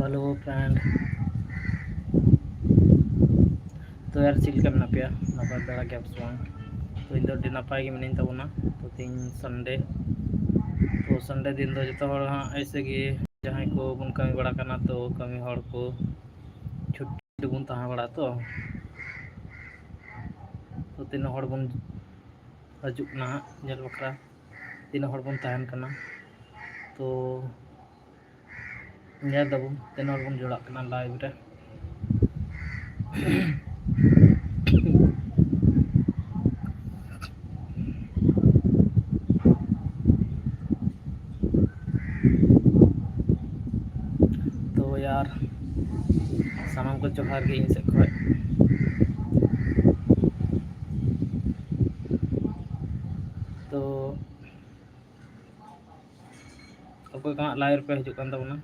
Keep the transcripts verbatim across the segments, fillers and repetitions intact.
Hello friend, ᱛᱚ ᱭᱟᱨ, ᱪᱮᱫ ᱞᱮᱠᱟ ᱢᱮᱱᱟᱜ ᱯᱮᱭᱟ? ᱱᱟᱯᱟᱭ ᱵᱟᱲᱟ ᱜᱮᱭᱟ ᱯᱮ ᱥᱮ ᱵᱟᱝ? ᱛᱚ ᱤᱧ ᱫᱚ ᱟᱹᱰᱤ ᱱᱟᱯᱟᱭ ᱜᱮ ᱢᱤᱱᱟᱹᱧ ᱛᱟᱵᱚᱱᱟ᱾ ᱛᱚ ᱛᱮᱦᱮᱧ Sunday, ᱛᱚ Sunday ᱫᱤᱱ ᱫᱚ ᱡᱚᱛᱚ ᱦᱚᱲ ᱦᱟᱸᱜ ᱮᱭᱥᱮ ᱜᱮ ᱡᱟᱦᱟᱸᱭ ᱠᱚ ᱵᱚᱱ ᱠᱟᱹᱢᱤ ᱵᱟᱲᱟ ᱠᱟᱱᱟ, ᱛᱚ ᱠᱟᱹᱢᱤ ᱦᱚᱲ ᱠᱚ ᱪᱷᱩᱴᱤ ᱨᱮᱵᱚᱱ ᱛᱟᱦᱮᱸ ᱵᱟᱲᱟᱜᱼᱟ᱾ ᱛᱚ ᱛᱚ ᱛᱤᱱᱟᱹᱜ ᱦᱚᱲ ᱵᱚᱱ ᱦᱤᱡᱩᱜ ᱠᱟᱱᱟ ᱦᱟᱸᱜ ᱧᱮᱞ ᱵᱟᱠᱷᱨᱟ, ᱛᱤᱱᱟᱹᱜ ᱦᱚᱲ ᱵᱚᱱ ᱛᱟᱦᱮᱱ ᱠᱟᱱᱟ᱾ ᱛᱚ ᱧᱮᱞ ᱫᱟᱵᱚᱱ ᱛᱤᱱᱟᱹᱜ ᱦᱚᱲ ᱵᱚᱱ ᱡᱚᱲᱟᱜ ᱠᱟᱱᱟ live ᱨᱮ᱾ ᱛᱚ ᱭᱟᱨ, ᱥᱟᱱᱟᱢ ᱠᱚ ᱡᱚᱦᱟᱨ ᱜᱮ ᱤᱧ ᱥᱮᱫ ᱠᱷᱚᱱ᱾ ᱛᱚ ᱚᱠᱚᱭ ᱠᱚ ᱦᱟᱸᱜ live ᱨᱮᱯᱮ ᱦᱤᱡᱩᱜ ᱠᱟᱱ ᱛᱟᱵᱚᱱᱟ,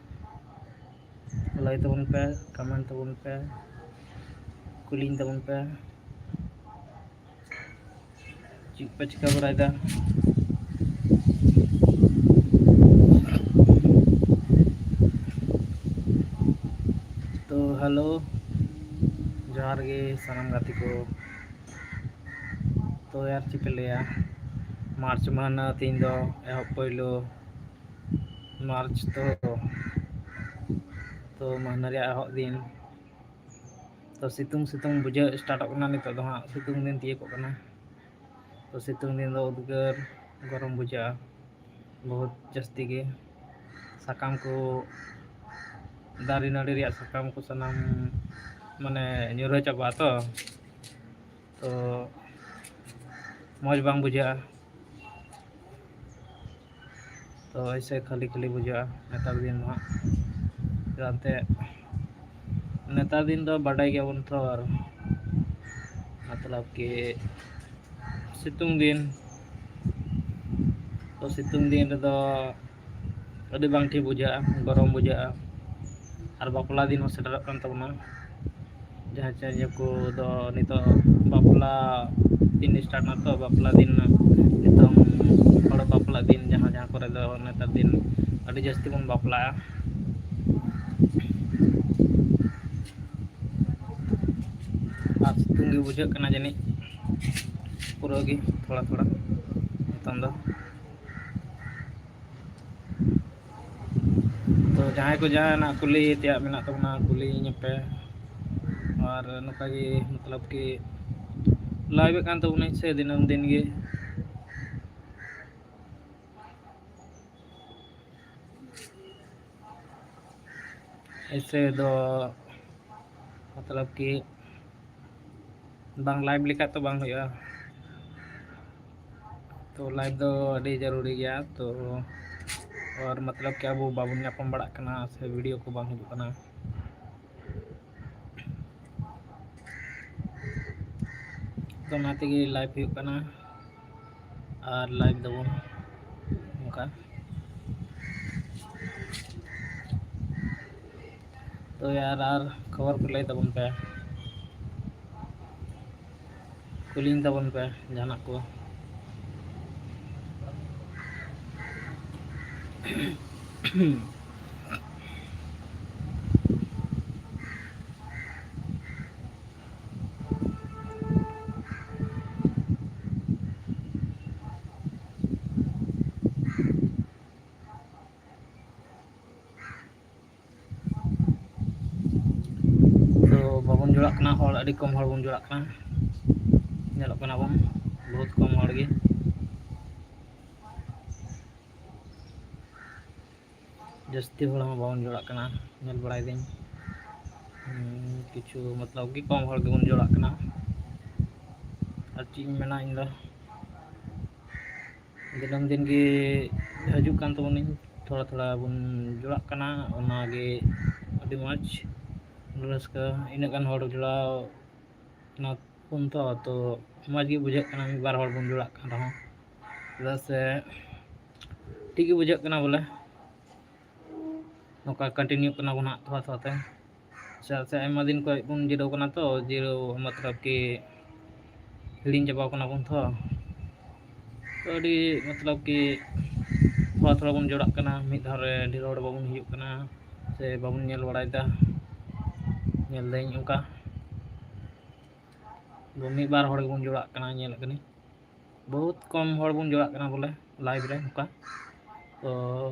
ᱞᱟᱹᱭ ᱛᱟᱵᱚᱱ ᱯᱮ, comment ᱛᱟᱵᱚᱱ ᱯᱮ, ᱠᱩᱞᱤᱧ ᱛᱟᱵᱚᱱ ᱯᱮ, ᱪᱮᱫ ᱯᱮ ᱪᱤᱠᱟᱹ ᱵᱟᱲᱟᱭᱮᱫᱟ? ᱛᱚ hello, ᱡᱚᱦᱟᱨ ᱜᱮ ᱥᱟᱱᱟᱢ ᱜᱟᱛᱮ ᱠᱚ᱾ ᱛᱚ ᱭᱟᱨ, ᱪᱮᱫ ᱯᱮ ᱞᱟᱹᱭᱟ, March ᱢᱟᱹᱦᱱᱟᱹ ᱛᱮᱦᱮᱧ ᱫᱚ ᱮᱦᱚᱵ ᱯᱳᱭᱞᱳ March ᱛᱚ, ᱛᱚ ᱢᱟᱹᱦᱱᱟᱹ ᱨᱮᱭᱟᱜ ᱮᱦᱚᱵ ᱫᱤᱱ᱾ ᱛᱚ ᱥᱤᱛᱩᱝ ᱥᱤᱛᱩᱝ ᱵᱩᱡᱷᱟᱹᱜ startᱚᱜ ᱠᱟᱱᱟ, ᱱᱤᱛᱚᱜ ᱫᱚ ᱦᱟᱸᱜ ᱥᱤᱛᱩᱝ ᱫᱤᱱ ᱛᱤᱭᱳᱜᱚᱜ ᱠᱟᱱᱟ᱾ ᱛᱚ ᱥᱤᱛᱩᱝ ᱫᱤᱱ ᱫᱚ ᱩᱫᱽᱜᱟᱹᱨ ᱜᱚᱨᱚᱢ ᱵᱩᱡᱷᱟᱹᱜᱼᱟ ᱵᱚᱦᱩᱛ ᱡᱟᱹᱥᱛᱤ ᱜᱮ᱾ ᱥᱟᱠᱟᱢ ᱠᱚ, ᱫᱟᱨᱮ ᱱᱟᱹᱲᱤ ᱨᱮᱭᱟᱜ ᱥᱟᱠᱟᱢ ᱠᱚ ᱥᱟᱱᱟᱢ ᱢᱟᱱᱮ ᱧᱩᱨᱦᱟᱹ ᱪᱟᱵᱟᱜᱼᱟ᱾ ᱛᱚ ᱛᱚ ᱢᱚᱡᱽ ᱵᱟᱝ ᱵᱩᱡᱷᱟᱹᱜᱼᱟ᱾ ᱛᱚ ᱮᱭᱥᱮ ᱠᱷᱟᱹᱞᱤ ᱠᱷᱟᱹᱞᱤ ᱵᱩᱡᱷᱟᱹᱜᱼᱟ ᱱᱮᱛᱟᱨ ᱫᱤᱱ ᱫᱚ ᱦᱟᱸᱜ᱾ ᱪᱮᱫᱟᱜ ᱮᱱᱛᱮᱫ ᱱᱮᱛᱟᱨ ᱫᱤᱱ ᱫᱚ ᱵᱟᱰᱟᱭ ᱜᱮᱭᱟᱵᱚᱱ ᱛᱚ, ᱟᱨ ᱢᱚᱛᱞᱚᱵ ᱠᱤ ᱥᱤᱛᱩᱝ ᱫᱤᱱ, ᱛᱚ ᱥᱤᱛᱩᱝ ᱫᱤᱱ ᱨᱮᱫᱚ ᱟᱹᱰᱤ ᱵᱟᱝ ᱴᱷᱤᱠ ᱵᱩᱡᱷᱟᱹᱜᱼᱟ, ᱜᱚᱨᱚᱢ ᱵᱩᱡᱷᱟᱹᱜᱼᱟ᱾ ᱟᱨ ᱵᱟᱯᱞᱟ ᱫᱤᱱ ᱦᱚᱸ ᱥᱮᱴᱮᱨᱚᱜ ᱠᱟᱱ ᱛᱟᱵᱚᱱᱟ᱾ ᱡᱟᱦᱟᱸᱭ ᱪᱮ ᱤᱭᱟᱹ ᱠᱚ ᱫᱚ ᱱᱤᱛᱚᱜ ᱵᱟᱯᱞᱟ ᱫᱤᱱ start ᱱᱟ, ᱛᱚ ᱵᱟᱯᱞᱟ ᱫᱤᱱ ᱱᱤᱛᱚᱝ ᱦᱚᱲ ᱵᱟᱯᱞᱟ ᱫᱤᱱ ᱡᱟᱦᱟᱸ ᱡᱟᱦᱟᱸ ᱠᱚᱨᱮ ᱫᱚ ᱱᱮᱛᱟᱨ ᱫᱤᱱ ᱟᱹᱰᱤ ᱡᱟᱹᱥᱛᱤ ᱵᱚᱱ ᱵᱟᱯᱞᱟᱜᱼᱟ᱾ ᱟᱨ ᱥᱤᱛᱩᱝ ᱜᱮ ᱵᱩᱡᱷᱟᱹᱜ ᱠᱟᱱᱟ ᱡᱟᱹᱱᱤᱡ ᱯᱩᱨᱟᱹ ᱜᱮ ᱛᱷᱚᱲᱟ ᱛᱷᱚᱲᱟ ᱱᱤᱛᱚᱝ ᱫᱚ᱾ ᱛᱚ ᱡᱟᱦᱟᱸᱭ ᱠᱚ ᱡᱟᱦᱟᱱᱟᱜ ᱠᱩᱞᱤ ᱛᱮᱭᱟᱜ ᱢᱮᱱᱟᱜ ᱛᱟᱵᱚᱱᱟ, ᱠᱩᱞᱤᱧ ᱯᱮ᱾ ᱟᱨ ᱱᱚᱝᱠᱟ ᱜᱮ ᱢᱚᱛᱞᱚᱵ ᱠᱤ ᱞᱟᱭᱤᱵᱷ ᱮᱫ ᱠᱟᱱ ᱛᱟᱵᱚᱱᱟᱹᱧ ᱥᱮ ᱫᱤᱱᱟᱹᱢ ᱫᱤᱱ ᱜᱮ᱾ ᱮᱥᱮ ᱫᱚ ᱢᱚᱛᱞᱚᱵ ᱠᱤ ᱵᱟᱝ ᱞᱟᱭᱤᱵᱷ ᱞᱮᱠᱷᱟᱡ ᱛᱚ ᱵᱟᱝ ᱦᱩᱭᱩᱜᱼᱟ᱾ ᱛᱚ ᱞᱟᱭᱤᱵᱷ ᱫᱚ ᱟᱹᱰᱤ ᱡᱟᱹᱨᱩᱲᱤ ᱜᱮᱭᱟ᱾ ᱛᱚ ᱟᱨ ᱢᱚᱛᱞᱚᱵ ᱠᱤ ᱟᱵᱚ ᱵᱟᱵᱚᱱ ᱧᱟᱯᱟᱢ ᱵᱟᱲᱟᱜ ᱠᱟᱱᱟ ᱥᱮ ᱵᱷᱤᱰᱤᱭᱳ ᱠᱚ ᱵᱟᱝ ᱦᱤᱡᱩᱜ ᱠᱟᱱᱟ, ᱛᱚ ᱚᱱᱟ ᱛᱮᱜᱮ ᱞᱟᱭᱤᱵᱷ ᱦᱩᱭᱩᱜ ᱠᱟᱱᱟ᱾ ᱟᱨ ᱞᱟᱭᱤᱵᱷ ᱫᱟᱵᱚᱱ ᱚᱱᱠᱟ᱾ ᱛᱚ ᱭᱟᱨ, ᱟᱨ ᱠᱷᱚᱵᱚᱨ ᱠᱚ ᱞᱟᱹᱭ ᱛᱟᱵᱚᱱ ᱯᱮ, ᱠᱩᱞᱤᱧ ᱛᱟᱵᱚᱱ ᱯᱮ ᱡᱟᱦᱟᱱᱟᱜ ᱠᱚ᱾ ᱛᱚ ᱵᱟᱵᱚᱱ ᱡᱚᱲᱟᱜ ᱠᱟᱱᱟ, ᱦᱚᱲ ᱟᱹᱰᱤ ᱠᱚᱢ ᱦᱚᱲ ᱵᱚᱱ ᱡᱚᱲᱟᱜ ᱠᱟᱱᱟ, ᱧᱮᱞᱚᱜ ᱠᱟᱱᱟ ᱵᱚᱱ ᱵᱚᱦᱩᱛ ᱠᱚᱢ ᱦᱚᱲ ᱜᱮ, ᱡᱟᱹᱥᱛᱤ ᱦᱚᱲ ᱦᱚᱸ ᱵᱟᱵᱚᱱ ᱡᱚᱲᱟᱜ ᱠᱟᱱᱟ᱾ ᱧᱮᱞ ᱵᱟᱲᱟᱭ ᱫᱟᱹᱧ, ᱦᱩᱸ, ᱠᱤᱪᱷᱩ ᱢᱚᱛᱞᱚᱵ ᱠᱤ ᱠᱚᱢ ᱦᱚᱲ ᱜᱮᱵᱚᱱ ᱡᱚᱲᱟᱜ ᱠᱟᱱᱟ᱾ ᱟᱨ ᱪᱮᱫ ᱤᱧ ᱢᱮᱱᱟ ᱤᱧ ᱫᱚ, ᱫᱤᱱᱟᱹᱢ ᱫᱤᱱ ᱜᱮ ᱦᱤᱡᱩᱜ ᱠᱟᱱ ᱛᱟᱵᱚᱱᱟᱹᱧ, ᱛᱷᱚᱲᱟ ᱛᱷᱚᱲᱟ ᱵᱚᱱ ᱡᱚᱲᱟᱜ ᱠᱟᱱᱟ, ᱚᱱᱟᱜᱮ ᱟᱹᱰᱤ ᱢᱚᱡᱽ ᱨᱟᱹᱥᱠᱟᱹ᱾ ᱤᱱᱟᱹᱜ ᱜᱟᱱ ᱦᱚᱲ ᱡᱚᱲᱟᱣ ᱠᱟᱱᱟ ᱵᱚᱱ ᱛᱚ, ᱛᱚ ᱢᱚᱡᱽ ᱜᱮ ᱵᱩᱡᱷᱟᱹᱜ ᱠᱟᱱᱟ ᱢᱤᱫ ᱵᱟᱨ ᱦᱚᱲ ᱵᱚᱱ ᱡᱚᱲᱟᱜ ᱠᱟᱱ ᱨᱮᱦᱚᱸ, ᱪᱮᱫᱟᱜ ᱥᱮ ᱴᱷᱤᱠ ᱜᱮ ᱵᱩᱡᱷᱟᱹᱜ ᱠᱟᱱᱟ ᱵᱚᱞᱮ᱾ ᱱᱚᱝᱠᱟ ᱠᱚᱱᱴᱤᱱᱤᱭᱩ ᱠᱟᱱᱟ ᱵᱚᱱ ᱦᱟᱸᱜ ᱛᱷᱚᱲᱟ ᱛᱷᱚᱲᱟ ᱛᱮ, ᱪᱮᱫᱟᱜ ᱥᱮ ᱟᱭᱢᱟ ᱫᱤᱱ ᱠᱷᱚᱱ ᱵᱚᱱ ᱡᱤᱨᱟᱹᱣ ᱠᱟᱱᱟ ᱛᱚ, ᱡᱤᱨᱟᱹᱣ ᱢᱚᱛᱞᱚᱵ ᱠᱤ ᱦᱤᱲᱤᱧ ᱪᱟᱵᱟᱣ ᱠᱟᱱᱟ ᱵᱚᱱ ᱛᱚ᱾ ᱛᱚ ᱟᱹᱰᱤ ᱢᱚᱛᱞᱚᱵ ᱠᱤ ᱛᱷᱚᱲᱟ ᱛᱷᱚᱲᱟ ᱵᱚᱱ ᱡᱚᱲᱟᱜ ᱠᱟᱱᱟ, ᱢᱤᱫ ᱫᱷᱟᱣ ᱨᱮ ᱰᱷᱮᱨ ᱦᱚᱲ ᱵᱟᱵᱚᱱ ᱦᱩᱭᱩᱜ ᱠᱟᱱᱟ ᱥᱮ ᱵᱟᱵᱚᱱ ᱧᱮᱞ ᱵᱟᱲᱟᱭᱮᱫᱟ᱾ ᱧᱮᱞ ᱫᱟᱹᱧ ᱚᱱᱠᱟ ᱢᱤᱫ ᱵᱟᱨ ᱦᱚᱲ ᱜᱮᱵᱚᱱ ᱡᱚᱲᱟᱜ ᱠᱟᱱᱟ, ᱧᱮᱞᱮᱫ ᱠᱟᱹᱱᱟᱹᱧ ᱵᱚᱦᱩᱛ ᱠᱚᱢ ᱦᱚᱲ ᱵᱚᱱ ᱡᱚᱲᱟᱜ ᱠᱟᱱᱟ ᱵᱚᱞᱮ ᱞᱟᱭᱤᱵᱷ ᱨᱮ ᱱᱚᱝᱠᱟ᱾ ᱛᱚ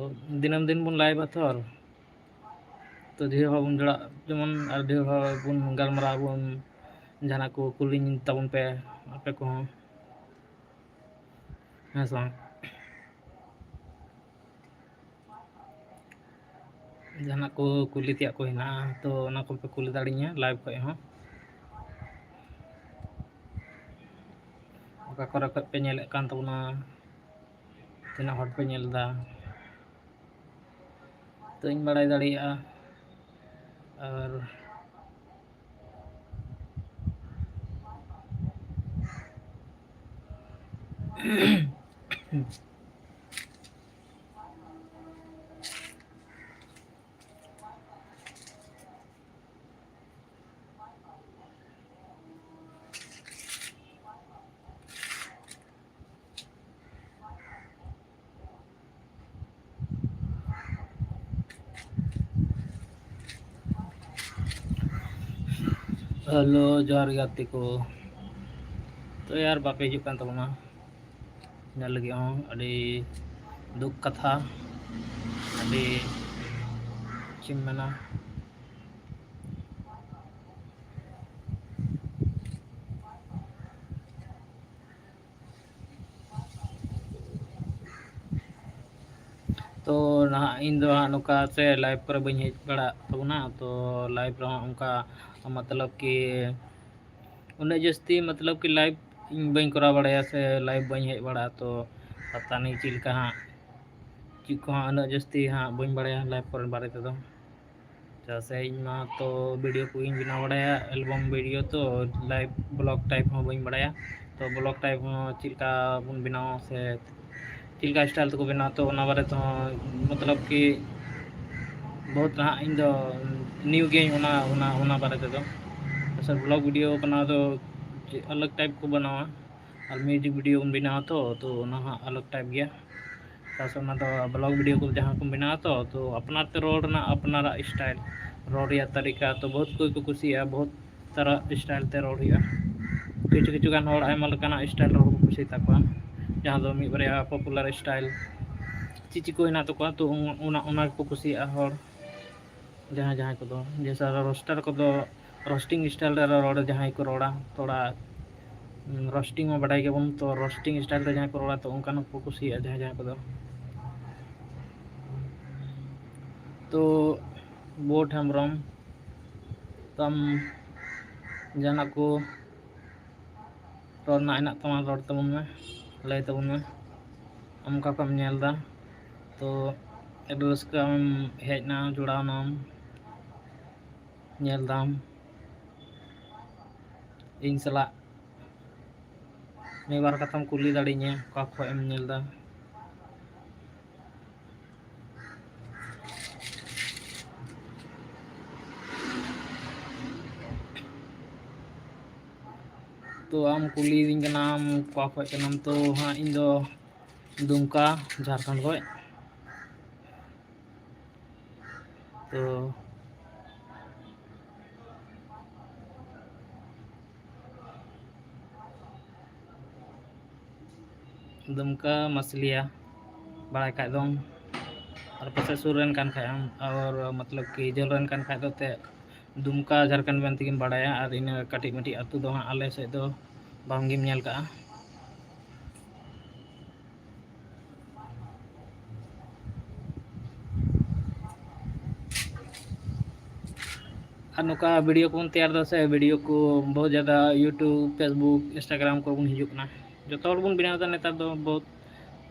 ᱫᱤᱱᱟᱹᱢ ᱫᱤᱱ ᱵᱚᱱ ᱞᱟᱭᱤᱵᱷᱟ ᱛᱚ, ᱟᱨ ᱛᱚ ᱰᱷᱮᱨ ᱦᱚᱲ ᱵᱚᱱ ᱡᱚᱲᱟᱜ ᱡᱮᱢᱚᱱ, ᱟᱨ ᱰᱷᱮᱨ ᱦᱚᱲ ᱵᱚᱱ ᱜᱟᱞᱢᱟᱨᱟᱣ ᱟᱵᱚᱱ, ᱡᱟᱦᱟᱱᱟᱜ ᱠᱚ ᱠᱩᱞᱤᱧ ᱛᱟᱵᱚᱱ ᱯᱮ ᱟᱯᱮ ᱠᱚᱦᱚᱸ, ᱦᱮᱸ ᱥᱮ ᱵᱟᱝ? ᱡᱟᱦᱟᱱᱟᱜ ᱠᱚ ᱠᱩᱞᱤ ᱛᱮᱭᱟᱜ ᱠᱚ ᱦᱮᱱᱟᱜᱼᱟ ᱛᱚ ᱚᱱᱟ ᱠᱚᱯᱮ ᱠᱩᱞᱤ ᱫᱟᱲᱮᱧᱟ ᱞᱟᱭᱤᱵᱷ ᱠᱷᱚᱡ ᱦᱚᱸ᱾ ᱚᱠᱟ ᱠᱚᱨᱮ ᱠᱷᱚᱡ ᱯᱮ ᱧᱮᱞᱮᱫ ᱠᱟᱱ ᱛᱟᱵᱚᱱᱟ, ᱛᱤᱱᱟᱹᱜ ᱦᱚᱲ ᱯᱮ ᱧᱮᱞ ᱮᱫᱟ, ᱛᱚ ᱤᱧ ᱵᱟᱲᱟᱭ ᱫᱟᱲᱮᱭᱟᱜᱼᱟ᱾ ᱟᱨ ᱦᱮᱞᱳ, ᱡᱚᱦᱟᱨ ᱜᱮ ᱜᱟᱛᱮ ᱠᱚ᱾ ᱛᱚ ᱭᱟᱨ, ᱵᱟᱯᱮ ᱦᱤᱡᱩᱜ ᱠᱟᱱ ᱛᱟᱵᱚᱱᱟ᱾ ᱤᱱᱟᱹ ᱞᱟᱹᱜᱤᱫ ᱦᱚᱸ ᱟᱹᱰᱤ ᱫᱩᱠ ᱠᱟᱛᱷᱟ, ᱟᱹᱰᱤ ᱪᱮᱫ ᱮᱢ ᱢᱮᱱᱟ᱾ ᱛᱚ ᱱᱟᱦᱟᱜ ᱤᱧ ᱫᱚ ᱦᱟᱸᱜ ᱱᱚᱝᱠᱟ ᱥᱮ ᱞᱟᱭᱤᱵᱷ ᱠᱚᱨᱮ ᱵᱟᱹᱧ ᱦᱮᱡ ᱵᱟᱲᱟᱜ ᱛᱟᱵᱚᱱᱟ, ᱛᱚ ᱞᱟᱭᱤᱵᱷ ᱨᱮᱦᱚᱸ ᱚᱱᱠᱟ ᱢᱚᱛᱞᱚᱵ ᱠᱤ ᱩᱱᱟᱹᱜ ᱡᱟᱹᱥᱛᱤ ᱢᱚᱛᱞᱚᱵ ᱠᱤ ᱞᱟᱭᱤᱵᱷ ᱤᱧ ᱵᱟᱹᱧ ᱠᱚᱨᱟᱣ ᱵᱟᱲᱟᱭᱟ ᱥᱮ ᱞᱟᱭᱤᱵᱷ ᱵᱟᱹᱧ ᱦᱮᱡ ᱵᱟᱲᱟᱜᱼᱟ, ᱛᱚ ᱯᱟᱛᱟ ᱱᱮᱭ ᱪᱮᱫ ᱞᱮᱠᱟ ᱦᱟᱸᱜ, ᱪᱮᱫ ᱠᱚᱦᱚᱸ ᱩᱱᱟᱹᱜ ᱡᱟᱹᱥᱛᱤ ᱦᱟᱸᱜ ᱵᱟᱹᱧ ᱵᱟᱲᱟᱭᱟ ᱞᱟᱭᱤᱵᱷ ᱠᱚᱨᱮ ᱵᱟᱨᱮ ᱛᱮᱫᱚ᱾ ᱪᱮᱫᱟᱜ ᱥᱮ ᱤᱧ ᱢᱟ ᱛᱚ ᱵᱷᱤᱰᱤᱭᱳ ᱠᱚᱜᱮᱧ ᱵᱮᱱᱟᱣ ᱵᱟᱲᱟᱭᱟ, ᱮᱞᱵᱟᱢ ᱵᱷᱤᱰᱤᱭᱳ, ᱛᱚ ᱞᱟᱭᱤᱵᱷ ᱵᱞᱚᱜ ᱴᱟᱭᱤᱯ ᱦᱚᱸ ᱵᱟᱹᱧ ᱵᱟᱲᱟᱭᱟ᱾ ᱛᱚ ᱵᱞᱚᱜ ᱴᱟᱭᱤᱯ ᱦᱚᱸ ᱪᱮᱫ ᱞᱮᱠᱟ ᱵᱚᱱ ᱵᱮᱱᱟᱣᱟ ᱥᱮ ᱪᱮᱫ ᱞᱮᱠᱟ ᱥᱴᱟᱭᱤᱞ ᱛᱮᱠᱚ ᱵᱮᱱᱟᱣᱟ, ᱛᱚ ᱚᱱᱟ ᱵᱟᱨᱮ ᱛᱮᱦᱚᱸ ᱢᱚᱛᱞᱚᱵ ᱠᱤ ᱵᱚᱦᱩᱛ ᱱᱟᱦᱟᱜ ᱤᱧ ᱫᱚ ᱱᱤᱭᱩ ᱜᱤᱭᱟᱹᱧ ᱚᱱᱟ, ᱚᱱᱟ, ᱚᱱᱟ ᱵᱟᱨᱮ ᱛᱮᱫᱚ᱾ ᱥᱮ ᱵᱞᱚᱜ ᱵᱷᱤᱰᱤᱭᱳ ᱵᱮᱱᱟᱣ ᱫᱚ ᱪᱮᱫ ᱟᱞᱟᱜᱽ ᱴᱟᱭᱤᱯ ᱠᱚ ᱵᱮᱱᱟᱣᱟ, ᱟᱨ ᱢᱤᱭᱩᱡᱤᱠ ᱵᱷᱤᱰᱤᱭᱳ ᱵᱚᱱ ᱵᱮᱱᱟᱣᱟ ᱛᱚ, ᱛᱚ ᱚᱱᱟ ᱦᱚᱸ ᱟᱞᱟᱜᱽ ᱴᱟᱭᱤᱯ ᱜᱮᱭᱟ᱾ ᱪᱮᱫᱟᱜ ᱥᱮ ᱚᱱᱟ ᱫᱚ ᱵᱞᱚᱜ ᱵᱷᱤᱰᱤᱭᱳ ᱠᱚ ᱡᱟᱦᱟᱸ ᱠᱚᱢ ᱵᱮᱱᱟᱣᱟ ᱛᱚ, ᱛᱚ ᱟᱯᱱᱟᱨ ᱛᱮ ᱨᱚᱲ ᱨᱮᱱᱟᱜ ᱟᱯᱱᱟᱨᱟᱜ ᱥᱴᱟᱭᱤᱞ, ᱨᱚᱲ ᱨᱮᱭᱟᱜ ᱛᱟᱹᱨᱤᱠᱟ, ᱛᱚ ᱵᱚᱦᱩᱛ ᱠᱚᱜᱮ ᱠᱚ ᱠᱩᱥᱤᱭᱟᱜᱼᱟ, ᱵᱚᱦᱩᱛ ᱛᱟᱨᱟ style ᱛᱮ ᱨᱚᱲ ᱦᱩᱭᱩᱜᱼᱟ᱾ ᱠᱤᱪᱷᱩ ᱠᱤᱪᱷᱩ ᱜᱟᱱ ᱦᱚᱲ ᱟᱭᱢᱟ ᱞᱮᱠᱟᱱᱟᱜ style ᱨᱚᱲ ᱠᱚ ᱠᱩᱥᱤᱭᱟᱜ ᱛᱟᱠᱚᱣᱟ, ᱡᱟᱦᱟᱸ ᱫᱚ ᱢᱤᱫ ᱵᱟᱨᱭᱟ popular style ᱪᱮᱫ ᱪᱮᱫ ᱠᱚ ᱦᱮᱱᱟᱜ ᱛᱟᱠᱚᱣᱟ, ᱛᱚ ᱚᱱᱟ, ᱚᱱᱟ ᱜᱮᱠᱚ ᱠᱩᱥᱤᱭᱟᱜᱼᱟ ᱦᱚᱲ᱾ ᱡᱟᱦᱟᱸᱭ ᱡᱟᱦᱟᱸᱭ ᱠᱚᱫᱚ, ᱡᱮᱭᱥᱮ roaster ᱠᱚᱫᱚ roasting style ᱨᱮ ᱨᱚᱲ ᱡᱟᱦᱟᱸᱭ ᱠᱚ ᱨᱚᱲᱟ, ᱛᱷᱚᱲᱟ roasting ᱢᱟ ᱵᱟᱰᱟᱭ ᱜᱮᱭᱟᱵᱚᱱ, ᱛᱚ roasting style ᱨᱮ ᱡᱟᱦᱟᱸᱭ ᱠᱚ ᱨᱚᱲᱟ, ᱛᱚ ᱚᱱᱠᱟᱱᱟᱜ ᱠᱚ ᱠᱩᱥᱤᱭᱟᱜᱼᱟ ᱡᱟᱦᱟᱸᱭ ᱡᱟᱦᱟᱸᱭ ᱠᱚᱫᱚ᱾ ᱛᱚ ᱵᱳᱴ ᱦᱮᱢᱵᱨᱚᱢ, ᱛᱚ ᱟᱢ ᱡᱟᱦᱟᱱᱟᱜ ᱠᱚ ᱨᱚᱲ ᱨᱮᱱᱟᱜ ᱦᱮᱱᱟᱜ ᱛᱟᱢᱟ, ᱨᱚᱲ ᱛᱟᱵᱚᱱ ᱢᱮ, ᱞᱟᱹᱭ ᱛᱟᱵᱚᱱ ᱢᱮ᱾ ᱟᱢ ᱚᱠᱟ ᱠᱷᱚᱱ ᱮᱢ ᱧᱮᱞ ᱮᱫᱟ? ᱛᱚ ᱟᱹᱰᱤ ᱨᱟᱹᱥᱠᱟᱹ ᱟᱢᱮᱢ ᱦᱮᱡ ᱮᱱᱟ, ᱡᱚᱲᱟᱣ ᱮᱱᱟᱢ, ᱧᱮᱞ ᱫᱟᱢ ᱤᱧ ᱥᱟᱞᱟᱜ᱾ ᱢᱤᱫ ᱵᱟᱨ ᱠᱟᱛᱷᱟᱢ ᱠᱩᱞᱤ ᱫᱟᱲᱮᱧᱟ, ᱚᱠᱟ ᱠᱷᱚᱱ ᱮᱢ ᱧᱮᱞ ᱮᱫᱟ? ᱛᱚ ᱟᱢ ᱠᱩᱞᱤᱭᱤᱫᱤᱧ ᱠᱟᱱᱟᱢ ᱚᱠᱟ ᱠᱷᱚᱱ ᱠᱟᱱᱟᱢ, ᱛᱚ ᱦᱟᱸᱜ ᱤᱧ ᱫᱚ ᱫᱩᱢᱠᱟ, ᱡᱷᱟᱲᱠᱷᱚᱸᱰ ᱠᱷᱚᱱ᱾ ᱛᱚ ᱫᱩᱢᱠᱟ ᱢᱟᱥᱞᱤᱭᱟ ᱵᱟᱲᱟᱭ ᱠᱷᱟᱡ ᱫᱚᱢ, ᱟᱨ ᱯᱟᱥᱮᱡ ᱥᱩᱨ ᱨᱮᱱ ᱠᱟᱱ ᱠᱷᱟᱡ ᱮᱢ, ᱟᱨ ᱢᱚᱛᱞᱚᱵ ᱠᱤ ᱡᱷᱟᱹᱞ ᱨᱮᱱ ᱠᱟᱱ ᱠᱷᱟᱡ ᱫᱚ ᱛᱮ ᱫᱩᱢᱠᱟ ᱡᱷᱟᱲᱠᱷᱚᱸᱰ ᱢᱮᱱ ᱛᱮᱜᱮᱢ ᱵᱟᱲᱟᱭᱟ, ᱟᱨ ᱤᱱᱟᱹ ᱠᱟᱹᱴᱤᱡ ᱢᱟᱹᱴᱤᱡ ᱟᱹᱛᱩ ᱫᱚ ᱦᱟᱸᱜ ᱟᱞᱮ ᱥᱮᱫ ᱫᱚ ᱵᱟᱝ ᱜᱮᱢ ᱧᱮᱞ ᱠᱟᱜᱼᱟ᱾ ᱟᱨ ᱱᱚᱝᱠᱟ video ᱠᱚᱵᱚᱱ ᱛᱮᱭᱟᱨ ᱮᱫᱟ ᱥᱮ, video ᱠᱚ ᱵᱚᱦᱩᱛ ᱡᱟᱫᱟ YouTube, Facebook, Instagram ᱠᱚᱨᱮ ᱵᱚᱱ ᱦᱤᱡᱩᱜ ᱠᱟᱱᱟ, ᱡᱚᱛᱚ ᱦᱚᱲ ᱵᱚᱱ ᱵᱮᱱᱟᱣ ᱮᱫᱟ ᱱᱮᱛᱟᱨ ᱫᱚ, ᱵᱚᱦᱩᱛ,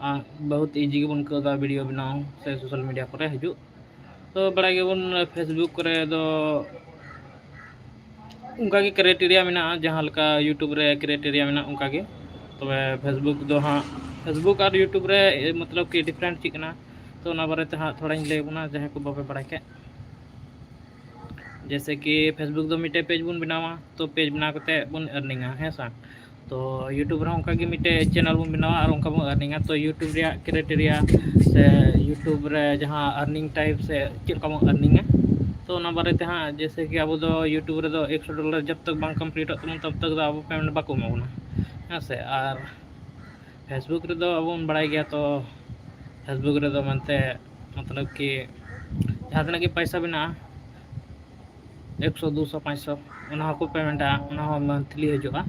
ᱟᱸ, ᱵᱚᱦᱩᱛ easy ᱜᱮᱵᱚᱱ ᱟᱹᱭᱠᱟᱹᱣ ᱮᱫᱟ video ᱵᱮᱱᱟᱣ ᱥᱮ social media ᱠᱚᱨᱮ ᱦᱤᱡᱩᱜ᱾ ᱛᱚ ᱵᱟᱲᱟᱭ ᱜᱮᱵᱚᱱ Facebook ᱠᱚᱨᱮ ᱫᱚ ᱚᱱᱠᱟᱜᱮ criteria ᱢᱮᱱᱟᱜᱼᱟ, ᱡᱟᱦᱟᱸ ᱞᱮᱠᱟ YouTube ᱨᱮ criteria ᱢᱮᱱᱟᱜᱼᱟ ᱚᱱᱠᱟᱜᱮ᱾ ᱛᱚᱵᱮ Facebook ᱫᱚ ᱦᱟᱸᱜ, Facebook ᱟᱨ YouTube ᱨᱮ, ᱮ, ᱢᱚᱛᱞᱚᱵ ᱠᱤ different ᱪᱮᱫ ᱠᱟᱱᱟ, ᱛᱚ ᱚᱱᱟ ᱵᱟᱨᱮᱛᱮ ᱦᱟᱸᱜ ᱛᱷᱚᱲᱟᱧ ᱞᱟᱹᱭ ᱟᱵᱚᱱᱟ, ᱡᱟᱦᱟᱸᱭ ᱠᱚ ᱵᱟᱯᱮ ᱵᱟᱲᱟᱭ ᱠᱷᱟᱡ᱾ ᱡᱮᱭᱥᱮ ᱠᱤ Facebook ᱫᱚ ᱢᱤᱫᱴᱮᱡ page ᱵᱚᱱ ᱵᱮᱱᱟᱣᱟ, ᱛᱚ page ᱵᱮᱱᱟᱣ ᱠᱟᱛᱮᱫ ᱵᱚᱱ earningᱟ, ᱦᱮᱸ ᱥᱮ᱾ ᱛᱚ YouTube ᱨᱮᱦᱚᱸ ᱚᱱᱠᱟᱜᱮ ᱢᱤᱫᱴᱮᱡ channel ᱵᱚᱱ ᱵᱮᱱᱟᱣᱟ ᱟᱨ ᱚᱱᱠᱟ ᱵᱚᱱ earningᱟ᱾ ᱛᱚ YouTube ᱨᱮᱭᱟᱜ criteria ᱥᱮ YouTube ᱨᱮ ᱡᱟᱦᱟᱸ earning type ᱥᱮ ᱪᱮᱫ ᱞᱮᱠᱟ ᱵᱚᱱ earningᱟ, ᱛᱚ ᱚᱱᱟ ᱵᱟᱨᱮ ᱛᱮ ᱦᱟᱸᱜ, ᱡᱮᱭᱥᱮ ᱠᱤ ᱟᱵᱚ ᱫᱚ YouTube ᱨᱮᱫᱚ ᱮᱠᱥᱚ dollar ᱡᱟᱵ ᱛᱟᱠ ᱵᱟᱝ ᱠᱚᱢᱯᱞᱤᱴᱚᱜ ᱛᱟᱵᱚᱱ, ᱛᱟᱵ ᱛᱟᱠ ᱫᱚ ᱟᱵᱚ ᱯᱮᱢᱮᱱᱴ ᱵᱟᱠᱚ ᱮᱢᱟ ᱵᱚᱱᱟ, ᱦᱮᱸ ᱥᱮ᱾ ᱟᱨ Facebook ᱨᱮᱫᱚ ᱟᱵᱚ ᱵᱚᱱ ᱵᱟᱲᱟᱭ ᱜᱮᱭᱟ, ᱛᱚ Facebook ᱨᱮᱫᱚ ᱢᱮᱱᱛᱮ ᱢᱚᱛᱞᱚᱵ ᱠᱤ ᱡᱟᱦᱟᱸ ᱛᱤᱱᱟᱹᱜ ᱜᱮ ᱯᱚᱭᱥᱟ ᱢᱮᱱᱟᱜᱼᱟ, ᱮᱠᱥᱚ, ᱫᱩᱥᱚ, ᱯᱟᱸᱪᱥᱚ, ᱚᱱᱟ ᱦᱚᱸᱠᱚ ᱯᱮᱢᱮᱱᱴᱟ, ᱚᱱᱟ ᱦᱚᱸ ᱢᱟᱱᱛᱷᱞᱤ ᱦᱤᱡᱩᱜᱼᱟ᱾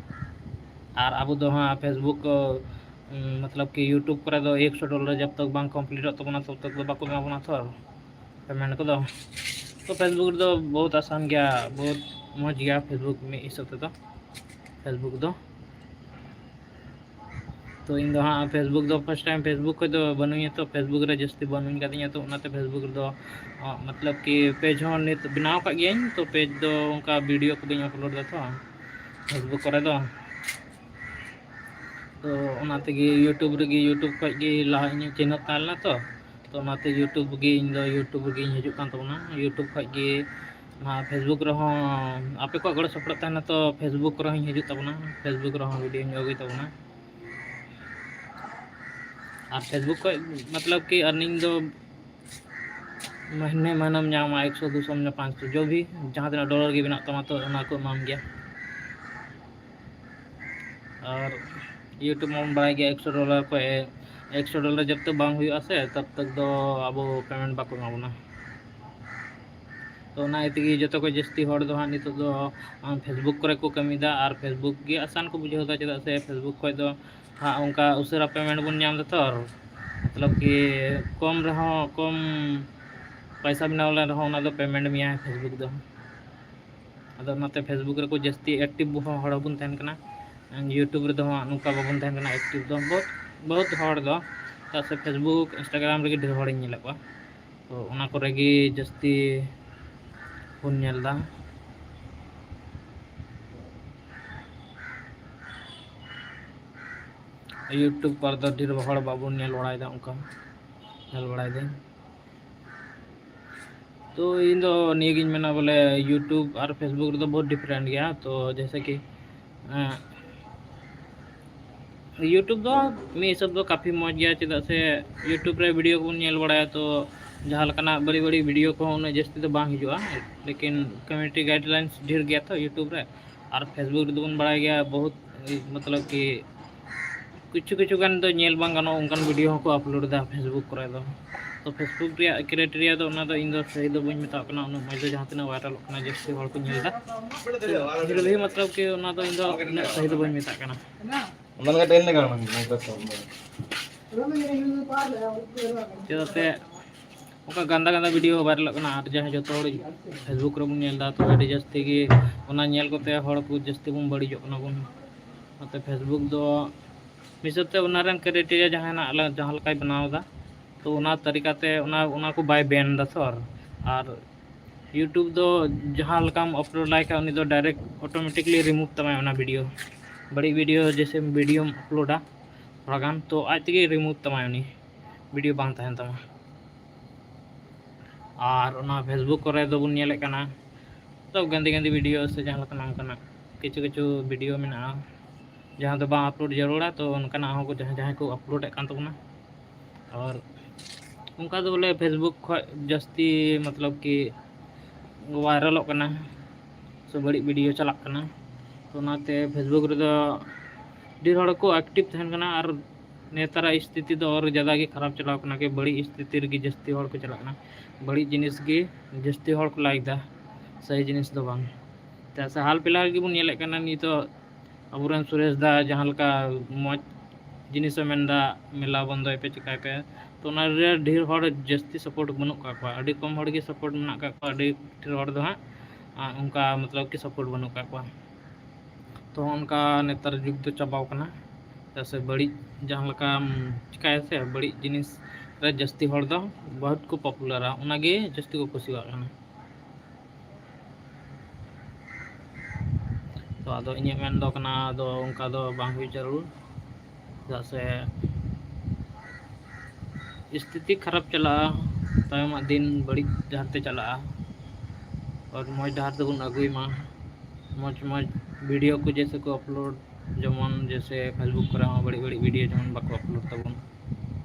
ᱟᱨ ᱟᱵᱚ ᱫᱚ ᱦᱟᱸᱜ Facebook ᱠᱚ, ᱩᱸ, ᱢᱚᱛᱞᱚᱵ ᱠᱤ YouTube ᱠᱚᱨᱮ ᱫᱚ ᱮᱠᱥᱚ dollar ᱡᱟᱵ ᱛᱟᱠ ᱵᱟᱝ ᱠᱚᱢᱯᱞᱤᱴᱚᱜ ᱛᱟᱵᱚᱱᱟ, ᱛᱚᱵ ᱛᱟᱠ ᱫᱚ ᱵᱟᱠᱚ ᱮᱢᱟ ᱵᱚᱱᱟ ᱛᱚ ᱯᱮᱢᱮᱱᱴ ᱠᱚᱫᱚ᱾ ᱛᱚ Facebook ᱨᱮᱫᱚ ᱵᱚᱦᱩᱛ ᱟᱥᱟᱱ ᱜᱮᱭᱟ, ᱵᱚᱦᱩᱛ ᱢᱚᱡᱽ ᱜᱮᱭᱟ Facebook ᱢᱤᱫ ᱦᱤᱥᱟᱹᱵ ᱛᱮᱫᱚ, Facebook ᱫᱚ᱾ ᱛᱚ ᱤᱧ ᱫᱚ ᱦᱟᱸᱜ Facebook ᱫᱚ first time Facebook ᱠᱷᱚᱡ ᱫᱚ ᱵᱟᱹᱱᱩᱧᱟ, ᱛᱚ Facebook ᱨᱮ ᱡᱟᱹᱥᱛᱤ ᱵᱟᱹᱱᱩᱧ ᱠᱟᱫᱤᱧᱟ, ᱛᱚ ᱚᱱᱟᱛᱮ Facebook ᱨᱮᱫᱚ, ᱟᱸ, ᱢᱚᱛᱞᱚᱵ ᱠᱤ ᱯᱮᱡᱽ ᱦᱚᱸ ᱱᱤᱛ ᱵᱮᱱᱟᱣ ᱠᱟᱜ ᱜᱤᱭᱟᱹᱧ, ᱛᱚ ᱯᱮᱡᱽ ᱫᱚ ᱚᱱᱠᱟ ᱵᱷᱤᱰᱤᱭᱳ ᱠᱚᱫᱚᱧ ᱟᱯᱞᱳᱰ ᱫᱟ ᱛᱚ Facebook ᱠᱚᱨᱮ ᱫᱚ᱾ ᱛᱚ ᱚᱱᱟ ᱛᱮᱜᱮ YouTube ᱨᱮᱜᱮ, YouTube ᱠᱷᱚᱡ ᱜᱮ ᱞᱟᱦᱟ ᱤᱧᱟᱹᱜ ᱪᱮᱱᱮᱞ ᱛᱟᱦᱮᱸ ᱞᱮᱱᱟ ᱛᱚ, ᱛᱚ ᱚᱱᱟᱛᱮ YouTube ᱜᱮ, ᱤᱧ ᱫᱚ YouTube ᱨᱮᱜᱮᱧ ᱦᱤᱡᱩᱜ ᱠᱟᱱ ᱛᱟᱵᱚᱱᱟ᱾ YouTube ᱠᱷᱚᱡ ᱜᱮ ᱱᱚᱣᱟ Facebook ᱨᱮᱦᱚᱸ ᱟᱯᱮ ᱠᱚᱣᱟᱜ ᱜᱚᱲᱚ ᱥᱚᱯᱚᱦᱚᱫ ᱛᱟᱦᱮᱱᱟ, ᱛᱚ Facebook ᱨᱮᱦᱚᱸᱧ ᱦᱤᱡᱩᱜ ᱛᱟᱵᱚᱱᱟ, Facebook ᱨᱮᱦᱚᱸ ᱵᱷᱤᱰᱤᱭᱳᱧ ᱟᱹᱜᱩᱭ ᱛᱟᱵᱚᱱᱟ᱾ ᱟᱨ Facebook ᱠᱷᱚᱡ ᱢᱚᱛᱞᱚᱵ ᱠᱤ earning ᱫᱚ ᱢᱟᱹᱦᱱᱟᱹ ᱢᱟᱹᱦᱱᱟᱹᱢ ᱧᱟᱢᱟ, ᱮᱠᱥᱚ, ᱫᱩᱥᱚᱢ ᱧᱟᱢᱟ, ᱯᱟᱸᱪᱥᱚ, ᱡᱚ ᱵᱷᱤ ᱡᱟᱦᱟᱸ ᱛᱤᱱᱟᱹᱜ dollar ᱜᱮ ᱢᱮᱱᱟᱜ ᱛᱟᱢᱟ, ᱛᱚ ᱚᱱᱟ ᱠᱚ ᱮᱢᱟᱢ ᱜᱮᱭᱟ᱾ ᱟᱨ YouTube ᱢᱟᱵᱚᱱ ᱵᱟᱲᱟᱭ ᱜᱮᱭᱟ, ᱮᱠᱥᱚ dollar ᱠᱷᱚᱡ, ᱮᱠᱥᱚ dollar ᱡᱟᱵ ᱛᱟᱠ ᱵᱟᱝ ᱦᱩᱭᱩᱜᱼᱟ ᱥᱮ, ᱛᱟᱵ ᱛᱟᱠ ᱫᱚ ᱟᱵᱚ ᱯᱮᱢᱮᱱᱴ ᱵᱟᱠᱚ ᱮᱢᱟ ᱵᱚᱱᱟ᱾ ᱛᱚ ᱚᱱᱟ ᱤᱭᱟᱹ ᱛᱮᱜᱮ ᱡᱚᱛᱚ ᱠᱷᱚᱡ ᱡᱟᱹᱥᱛᱤ ᱦᱚᱲ ᱫᱚ ᱦᱟᱸᱜ ᱱᱤᱛᱚᱜ ᱫᱚ, ᱟᱸ, Facebook ᱠᱚᱨᱮ ᱠᱚ ᱠᱟᱹᱢᱤᱭᱮᱫᱟ, ᱟᱨ Facebook ᱜᱮ ᱟᱥᱟᱱ ᱠᱚ ᱵᱩᱡᱷᱟᱹᱣ ᱮᱫᱟ, ᱪᱮᱫᱟᱜ ᱥᱮ Facebook ᱠᱷᱚᱡ ᱫᱚ ᱦᱟᱸᱜ ᱚᱱᱠᱟ ᱩᱥᱟᱹᱨᱟ ᱯᱮᱢᱮᱱᱴ ᱵᱚᱱ ᱧᱟᱢ ᱮᱫᱟ ᱛᱚ, ᱟᱨ ᱢᱚᱛᱞᱚᱵ ᱠᱤ ᱠᱚᱢ ᱨᱮᱦᱚᱸ, ᱠᱚᱢ ᱯᱚᱭᱥᱟ ᱵᱮᱱᱟᱣ ᱞᱮᱱ ᱨᱮᱦᱚᱸ ᱚᱱᱟ ᱫᱚ ᱯᱮᱢᱮᱱᱴ ᱢᱮᱭᱟᱭ Facebook ᱫᱚ᱾ ᱟᱫᱚ ᱚᱱᱟᱛᱮ Facebook ᱨᱮᱠᱚ ᱡᱟᱹᱥᱛᱤ ᱮᱠᱴᱤᱵᱷ ᱦᱚᱸ ᱦᱚᱲ ᱦᱚᱸᱵᱚᱱ ᱛᱟᱦᱮᱱ ᱠᱟᱱᱟ᱾ YouTube ᱨᱮᱫᱚ ᱦᱟᱸᱜ ᱱᱚᱝᱠᱟ ᱵᱟᱵᱚᱱ ᱛᱟᱦᱮᱱ ᱠᱟᱱᱟ ᱮᱠᱴᱤᱵᱷ ᱫᱚ, ᱵᱚᱦᱩᱛ, ᱵᱚᱦᱩᱛ ᱦᱚᱲ ᱫᱚ, ᱪᱮᱫᱟᱜ ᱥᱮ Facebook, Instagram ᱨᱮᱜᱮ ᱰᱷᱮᱨ ᱦᱚᱲᱤᱧ ᱧᱮᱞᱮᱫ ᱠᱚᱣᱟ᱾ ᱛᱚ ᱚᱱᱟ ᱠᱚᱨᱮ ᱜᱮ ᱡᱟᱹᱥᱛᱤ ᱵᱚᱱ ᱧᱮᱞ ᱮᱫᱟ᱾ YouTube ᱠᱚᱨᱮ ᱫᱚ ᱰᱷᱮᱨ ᱦᱚᱲ ᱵᱟᱵᱚᱱ ᱧᱮᱞ ᱵᱟᱲᱟᱭᱮᱫᱟ, ᱚᱱᱠᱟ ᱧᱮᱞ ᱵᱟᱲᱟᱭᱮᱫᱟᱹᱧ᱾ ᱛᱚ ᱤᱧ ᱫᱚ ᱱᱤᱭᱟᱹᱜᱤᱧ ᱢᱮᱱᱟ ᱵᱚᱞᱮ YouTube ᱟᱨ Facebook ᱨᱮᱫᱚ ᱵᱚᱦᱩᱛ different ᱜᱮᱭᱟ᱾ ᱛᱚ ᱡᱮᱭᱥᱮ ᱠᱤ, ᱮᱸ, YouTube ᱫᱚ ᱢᱤᱫ ᱦᱤᱥᱟᱹᱵ ᱫᱚ ᱠᱟᱯᱷᱤ ᱢᱚᱡᱽ ᱜᱮᱭᱟ, ᱪᱮᱫᱟᱜ ᱥᱮ YouTube ᱨᱮ ᱵᱷᱤᱰᱤᱭᱳ ᱠᱚᱵᱚᱱ ᱧᱮᱞ ᱵᱟᱲᱟᱭᱟ, ᱛᱚ ᱡᱟᱦᱟᱸ ᱞᱮᱠᱟᱱᱟᱜ ᱵᱟᱹᱲᱤᱡ ᱵᱟᱹᱲᱤᱡ video ᱠᱚᱦᱚᱸ ᱩᱱᱟᱹᱜ ᱡᱟᱹᱥᱛᱤ ᱫᱚ ᱵᱟᱝ ᱦᱤᱡᱩᱜᱼᱟ᱾ ᱞᱮᱠᱤᱱ community guidelines ᱰᱷᱮᱨ ᱜᱮᱭᱟ ᱛᱚ YouTube ᱨᱮ, ᱟᱨ Facebook ᱨᱮᱫᱚ ᱵᱚᱱ ᱵᱟᱲᱟᱭ ᱜᱮᱭᱟ ᱵᱚᱦᱩᱛ, ᱢᱚᱛᱞᱚᱵ ᱠᱤ ᱠᱤᱪᱷᱩ ᱠᱤᱪᱷᱩ ᱜᱟᱱ ᱫᱚ ᱧᱮᱞ ᱵᱟᱝ ᱜᱟᱱᱚᱜᱼᱟ, ᱚᱱᱠᱟᱱ video ᱦᱚᱸᱠᱚ upload ᱮᱫᱟ Facebook ᱠᱚᱨᱮ ᱫᱚ᱾ ᱛᱚ Facebook ᱨᱮᱭᱟᱜ criteria ᱫᱚ ᱚᱱᱟ ᱫᱚ ᱤᱧ ᱫᱚ ᱥᱟᱹᱦᱤ ᱫᱚ ᱵᱟᱹᱧ ᱢᱮᱛᱟᱜ ᱠᱟᱱᱟ, ᱩᱱᱟᱹᱜ ᱢᱚᱡᱽ ᱫᱚ ᱡᱟᱦᱟᱸ ᱛᱤᱱᱟᱹᱜ viralᱚᱜ ᱠᱟᱱᱟ ᱡᱟᱹᱥᱛᱤ ᱦᱚᱲ ᱠᱚ ᱧᱮᱞ ᱮᱫᱟ, ᱯᱷᱤᱨ ᱵᱷᱤ ᱢᱚᱛᱞᱚᱵ ᱠᱤ ᱚᱱᱟ ᱫᱚ ᱤᱧ ᱫᱚ ᱩᱱᱟᱹᱜ ᱥᱟᱹᱦᱤ ᱫᱚ ᱵᱟᱹᱧ ᱢᱮᱛᱟᱜ ᱠᱟᱱᱟ᱾ ᱚᱱᱟ ᱞᱮᱠᱟ ᱴᱟᱭᱤᱢ ᱞᱟᱜᱟᱜᱼᱟ ᱚᱱᱟ ᱫᱚ᱾ ᱪᱮᱫᱟᱜ ᱥᱮ ᱚᱱᱠᱟ ᱜᱟᱱᱫᱟ ᱜᱟᱱᱫᱟ video ᱦᱚᱸ viralᱚᱜ ᱠᱟᱱᱟ, ᱟᱨ ᱡᱟᱦᱟᱸ ᱡᱚᱛᱚ ᱦᱚᱲ Facebook ᱨᱮᱵᱚᱱ ᱧᱮᱞ ᱮᱫᱟ, ᱛᱚ ᱟᱹᱰᱤ ᱡᱟᱹᱥᱛᱤ ᱜᱮ ᱚᱱᱟ ᱧᱮᱞ ᱠᱚᱛᱮ ᱦᱚᱲ ᱠᱚ ᱡᱟᱹᱥᱛᱤ ᱵᱚᱱ ᱵᱟᱹᱲᱤᱡᱚᱜ ᱠᱟᱱᱟ ᱵᱚᱱ᱾ ᱚᱱᱟᱛᱮ Facebook ᱫᱚ ᱢᱤᱫ ᱦᱤᱥᱟᱹᱵ ᱛᱮ ᱚᱱᱟ ᱨᱮᱱ criteria ᱡᱟᱦᱟᱸ ᱦᱮᱱᱟᱜ, ᱟᱞᱮ ᱡᱟᱦᱟᱸ ᱞᱮᱠᱟᱭ ᱵᱮᱱᱟᱣ ᱮᱫᱟ, ᱛᱚ ᱚᱱᱟ ᱛᱟᱹᱨᱤᱠᱟ ᱛᱮ ᱚᱱᱟ, ᱚᱱᱟ ᱠᱚ ᱵᱟᱭ ban ᱮᱫᱟ ᱛᱚ᱾ ᱟᱨ, ᱟᱨ YouTube ᱫᱚ ᱡᱟᱦᱟᱸ ᱞᱮᱠᱟᱢ upload ᱞᱟᱭ ᱠᱷᱟᱱ ᱩᱱᱤ ᱫᱚ direct automatically remove ᱛᱟᱢᱟᱭ ᱚᱱᱟ video᱾ ᱵᱟᱹᱲᱤᱡ video ᱡᱮᱭᱥᱮ videoᱢ uploadᱟ ᱛᱷᱚᱲᱟ ᱜᱟᱱ, ᱛᱚ ᱟᱡ ᱛᱮᱜᱮ remove ᱛᱟᱢᱟᱭ ᱩᱱᱤ, video ᱵᱟᱝ ᱛᱟᱦᱮᱱ ᱛᱟᱢᱟ᱾ ᱟᱨ ᱚᱱᱟ Facebook ᱠᱚᱨᱮ ᱫᱚᱵᱚᱱ ᱧᱮᱞᱮᱫ ᱠᱟᱱᱟ, ᱛᱚ ᱜᱟᱱᱫᱤ ᱜᱟᱱᱫᱤ video ᱥᱮ ᱡᱟᱦᱟᱸ ᱞᱮᱠᱟᱱᱟᱜ ᱚᱱᱠᱟᱱᱟᱜ ᱠᱤᱪᱷᱩ ᱠᱤᱪᱷᱩ video ᱢᱮᱱᱟᱜᱼᱟ, ᱡᱟᱦᱟᱸ ᱫᱚ ᱵᱟᱝ upload ᱡᱟᱹᱨᱩᱲᱟ, ᱛᱚ ᱚᱱᱠᱟᱱᱟᱜ ᱦᱚᱸ ᱡᱟᱦᱟᱸᱭ ᱡᱟᱦᱟᱸᱭ ᱠᱚ uploadᱮᱫ ᱠᱟᱱ ᱛᱟᱵᱚᱱᱟ᱾ ᱟᱨ ᱚᱱᱠᱟ ᱫᱚ ᱵᱚᱞᱮ Facebook ᱠᱷᱚᱱ ᱡᱟᱹᱥᱛᱤ ᱢᱚᱛᱞᱚᱵ ᱠᱤ viralᱚᱜ ᱠᱟᱱᱟ ᱥᱮ ᱵᱟᱹᱲᱤᱡ video ᱪᱟᱞᱟᱜ ᱠᱟᱱᱟ, ᱛᱚ ᱚᱱᱟᱛᱮ Facebook ᱨᱮᱫᱚ ᱰᱷᱮᱨ ᱦᱚᱲ ᱠᱚ active ᱛᱟᱦᱮᱱ ᱠᱟᱱᱟ᱾ ᱟᱨ ᱱᱮᱛᱟᱨᱟᱜ ᱥᱛᱷᱤᱛᱤ ᱫᱚ ᱟᱨ ᱡᱟᱫᱟ ᱜᱮ ᱠᱷᱟᱨᱟᱯ ᱪᱟᱞᱟᱣ ᱠᱟᱱᱟ, ᱠᱤ ᱵᱟᱹᱲᱤᱡ ᱥᱛᱷᱤᱛᱤ ᱨᱮᱜᱮ ᱡᱟᱹᱥᱛᱤ ᱦᱚᱲ ᱠᱚ ᱪᱟᱞᱟᱜ ᱠᱟᱱᱟ᱾ ᱵᱟᱹᱲᱤᱡ ᱡᱤᱱᱤᱥ ᱜᱮ ᱡᱟᱹᱥᱛᱤ ᱦᱚᱲ ᱠᱚ like ᱮᱫᱟ, ᱥᱟᱹᱦᱤ ᱡᱤᱱᱤᱥ ᱫᱚ ᱵᱟᱝ᱾ ᱪᱮᱫᱟᱜ ᱥᱮ ᱦᱟᱞ ᱯᱷᱤᱞᱦᱟᱞ ᱜᱮᱵᱚᱱ ᱧᱮᱞᱮᱫ ᱠᱟᱱᱟ ᱱᱤᱛᱚᱜ ᱟᱵᱚᱨᱮᱱ ᱥᱩᱨᱮᱥ ᱫᱟ ᱡᱟᱦᱟᱸ ᱞᱮᱠᱟ ᱢᱚᱡᱽ ᱡᱤᱱᱤᱥᱮ ᱢᱮᱱᱫᱟ, ᱢᱮᱞᱟ ᱵᱚᱱᱫᱚᱭ ᱯᱮ, ᱪᱤᱠᱟᱭ ᱯᱮ, ᱛᱚ ᱚᱱᱟ ᱨᱮ ᱰᱷᱮᱨ ᱦᱚᱲ ᱡᱟᱹᱥᱛᱤ support ᱵᱟᱹᱱᱩᱜ ᱠᱟᱜ ᱠᱚᱣᱟ, ᱟᱹᱰᱤ ᱠᱚᱢ ᱦᱚᱲ ᱜᱮ support ᱢᱮᱱᱟᱜ ᱠᱟᱜ ᱠᱚᱣᱟ, ᱟᱹᱰᱤ ᱰᱷᱮᱨ ᱦᱚᱲ ᱫᱚ ᱦᱟᱸᱜ, ᱟᱸ, ᱚᱱᱠᱟ ᱢᱚᱛᱞᱚᱵ ᱠᱤ support ᱵᱟᱹᱱᱩᱜ ᱠᱟᱜ ᱠᱚᱣᱟ᱾ ᱛᱚ ᱚᱱᱠᱟ ᱱᱮᱛᱟᱨ ᱡᱩᱜᱽ ᱫᱚ ᱪᱟᱵᱟᱣ ᱠᱟᱱᱟ, ᱪᱮᱫᱟᱜ ᱥᱮ ᱵᱟᱹᱲᱤᱡ ᱡᱟᱦᱟᱸ ᱞᱮᱠᱟᱢ ᱪᱤᱠᱟᱭᱟ ᱥᱮ, ᱵᱟᱹᱲᱤᱡ ᱡᱤᱱᱤᱥ ᱨᱮ ᱡᱟᱹᱥᱛᱤ ᱦᱚᱲ ᱫᱚ ᱵᱚᱦᱩᱛ ᱠᱚ popularᱟ, ᱚᱱᱟᱜᱮ ᱡᱟᱹᱥᱛᱤ ᱠᱚ ᱠᱩᱥᱤᱭᱟᱜ ᱠᱟᱱᱟ᱾ ᱛᱚ ᱟᱫᱚ ᱤᱧᱟᱹᱜ ᱢᱮᱱ ᱫᱚ ᱠᱟᱱᱟ, ᱟᱫᱚ ᱚᱱᱠᱟ ᱫᱚ ᱵᱟᱝ ᱦᱩᱭ ᱡᱟᱹᱨᱩᱲ, ᱪᱮᱫᱟᱜ ᱥᱮ ᱥᱛᱷᱤᱛᱤ ᱠᱷᱟᱨᱟᱯ ᱪᱟᱞᱟᱜᱼᱟ, ᱛᱟᱭᱚᱢᱟᱜ ᱫᱤᱱ ᱵᱟᱹᱲᱤᱡ ᱰᱟᱦᱟᱨ ᱛᱮ ᱪᱟᱞᱟᱜᱼᱟ᱾ ᱟᱨ ᱢᱚᱡᱽ ᱰᱟᱦᱟᱨ ᱛᱮᱵᱚᱱ ᱟᱹᱜᱩᱭ ᱢᱟ, ᱢᱚᱡᱽ ᱢᱚᱡᱽ video ᱠᱚ ᱡᱮᱭᱥᱮ ᱠᱚ upload, ᱡᱮᱢᱚᱱ ᱡᱮᱭᱥᱮ Facebook ᱠᱚᱨᱮ ᱦᱚᱸ ᱵᱟᱹᱲᱤᱡ ᱵᱟᱹᱲᱤᱡ video ᱡᱮᱢᱚᱱ ᱵᱟᱠᱚ upload ᱛᱟᱵᱚᱱ᱾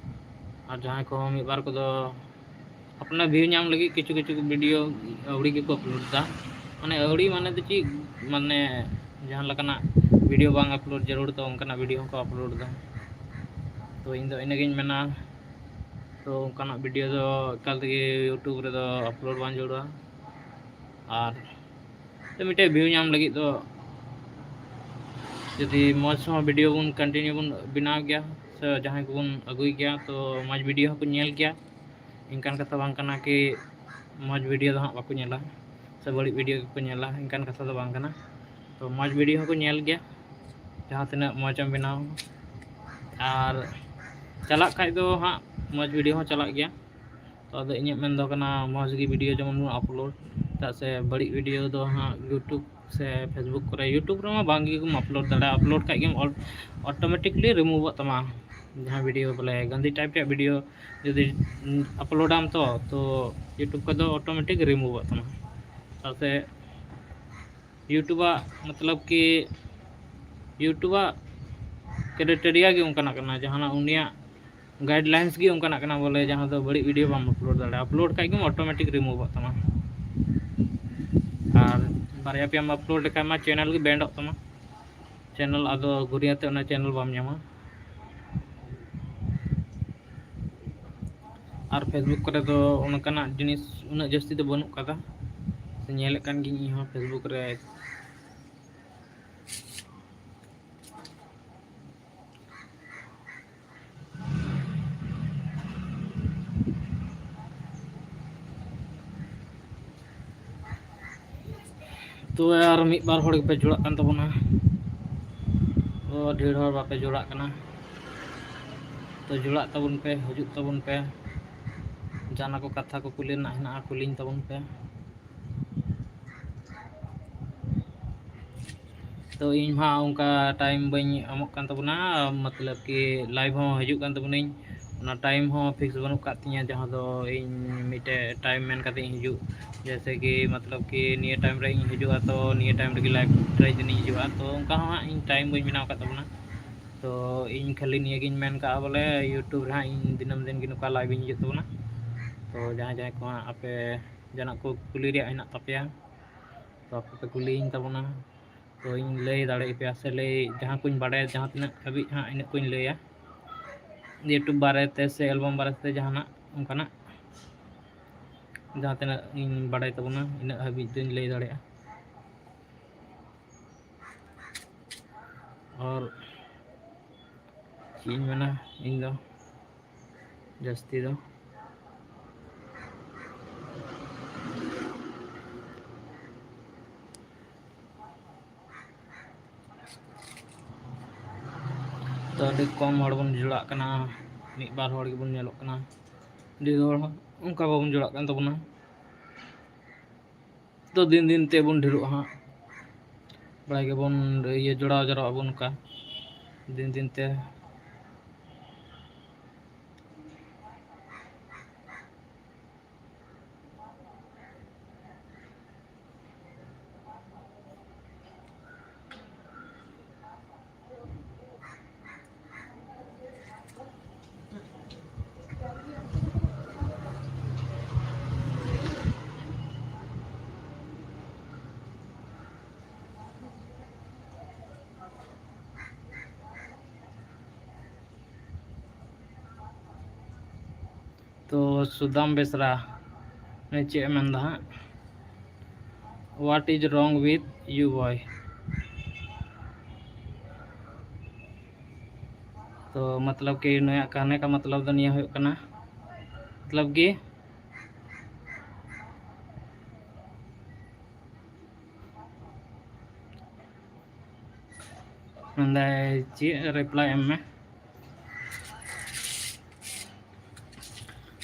ᱟᱨ ᱡᱟᱦᱟᱸᱭ ᱠᱚᱦᱚᱸ ᱢᱤᱫ ᱵᱟᱨ ᱠᱚᱫᱚ ᱟᱯᱱᱟᱨ ᱵᱷᱤᱭᱩ ᱧᱟᱢ ᱞᱟᱹᱜᱤᱫ ᱠᱤᱪᱷᱩ ᱠᱤᱪᱷᱩ ᱵᱷᱤᱰᱤᱭᱳ ᱟᱹᱣᱲᱤ ᱜᱮᱠᱚ ᱟᱯᱞᱳᱰ ᱮᱫᱟ᱾ ᱢᱟᱱᱮ ᱟᱹᱣᱲᱤ ᱢᱟᱱᱮ ᱫᱚ ᱪᱮᱫ, ᱢᱟᱱᱮ ᱡᱟᱦᱟᱸ ᱞᱮᱠᱟᱱᱟᱜ ᱵᱷᱤᱰᱤᱭᱳ ᱵᱟᱝ ᱟᱯᱞᱳᱰ ᱡᱟᱹᱨᱩᱲ, ᱛᱚ ᱚᱱᱠᱟᱱᱟᱜ ᱵᱷᱤᱰᱤᱭᱳ ᱦᱚᱸᱠᱚ ᱟᱯᱞᱳᱰ ᱮᱫᱟ᱾ ᱛᱚ ᱤᱧ ᱫᱚ ᱤᱱᱟᱹᱜᱤᱧ ᱢᱮᱱᱟ᱾ ᱛᱚ ᱚᱱᱠᱟᱱᱟᱜ ᱵᱷᱤᱰᱤᱭᱳ ᱫᱚ ᱮᱠᱟᱞ ᱛᱮᱜᱮ ᱭᱩᱴᱩᱵᱽ ᱨᱮᱫᱚ ᱟᱯᱞᱳᱰ ᱵᱟᱝ ᱡᱟᱹᱨᱩᱲᱟ᱾ ᱟᱨ ᱛᱚ ᱢᱤᱫᱴᱮᱡ ᱵᱷᱤᱭᱩ ᱧᱟᱢ ᱞᱟᱹᱜᱤᱫ ᱫᱚ ᱡᱩᱫᱤ ᱢᱚᱡᱽ ᱦᱚᱸ ᱵᱷᱤᱰᱤᱭᱳ ᱵᱚᱱ ᱠᱚᱱᱴᱤᱱᱤᱭᱩ ᱵᱚᱱ ᱵᱮᱱᱟᱣ ᱜᱮᱭᱟ, ᱥᱮ ᱡᱟᱦᱟᱸᱭ ᱠᱚᱵᱚᱱ ᱟᱹᱜᱩᱭ ᱜᱮᱭᱟ, ᱛᱚ ᱢᱚᱡᱽ ᱵᱷᱤᱰᱤᱭᱳ ᱦᱚᱸᱠᱚ ᱧᱮᱞ ᱜᱮᱭᱟ᱾ ᱤᱱᱠᱟᱱ ᱠᱟᱛᱷᱟ ᱵᱟᱝ ᱠᱟᱱᱟ ᱠᱤ ᱢᱚᱡᱽ ᱵᱷᱤᱰᱤᱭᱳ ᱫᱚ ᱦᱟᱸᱜ ᱵᱟᱠᱚ ᱧᱮᱞᱟ ᱥᱮ ᱵᱟᱹᱲᱤᱡ ᱵᱷᱤᱰᱤᱭᱳ ᱜᱮᱠᱚ ᱧᱮᱞᱟ, ᱤᱱᱠᱟᱱ ᱠᱟᱛᱷᱟ ᱫᱚ ᱵᱟᱝ ᱠᱟᱱᱟ᱾ ᱛᱚ ᱢᱚᱡᱽ ᱵᱷᱤᱰᱤᱭᱳ ᱦᱚᱸᱠᱚ ᱧᱮᱞ ᱜᱮᱭᱟ, ᱡᱟᱦᱟᱸ ᱛᱤᱱᱟᱹᱜ ᱢᱚᱡᱽ ᱮᱢ ᱵᱮᱱᱟᱣ᱾ ᱟᱨ ᱪᱟᱞᱟᱜ ᱠᱷᱟᱡ ᱫᱚ ᱦᱟᱸᱜ ᱢᱚᱡᱽ ᱵᱷᱤᱰᱤᱭᱳ ᱦᱚᱸ ᱪᱟᱞᱟᱜ ᱜᱮᱭᱟ᱾ ᱛᱚ ᱟᱫᱚ ᱤᱧᱟᱹᱜ ᱢᱮᱱ ᱫᱚ ᱠᱟᱱᱟ, ᱢᱚᱡᱽ ᱜᱮ ᱵᱷᱤᱰᱤᱭᱳ ᱡᱮᱢᱚᱱ ᱵᱚᱱ ᱟᱯᱞᱳᱰ, ᱪᱮᱫᱟᱜ ᱥᱮ ᱵᱟᱹᱲᱤᱡ ᱵᱷᱤᱰᱤᱭᱳ ᱫᱚ ᱦᱟᱸᱜ ᱭᱩᱴᱩᱵᱽ ᱥᱮ ᱯᱷᱮᱥᱵᱩᱠ ᱠᱚᱨᱮ, ᱭᱩᱴᱩᱵᱽ ᱨᱮᱢᱟ ᱵᱟᱝ ᱜᱮᱢ ᱟᱯᱞᱳᱰ ᱫᱟᱲᱮᱭᱟᱜᱼᱟ᱾ ᱟᱯᱞᱳᱰ ᱠᱷᱟᱡ ᱜᱮᱢ ᱚᱴᱳᱢᱮᱴᱤᱠᱞᱤ ᱨᱤᱢᱩᱵᱷᱚᱜ ᱛᱟᱢᱟ᱾ ᱡᱟᱦᱟᱸ ᱵᱷᱤᱰᱤᱭᱳ ᱵᱚᱞᱮ ᱜᱟᱱᱫᱤ ᱴᱟᱭᱤᱯ ᱨᱮᱭᱟᱜ ᱵᱷᱤᱰᱤᱭᱳ ᱡᱩᱫᱤ ᱟᱯᱞᱳᱰᱟᱢ ᱛᱚ, ᱛᱚ ᱭᱩᱴᱩᱵᱽ ᱠᱷᱚᱡ ᱫᱚ ᱚᱴᱳᱢᱮᱴᱤᱠ ᱨᱤᱢᱩᱵᱷᱚᱜ ᱛᱟᱢᱟ᱾ ᱪᱮᱫᱟᱜ ᱥᱮ ᱭᱩᱴᱩᱵᱟᱜ ᱢᱚᱛᱞᱚᱵ ᱠᱤ ᱭᱩᱴᱩᱵᱟᱜ ᱠᱨᱟᱭᱴᱮᱨᱤᱭᱟ ᱜᱮ ᱚᱱᱠᱟᱱᱟᱜ ᱠᱟᱱᱟ, ᱡᱟᱦᱟᱱᱟᱜ ᱩᱱᱤᱭᱟᱜ ᱜᱟᱭᱤᱰᱞᱟᱭᱤᱱᱥ ᱜᱮ ᱚᱱᱠᱟᱱᱟᱜ ᱠᱟᱱᱟ ᱵᱚᱞᱮ, ᱡᱟᱦᱟᱸ ᱫᱚ ᱵᱟᱹᱲᱤᱡ ᱵᱷᱤᱰᱤᱭᱳ ᱵᱟᱢ ᱟᱯᱞᱳᱰ ᱫᱟᱲᱮᱭᱟᱜᱼᱟ᱾ ᱟᱯᱞᱳᱰ ᱠᱷᱟᱡ ᱜᱮᱢ ᱚᱴᱳᱢᱮᱴᱤᱠ ᱨᱤᱢᱩᱵᱷᱚᱜ ᱛᱟᱢᱟ᱾ ᱟᱨ ᱵᱟᱨᱭᱟ ᱯᱮᱭᱟᱢ ᱟᱯᱞᱳᱰ ᱞᱮᱠᱷᱟᱡ ᱢᱟ ᱪᱮᱱᱮᱞ ᱜᱮ ᱵᱮᱱᱰᱚᱜ ᱛᱟᱢᱟ᱾ ᱪᱮᱱᱮᱞ ᱟᱫᱚ ᱜᱷᱩᱨᱤᱭᱟᱹ ᱛᱮ ᱚᱱᱟ ᱪᱮᱱᱮᱞ ᱵᱟᱢ ᱧᱟᱢᱟ᱾ ᱟᱨ ᱯᱷᱮᱥᱵᱩᱠ ᱠᱚᱨᱮ ᱫᱚ ᱚᱱᱠᱟᱱᱟᱜ ᱡᱤᱱᱤᱥ ᱩᱱᱟᱹᱜ ᱡᱟᱹᱥᱛᱤ ᱫᱚ ᱵᱟᱹᱱᱩᱜ ᱠᱟᱫᱟ᱾ ᱧᱮᱞᱮᱫ ᱠᱟᱱ ᱜᱤᱭᱟᱹᱧ ᱤᱧ ᱦᱚᱸ ᱯᱷᱮᱥᱵᱩᱠ ᱨᱮ᱾ ᱛᱚ ᱟᱨ ᱢᱤᱫ ᱵᱟᱨ ᱦᱚᱲ ᱜᱮᱯᱮ ᱡᱚᱲᱟᱜ ᱠᱟᱱ ᱛᱟᱵᱚᱱᱟ᱾ ᱛᱚ ᱰᱷᱮᱨ ᱦᱚᱲ ᱵᱟᱯᱮ ᱡᱚᱲᱟᱜ ᱠᱟᱱᱟ᱾ ᱛᱚ ᱡᱚᱲᱟᱜ ᱛᱟᱵᱚᱱ ᱯᱮ, ᱦᱤᱡᱩᱜ ᱛᱟᱵᱚᱱ ᱯᱮ᱾ ᱡᱟᱦᱟᱱᱟᱜ ᱠᱚ ᱠᱟᱛᱷᱟ ᱠᱚ ᱠᱩᱞᱤ ᱨᱮᱱᱟᱜ ᱦᱮᱱᱟᱜᱼᱟ, ᱠᱩᱞᱤᱧ ᱛᱟᱵᱚᱱ ᱯᱮ᱾ ᱛᱚ ᱤᱧ ᱢᱟ ᱚᱱᱠᱟ ᱴᱟᱭᱤᱢ ᱵᱟᱹᱧ ᱮᱢᱚᱜ ᱠᱟᱱ ᱛᱟᱵᱚᱱᱟ, ᱢᱚᱛᱞᱚᱵ ᱠᱤ ᱞᱟᱭᱤᱵᱷ ᱦᱚᱸ ᱦᱤᱡᱩᱜ ᱠᱟᱱ ᱛᱟᱵᱚᱱᱟᱹᱧ, ᱚᱱᱟ ᱴᱟᱭᱤᱢ ᱦᱚᱸ ᱯᱷᱤᱠᱥ ᱵᱟᱹᱱᱩᱜ ᱠᱟᱜ ᱛᱤᱧᱟᱹ, ᱡᱟᱦᱟᱸ ᱫᱚ ᱤᱧ ᱢᱤᱫᱴᱮᱡ ᱴᱟᱭᱤᱢ ᱢᱮᱱ ᱠᱟᱛᱮ ᱤᱧ ᱦᱤᱡᱩᱜ, ᱡᱮᱭᱥᱮ ᱠᱤ ᱢᱚᱛᱞᱚᱵ ᱠᱤ ᱱᱤᱭᱟᱹ ᱴᱟᱭᱤᱢ ᱨᱮ ᱤᱧ ᱦᱤᱡᱩᱜᱼᱟ, ᱛᱚ ᱱᱤᱭᱟᱹ ᱴᱟᱭᱤᱢ ᱨᱮᱜᱮ ᱞᱟᱭᱤᱵᱷ ᱴᱨᱟᱭ ᱫᱤᱱᱤᱧ ᱦᱤᱡᱩᱜᱼᱟ᱾ ᱛᱚ ᱚᱱᱠᱟ ᱦᱚᱸ ᱦᱟᱸᱜ ᱤᱧ ᱴᱟᱭᱤᱢ ᱵᱟᱹᱧ ᱵᱮᱱᱟᱣ ᱠᱟᱜ ᱛᱟᱵᱚᱱᱟ᱾ ᱛᱚ ᱤᱧ ᱠᱷᱟᱹᱞᱤ ᱱᱤᱭᱟᱹᱜᱤᱧ ᱢᱮᱱ ᱠᱟᱜᱼᱟ ᱵᱚᱞᱮ, ᱭᱩᱴᱩᱵᱽ ᱨᱮ ᱦᱟᱸᱜ ᱤᱧ ᱫᱤᱱᱟᱹᱢ ᱫᱤᱱ ᱜᱮ ᱱᱚᱝᱠᱟ ᱞᱟᱭᱤᱵᱷ ᱤᱧ ᱦᱤᱡᱩᱜ ᱛᱟᱵᱚᱱᱟ᱾ ᱛᱚ ᱡᱟᱦᱟᱸᱭ ᱡᱟᱦᱟᱸᱭ ᱠᱚ ᱦᱟᱸᱜ ᱟᱯᱮ ᱡᱟᱦᱟᱱᱟᱜ ᱠᱚ ᱠᱩᱞᱤ ᱨᱮᱭᱟᱜ ᱦᱮᱱᱟᱜ ᱛᱟᱯᱮᱭᱟ, ᱛᱚ ᱟᱯᱮ ᱯᱮ ᱠᱩᱞᱤᱭᱤᱧ ᱛᱟᱵᱚᱱᱟ᱾ ᱛᱚ ᱤᱧ ᱞᱟᱹᱭ ᱫᱟᱲᱮᱭᱟᱯᱮᱭᱟ ᱥᱮ ᱞᱟᱹᱭ, ᱡᱟᱦᱟᱸ ᱠᱚᱧ ᱵᱟᱰᱟᱭᱟ, ᱡᱟᱦᱟᱸ ᱛᱤᱱᱟᱹᱜ ᱦᱟᱹᱵᱤᱡ ᱦᱟᱸᱜ ᱤᱱᱟᱹᱜ ᱠᱚᱧ ᱞᱟᱹᱭᱟ᱾ YouTube ᱵᱟᱨᱮᱛᱮ ᱥᱮ album ᱵᱟᱨᱮᱛᱮ ᱡᱟᱦᱟᱱᱟᱜ ᱚᱱᱠᱟᱱᱟᱜ ᱡᱟᱦᱟᱸ ᱛᱤᱱᱟᱹᱜ ᱤᱧ ᱵᱟᱰᱟᱭ ᱛᱟᱵᱚᱱᱟ, ᱤᱱᱟᱹᱜ ᱦᱟᱹᱵᱤᱡ ᱫᱚᱧ ᱞᱟᱹᱭ ᱫᱟᱲᱮᱭᱟᱜᱼᱟ᱾ ᱟᱨ ᱪᱮᱫ ᱤᱧ ᱢᱮᱱᱟ, ᱤᱧ ᱫᱚ ᱡᱟᱹᱥᱛᱤ ᱫᱚ ᱛᱚ ᱟᱹᱰᱤ ᱠᱚᱢ ᱦᱚᱲ ᱵᱚᱱ ᱡᱚᱲᱟᱜ ᱠᱟᱱᱟ, ᱢᱤᱫ ᱵᱟᱨ ᱦᱚᱲ ᱜᱮᱵᱚᱱ ᱧᱮᱞᱚᱜ ᱠᱟᱱᱟ, ᱰᱷᱮᱨ ᱦᱚᱲ ᱦᱚᱸ ᱚᱱᱠᱟ ᱵᱟᱵᱚᱱ ᱡᱚᱲᱟᱜ ᱠᱟᱱ ᱛᱟᱵᱚᱱᱟ᱾ ᱛᱚ ᱫᱤᱱ ᱫᱤᱱ ᱛᱮᱵᱚᱱ ᱰᱷᱮᱨᱚᱜᱼᱟ ᱦᱟᱸᱜ, ᱵᱟᱲᱟᱭ ᱜᱮᱵᱚᱱ ᱤᱭᱟᱹ ᱡᱚᱲᱟᱣ ᱡᱟᱣᱨᱟᱜ ᱟᱵᱚᱱ ᱚᱱᱠᱟ ᱫᱤᱱ ᱫᱤᱱ ᱛᱮ᱾ ᱛᱚ ᱥᱩᱫᱟᱢ ᱵᱮᱥᱨᱟ ᱱᱩᱭ ᱪᱮᱫ ᱮ ᱢᱮᱱᱫᱟ ᱦᱟᱸᱜ, "What is wrong with you boy?" ᱛᱚ ᱢᱚᱛᱞᱚᱵ ᱠᱤ ᱱᱩᱭᱟᱜ ᱠᱟᱦᱱᱮ ᱠᱟ ᱢᱚᱛᱞᱚᱵ ᱫᱚ ᱱᱤᱭᱟᱹ ᱦᱩᱭᱩᱜ ᱠᱟᱱᱟ, ᱢᱚᱛᱞᱚᱵ ᱠᱤ ᱢᱮᱱᱫᱟᱭ ᱪᱮᱫ reply ᱮᱢ ᱢᱮ᱾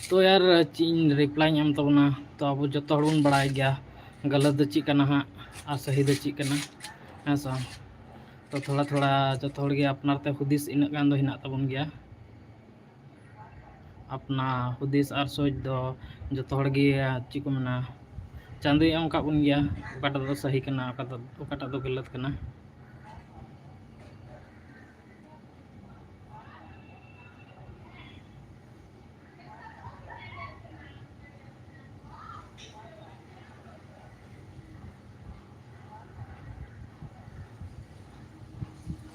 ᱛᱚ ᱭᱟᱨ, ᱪᱮᱫ ᱤᱧ reply ᱤᱧ ᱮᱢ ᱛᱟᱵᱚᱱᱟ? ᱛᱚ ᱟᱵᱚ ᱡᱚᱛᱚ ᱦᱚᱲ ᱵᱚᱱ ᱵᱟᱲᱟᱭ ᱜᱮᱭᱟ ᱜᱟᱞᱟᱛ ᱫᱚ ᱪᱮᱫ ᱠᱟᱱᱟ ᱦᱟᱸᱜ ᱟᱨ ᱥᱟᱹᱦᱤ ᱫᱚ ᱪᱮᱫ ᱠᱟᱱᱟ, ᱦᱮᱸ ᱥᱮ ᱵᱟᱝ? ᱛᱚ ᱛᱷᱚᱲᱟ ᱛᱷᱚᱲᱟ ᱡᱚᱛᱚ ᱦᱚᱲ ᱜᱮ ᱟᱯᱱᱟᱨ ᱛᱮ ᱦᱩᱫᱤᱥ ᱤᱱᱟᱹᱜ ᱜᱟᱱ ᱫᱚ ᱦᱮᱱᱟᱜ ᱛᱟᱵᱚᱱ ᱜᱮᱭᱟ᱾ ᱟᱯᱱᱟ ᱦᱩᱫᱤᱥ ᱟᱨ ᱥᱚᱪ ᱫᱚ ᱡᱚᱛᱚ ᱦᱚᱲ ᱜᱮ, ᱪᱮᱫ ᱠᱚ ᱢᱮᱱᱟ, ᱪᱟᱸᱫᱚᱭ ᱮᱢ ᱟᱠᱟᱫ ᱵᱚᱱ ᱜᱮᱭᱟ, ᱚᱠᱟᱴᱟᱜ ᱫᱚ ᱥᱟᱹᱦᱤ ᱠᱟᱱᱟ, ᱚᱠᱟᱴᱟᱜ, ᱚᱠᱟᱴᱟᱜ ᱫᱚ ᱜᱟᱞᱟᱛ ᱠᱟᱱᱟ᱾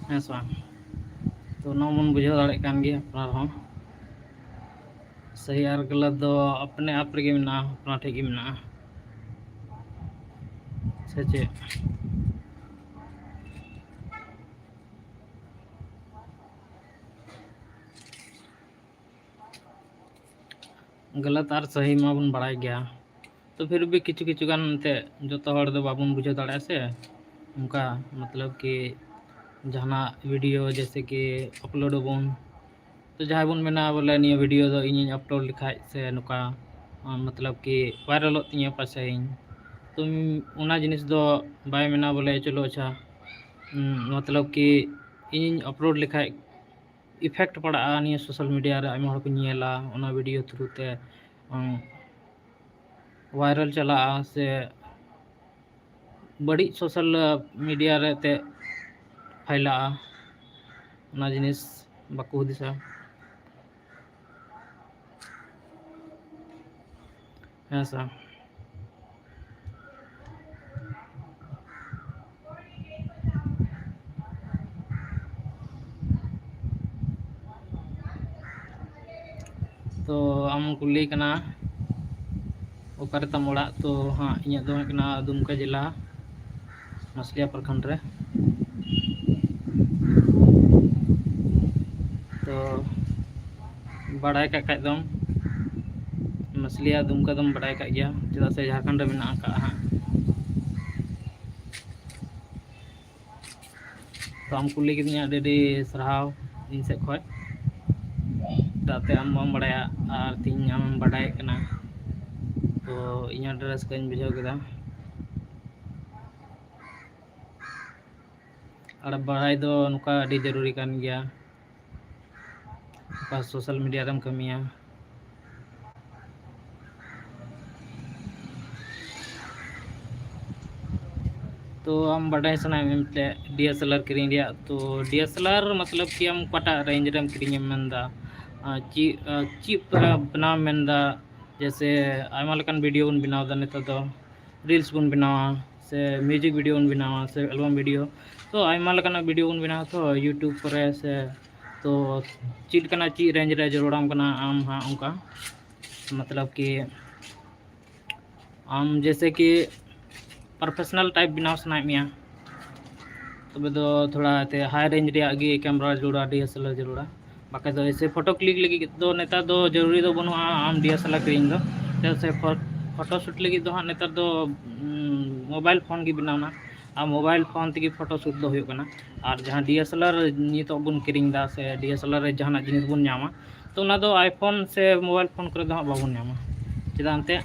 ᱦᱮᱸ ᱥᱮ ᱵᱟᱝ? ᱛᱚ ᱱᱚᱣᱟ ᱵᱚᱱ ᱵᱩᱡᱷᱟᱹᱣ ᱫᱟᱲᱮᱭᱟᱜ ᱠᱟᱱ ᱜᱮᱭᱟ ᱟᱯᱱᱟᱨ ᱦᱚᱸ, ᱥᱟᱹᱦᱤ ᱟᱨ ᱜᱟᱞᱟᱛ ᱫᱚ ᱟᱯᱱᱮ ᱟᱯ ᱨᱮᱜᱮ ᱢᱮᱱᱟᱜᱼᱟ, ᱟᱯᱱᱟᱨ ᱴᱷᱮᱡ ᱜᱮ ᱢᱮᱱᱟᱜᱼᱟ, ᱥᱮ ᱪᱮᱫ? ᱜᱟᱞᱟᱛ ᱟᱨ ᱥᱟᱹᱦᱤ ᱢᱟᱵᱚᱱ ᱵᱟᱲᱟᱭ ᱜᱮᱭᱟ, ᱛᱚ ᱯᱷᱤᱨ ᱵᱷᱤ ᱠᱤᱪᱷᱩ ᱠᱤᱪᱷᱩ ᱜᱟᱱ ᱮᱱᱛᱮᱫ ᱡᱚᱛᱚ ᱦᱚᱲ ᱫᱚ ᱵᱟᱵᱚᱱ ᱵᱩᱡᱷᱟᱹᱣ ᱫᱟᱲᱮᱭᱟᱜᱼᱟ ᱥᱮ, ᱚᱱᱠᱟ ᱢᱚᱛᱞᱚᱵ ᱠᱤ ᱡᱟᱦᱟᱱᱟᱜ ᱵᱷᱤᱰᱤᱭᱳ ᱡᱮᱭᱥᱮ ᱠᱤ ᱟᱯᱞᱳᱰ ᱟᱵᱚᱱ, ᱛᱚ ᱡᱟᱦᱟᱸᱭ ᱵᱚᱱ ᱢᱮᱱᱟ ᱵᱚᱞᱮ ᱱᱤᱭᱟᱹ ᱵᱷᱤᱰᱤᱭᱳ ᱫᱚ ᱤᱧᱤᱧ ᱟᱯᱞᱳᱰ ᱞᱮᱠᱷᱟᱡ ᱥᱮ ᱱᱚᱝᱠᱟ ᱢᱚᱛᱞᱚᱵ ᱠᱤ ᱵᱷᱟᱭᱨᱟᱞᱚᱜ ᱛᱤᱧᱟᱹ ᱯᱟᱥᱮᱡ, ᱛᱚ ᱚᱱᱟ ᱡᱤᱱᱤᱥ ᱫᱚ ᱵᱟᱭ ᱢᱮᱱᱟ ᱵᱚᱞᱮ ᱪᱚᱞᱚ ᱟᱪᱪᱷᱟ, ᱢᱚᱛᱞᱚᱵ ᱠᱤ ᱤᱧᱤᱧ ᱟᱯᱞᱳᱰ ᱞᱮᱠᱷᱟᱡ ᱤᱯᱷᱮᱠᱴ ᱯᱟᱲᱟᱜᱼᱟ ᱱᱤᱭᱟᱹ ᱥᱳᱥᱟᱞ ᱢᱤᱰᱤᱭᱟ ᱨᱮ, ᱟᱭᱢᱟ ᱦᱚᱲ ᱠᱚ ᱧᱮᱞᱟ ᱚᱱᱟ ᱵᱷᱤᱰᱤᱭᱳ ᱛᱷᱨᱩ ᱛᱮ, ᱵᱷᱟᱭᱨᱟᱞ ᱪᱟᱞᱟᱜᱼᱟ ᱥᱮ ᱵᱟᱹᱲᱤᱡ ᱥᱳᱥᱟᱞ ᱢᱤᱰᱤᱭᱟ ᱨᱮ ᱮᱱᱛᱮᱫ ᱯᱷᱟᱭᱞᱟᱜᱼᱟ, ᱚᱱᱟ ᱡᱤᱱᱤᱥ ᱵᱟᱠᱚ ᱦᱩᱫᱤᱥᱟ᱾ ᱦᱮᱸ ᱥᱮ? ᱛᱚ ᱟᱢ ᱠᱩᱞᱤ ᱠᱟᱱᱟ ᱚᱠᱟᱨᱮ ᱛᱟᱢ ᱚᱲᱟᱜ? ᱛᱚ ᱦᱟᱸᱜ ᱤᱧᱟᱹᱜ ᱫᱚ ᱦᱩᱭᱩᱜ ᱠᱟᱱᱟ ᱫᱩᱢᱠᱟ ᱡᱮᱞᱟ, ᱢᱟᱥᱞᱤᱭᱟ ᱯᱨᱚᱠᱷᱚᱸᱰ ᱨᱮ᱾ ᱛᱚ ᱵᱟᱲᱟᱭ ᱠᱟᱜ ᱠᱷᱟᱡ ᱫᱚᱢ, ᱢᱟᱥᱞᱤᱭᱟ ᱫᱩᱢᱠᱟ ᱫᱚᱢ ᱵᱟᱲᱟᱭ ᱠᱟᱜ ᱜᱮᱭᱟ, ᱪᱮᱫᱟᱜ ᱥᱮ ᱡᱷᱟᱲᱠᱷᱚᱸᱰ ᱨᱮ ᱢᱮᱱᱟᱜ ᱟᱠᱟᱫᱼᱟ ᱦᱟᱸᱜ᱾ ᱛᱚ ᱟᱢ ᱠᱩᱞᱤ ᱠᱤᱫᱤᱧᱟ, ᱟᱹᱰᱤ ᱟᱹᱰᱤ ᱥᱟᱨᱦᱟᱣ ᱤᱧ ᱥᱮᱫ ᱠᱷᱚᱡ, ᱪᱮᱫᱟᱜ ᱥᱮ ᱟᱢ ᱵᱟᱢ ᱵᱟᱲᱟᱭᱟ ᱟᱨ ᱛᱮᱦᱮᱧ ᱟᱢᱮᱢ ᱵᱟᱰᱟᱭᱮᱫ ᱠᱟᱱᱟ, ᱛᱚ ᱤᱧ ᱟᱹᱰᱤ ᱨᱟᱹᱥᱠᱟᱹᱧ ᱵᱩᱡᱷᱟᱹᱣ ᱠᱮᱫᱟ᱾ ᱟᱨ ᱵᱟᱲᱟᱭ ᱫᱚ ᱱᱚᱝᱠᱟ ᱟᱹᱰᱤ ᱡᱟᱹᱨᱩᱨᱤ ᱠᱟᱱ ᱜᱮᱭᱟ, ᱚᱠᱟ ᱥᱳᱥᱟᱞ ᱢᱤᱰᱤᱭᱟ ᱨᱮᱢ ᱠᱟᱹᱢᱤᱭᱟ᱾ ᱛᱚ ᱟᱢ ᱵᱟᱰᱟᱭ ᱥᱟᱱᱟᱭᱮᱫ ᱢᱮᱭᱟ ᱢᱤᱫᱴᱮᱡ ᱰᱤ ᱮᱥ ᱮᱞ ᱟᱨ ᱠᱤᱨᱤᱧ ᱨᱮᱭᱟᱜ, ᱛᱚ ᱰᱤ ᱮᱥ ᱮᱞ ᱟᱨ ᱢᱚᱛᱞᱚᱵ ᱠᱤ ᱟᱢ ᱚᱠᱟᱴᱟᱜ ᱨᱮᱧᱡᱽ ᱨᱮᱢ ᱠᱤᱨᱤᱧᱮᱢ ᱢᱮᱱᱫᱟ? ᱟᱨ ᱪᱮᱫ, ᱟᱨ ᱪᱮᱫ ᱵᱮᱱᱟᱣ ᱮᱢ ᱢᱮᱱᱫᱟ? ᱡᱮᱭᱥᱮ ᱟᱭᱢᱟ ᱞᱮᱠᱟᱱ ᱵᱷᱤᱰᱤᱭᱳ ᱵᱚᱱ ᱵᱮᱱᱟᱣ ᱮᱫᱟ ᱱᱮᱛᱟᱨ ᱫᱚ, ᱨᱤᱞᱥ ᱵᱚᱱ ᱵᱮᱱᱟᱣᱟ, ᱥᱮ ᱢᱤᱭᱩᱡᱤᱠ ᱵᱷᱤᱰᱤᱭᱳ ᱵᱚᱱ ᱵᱮᱱᱟᱣᱟ ᱥᱮ ᱮᱞᱵᱟᱢ ᱵᱷᱤᱰᱤᱭᱳ, ᱛᱚ ᱟᱭᱢᱟ ᱞᱮᱠᱟᱱᱟᱜ ᱵᱷᱤᱰᱤᱭᱳ ᱵᱚᱱ ᱵᱮᱱᱟᱣᱟ ᱛᱚ YouTube ᱠᱚᱨᱮ ᱥᱮ, ᱛᱚ ᱪᱮᱫ ᱞᱮᱠᱟᱱᱟᱜ ᱪᱮᱫ ᱨᱮᱧᱡᱽ ᱨᱮ ᱡᱟᱹᱨᱩᱲᱟᱢ ᱠᱟᱱᱟ ᱟᱢ ᱦᱟᱸᱜ ᱚᱱᱠᱟ, ᱢᱚᱛᱞᱚᱵ ᱠᱤ ᱟᱢ ᱡᱮᱭᱥᱮ ᱠᱤ ᱯᱨᱚᱯᱷᱮᱥᱚᱱᱟᱞ ᱴᱟᱭᱤᱯ ᱵᱮᱱᱟᱣ ᱥᱟᱱᱟᱭᱮᱫ ᱢᱮᱭᱟ, ᱛᱚᱵᱮ ᱫᱚ ᱛᱷᱚᱲᱟ ᱮᱱᱛᱮ ᱦᱟᱭ ᱨᱮᱧᱡᱽ ᱨᱮᱭᱟᱜ ᱜᱮ ᱠᱮᱢᱮᱨᱟ ᱡᱟᱹᱨᱩᱲᱟ, ᱰᱤ ᱮᱥ ᱮᱞ ᱟᱨ ᱡᱟᱹᱨᱩᱲᱟ᱾ ᱵᱟᱠᱷᱟᱡ ᱫᱚ ᱮᱭᱥᱮ ᱯᱷᱳᱴᱳ ᱠᱞᱤᱠ ᱞᱟᱹᱜᱤᱫ ᱫᱚ ᱱᱮᱛᱟᱨ ᱫᱚ ᱡᱟᱹᱨᱩᱨᱤ ᱫᱚ ᱵᱟᱹᱱᱩᱜᱼᱟ ᱟᱢ ᱰᱤ ᱮᱥ ᱮᱞ ᱟᱨ ᱠᱤᱨᱤᱧ ᱫᱚ᱾ ᱪᱮᱫᱟᱜ ᱥᱮ ᱯᱷᱳ-, ᱯᱷᱳᱴᱳ ᱥᱩᱴ ᱞᱟᱹᱜᱤᱫ ᱫᱚ ᱦᱟᱸᱜ ᱱᱮᱛᱟᱨ ᱫᱚ, ᱩᱸ, ᱢᱳᱵᱟᱭᱤᱞ ᱯᱷᱳᱱ ᱜᱮ ᱵᱮᱱᱟᱣ ᱮᱱᱟ᱾ ᱟᱨ ᱢᱳᱵᱟᱭᱤᱞ ᱯᱷᱳᱱ ᱛᱮᱜᱮ ᱯᱷᱳᱴᱳ ᱥᱩᱴ ᱫᱚ ᱦᱩᱭᱩᱜ ᱠᱟᱱᱟ᱾ ᱟᱨ ᱡᱟᱦᱟᱸ ᱰᱤ ᱮᱥ ᱮᱞ ᱟᱨ ᱱᱤᱛᱚᱜ ᱵᱚᱱ ᱠᱤᱨᱤᱧ ᱮᱫᱟ ᱥᱮ ᱰᱤ ᱮᱥ ᱮᱞ ᱟᱨ ᱨᱮ ᱡᱟᱦᱟᱱᱟᱜ ᱡᱤᱱᱤᱥ ᱵᱚᱱ ᱧᱟᱢᱟ, ᱛᱚ ᱚᱱᱟ ᱫᱚ ᱟᱭᱯᱷᱳᱱ ᱥᱮ ᱢᱳᱵᱟᱭᱤᱞ ᱯᱷᱳᱱ ᱠᱚᱨᱮ ᱫᱚ ᱦᱟᱸᱜ ᱵᱟᱵᱚᱱ ᱧᱟᱢᱟ᱾ ᱪᱮᱫᱟᱜ ᱮᱱᱛᱮᱫ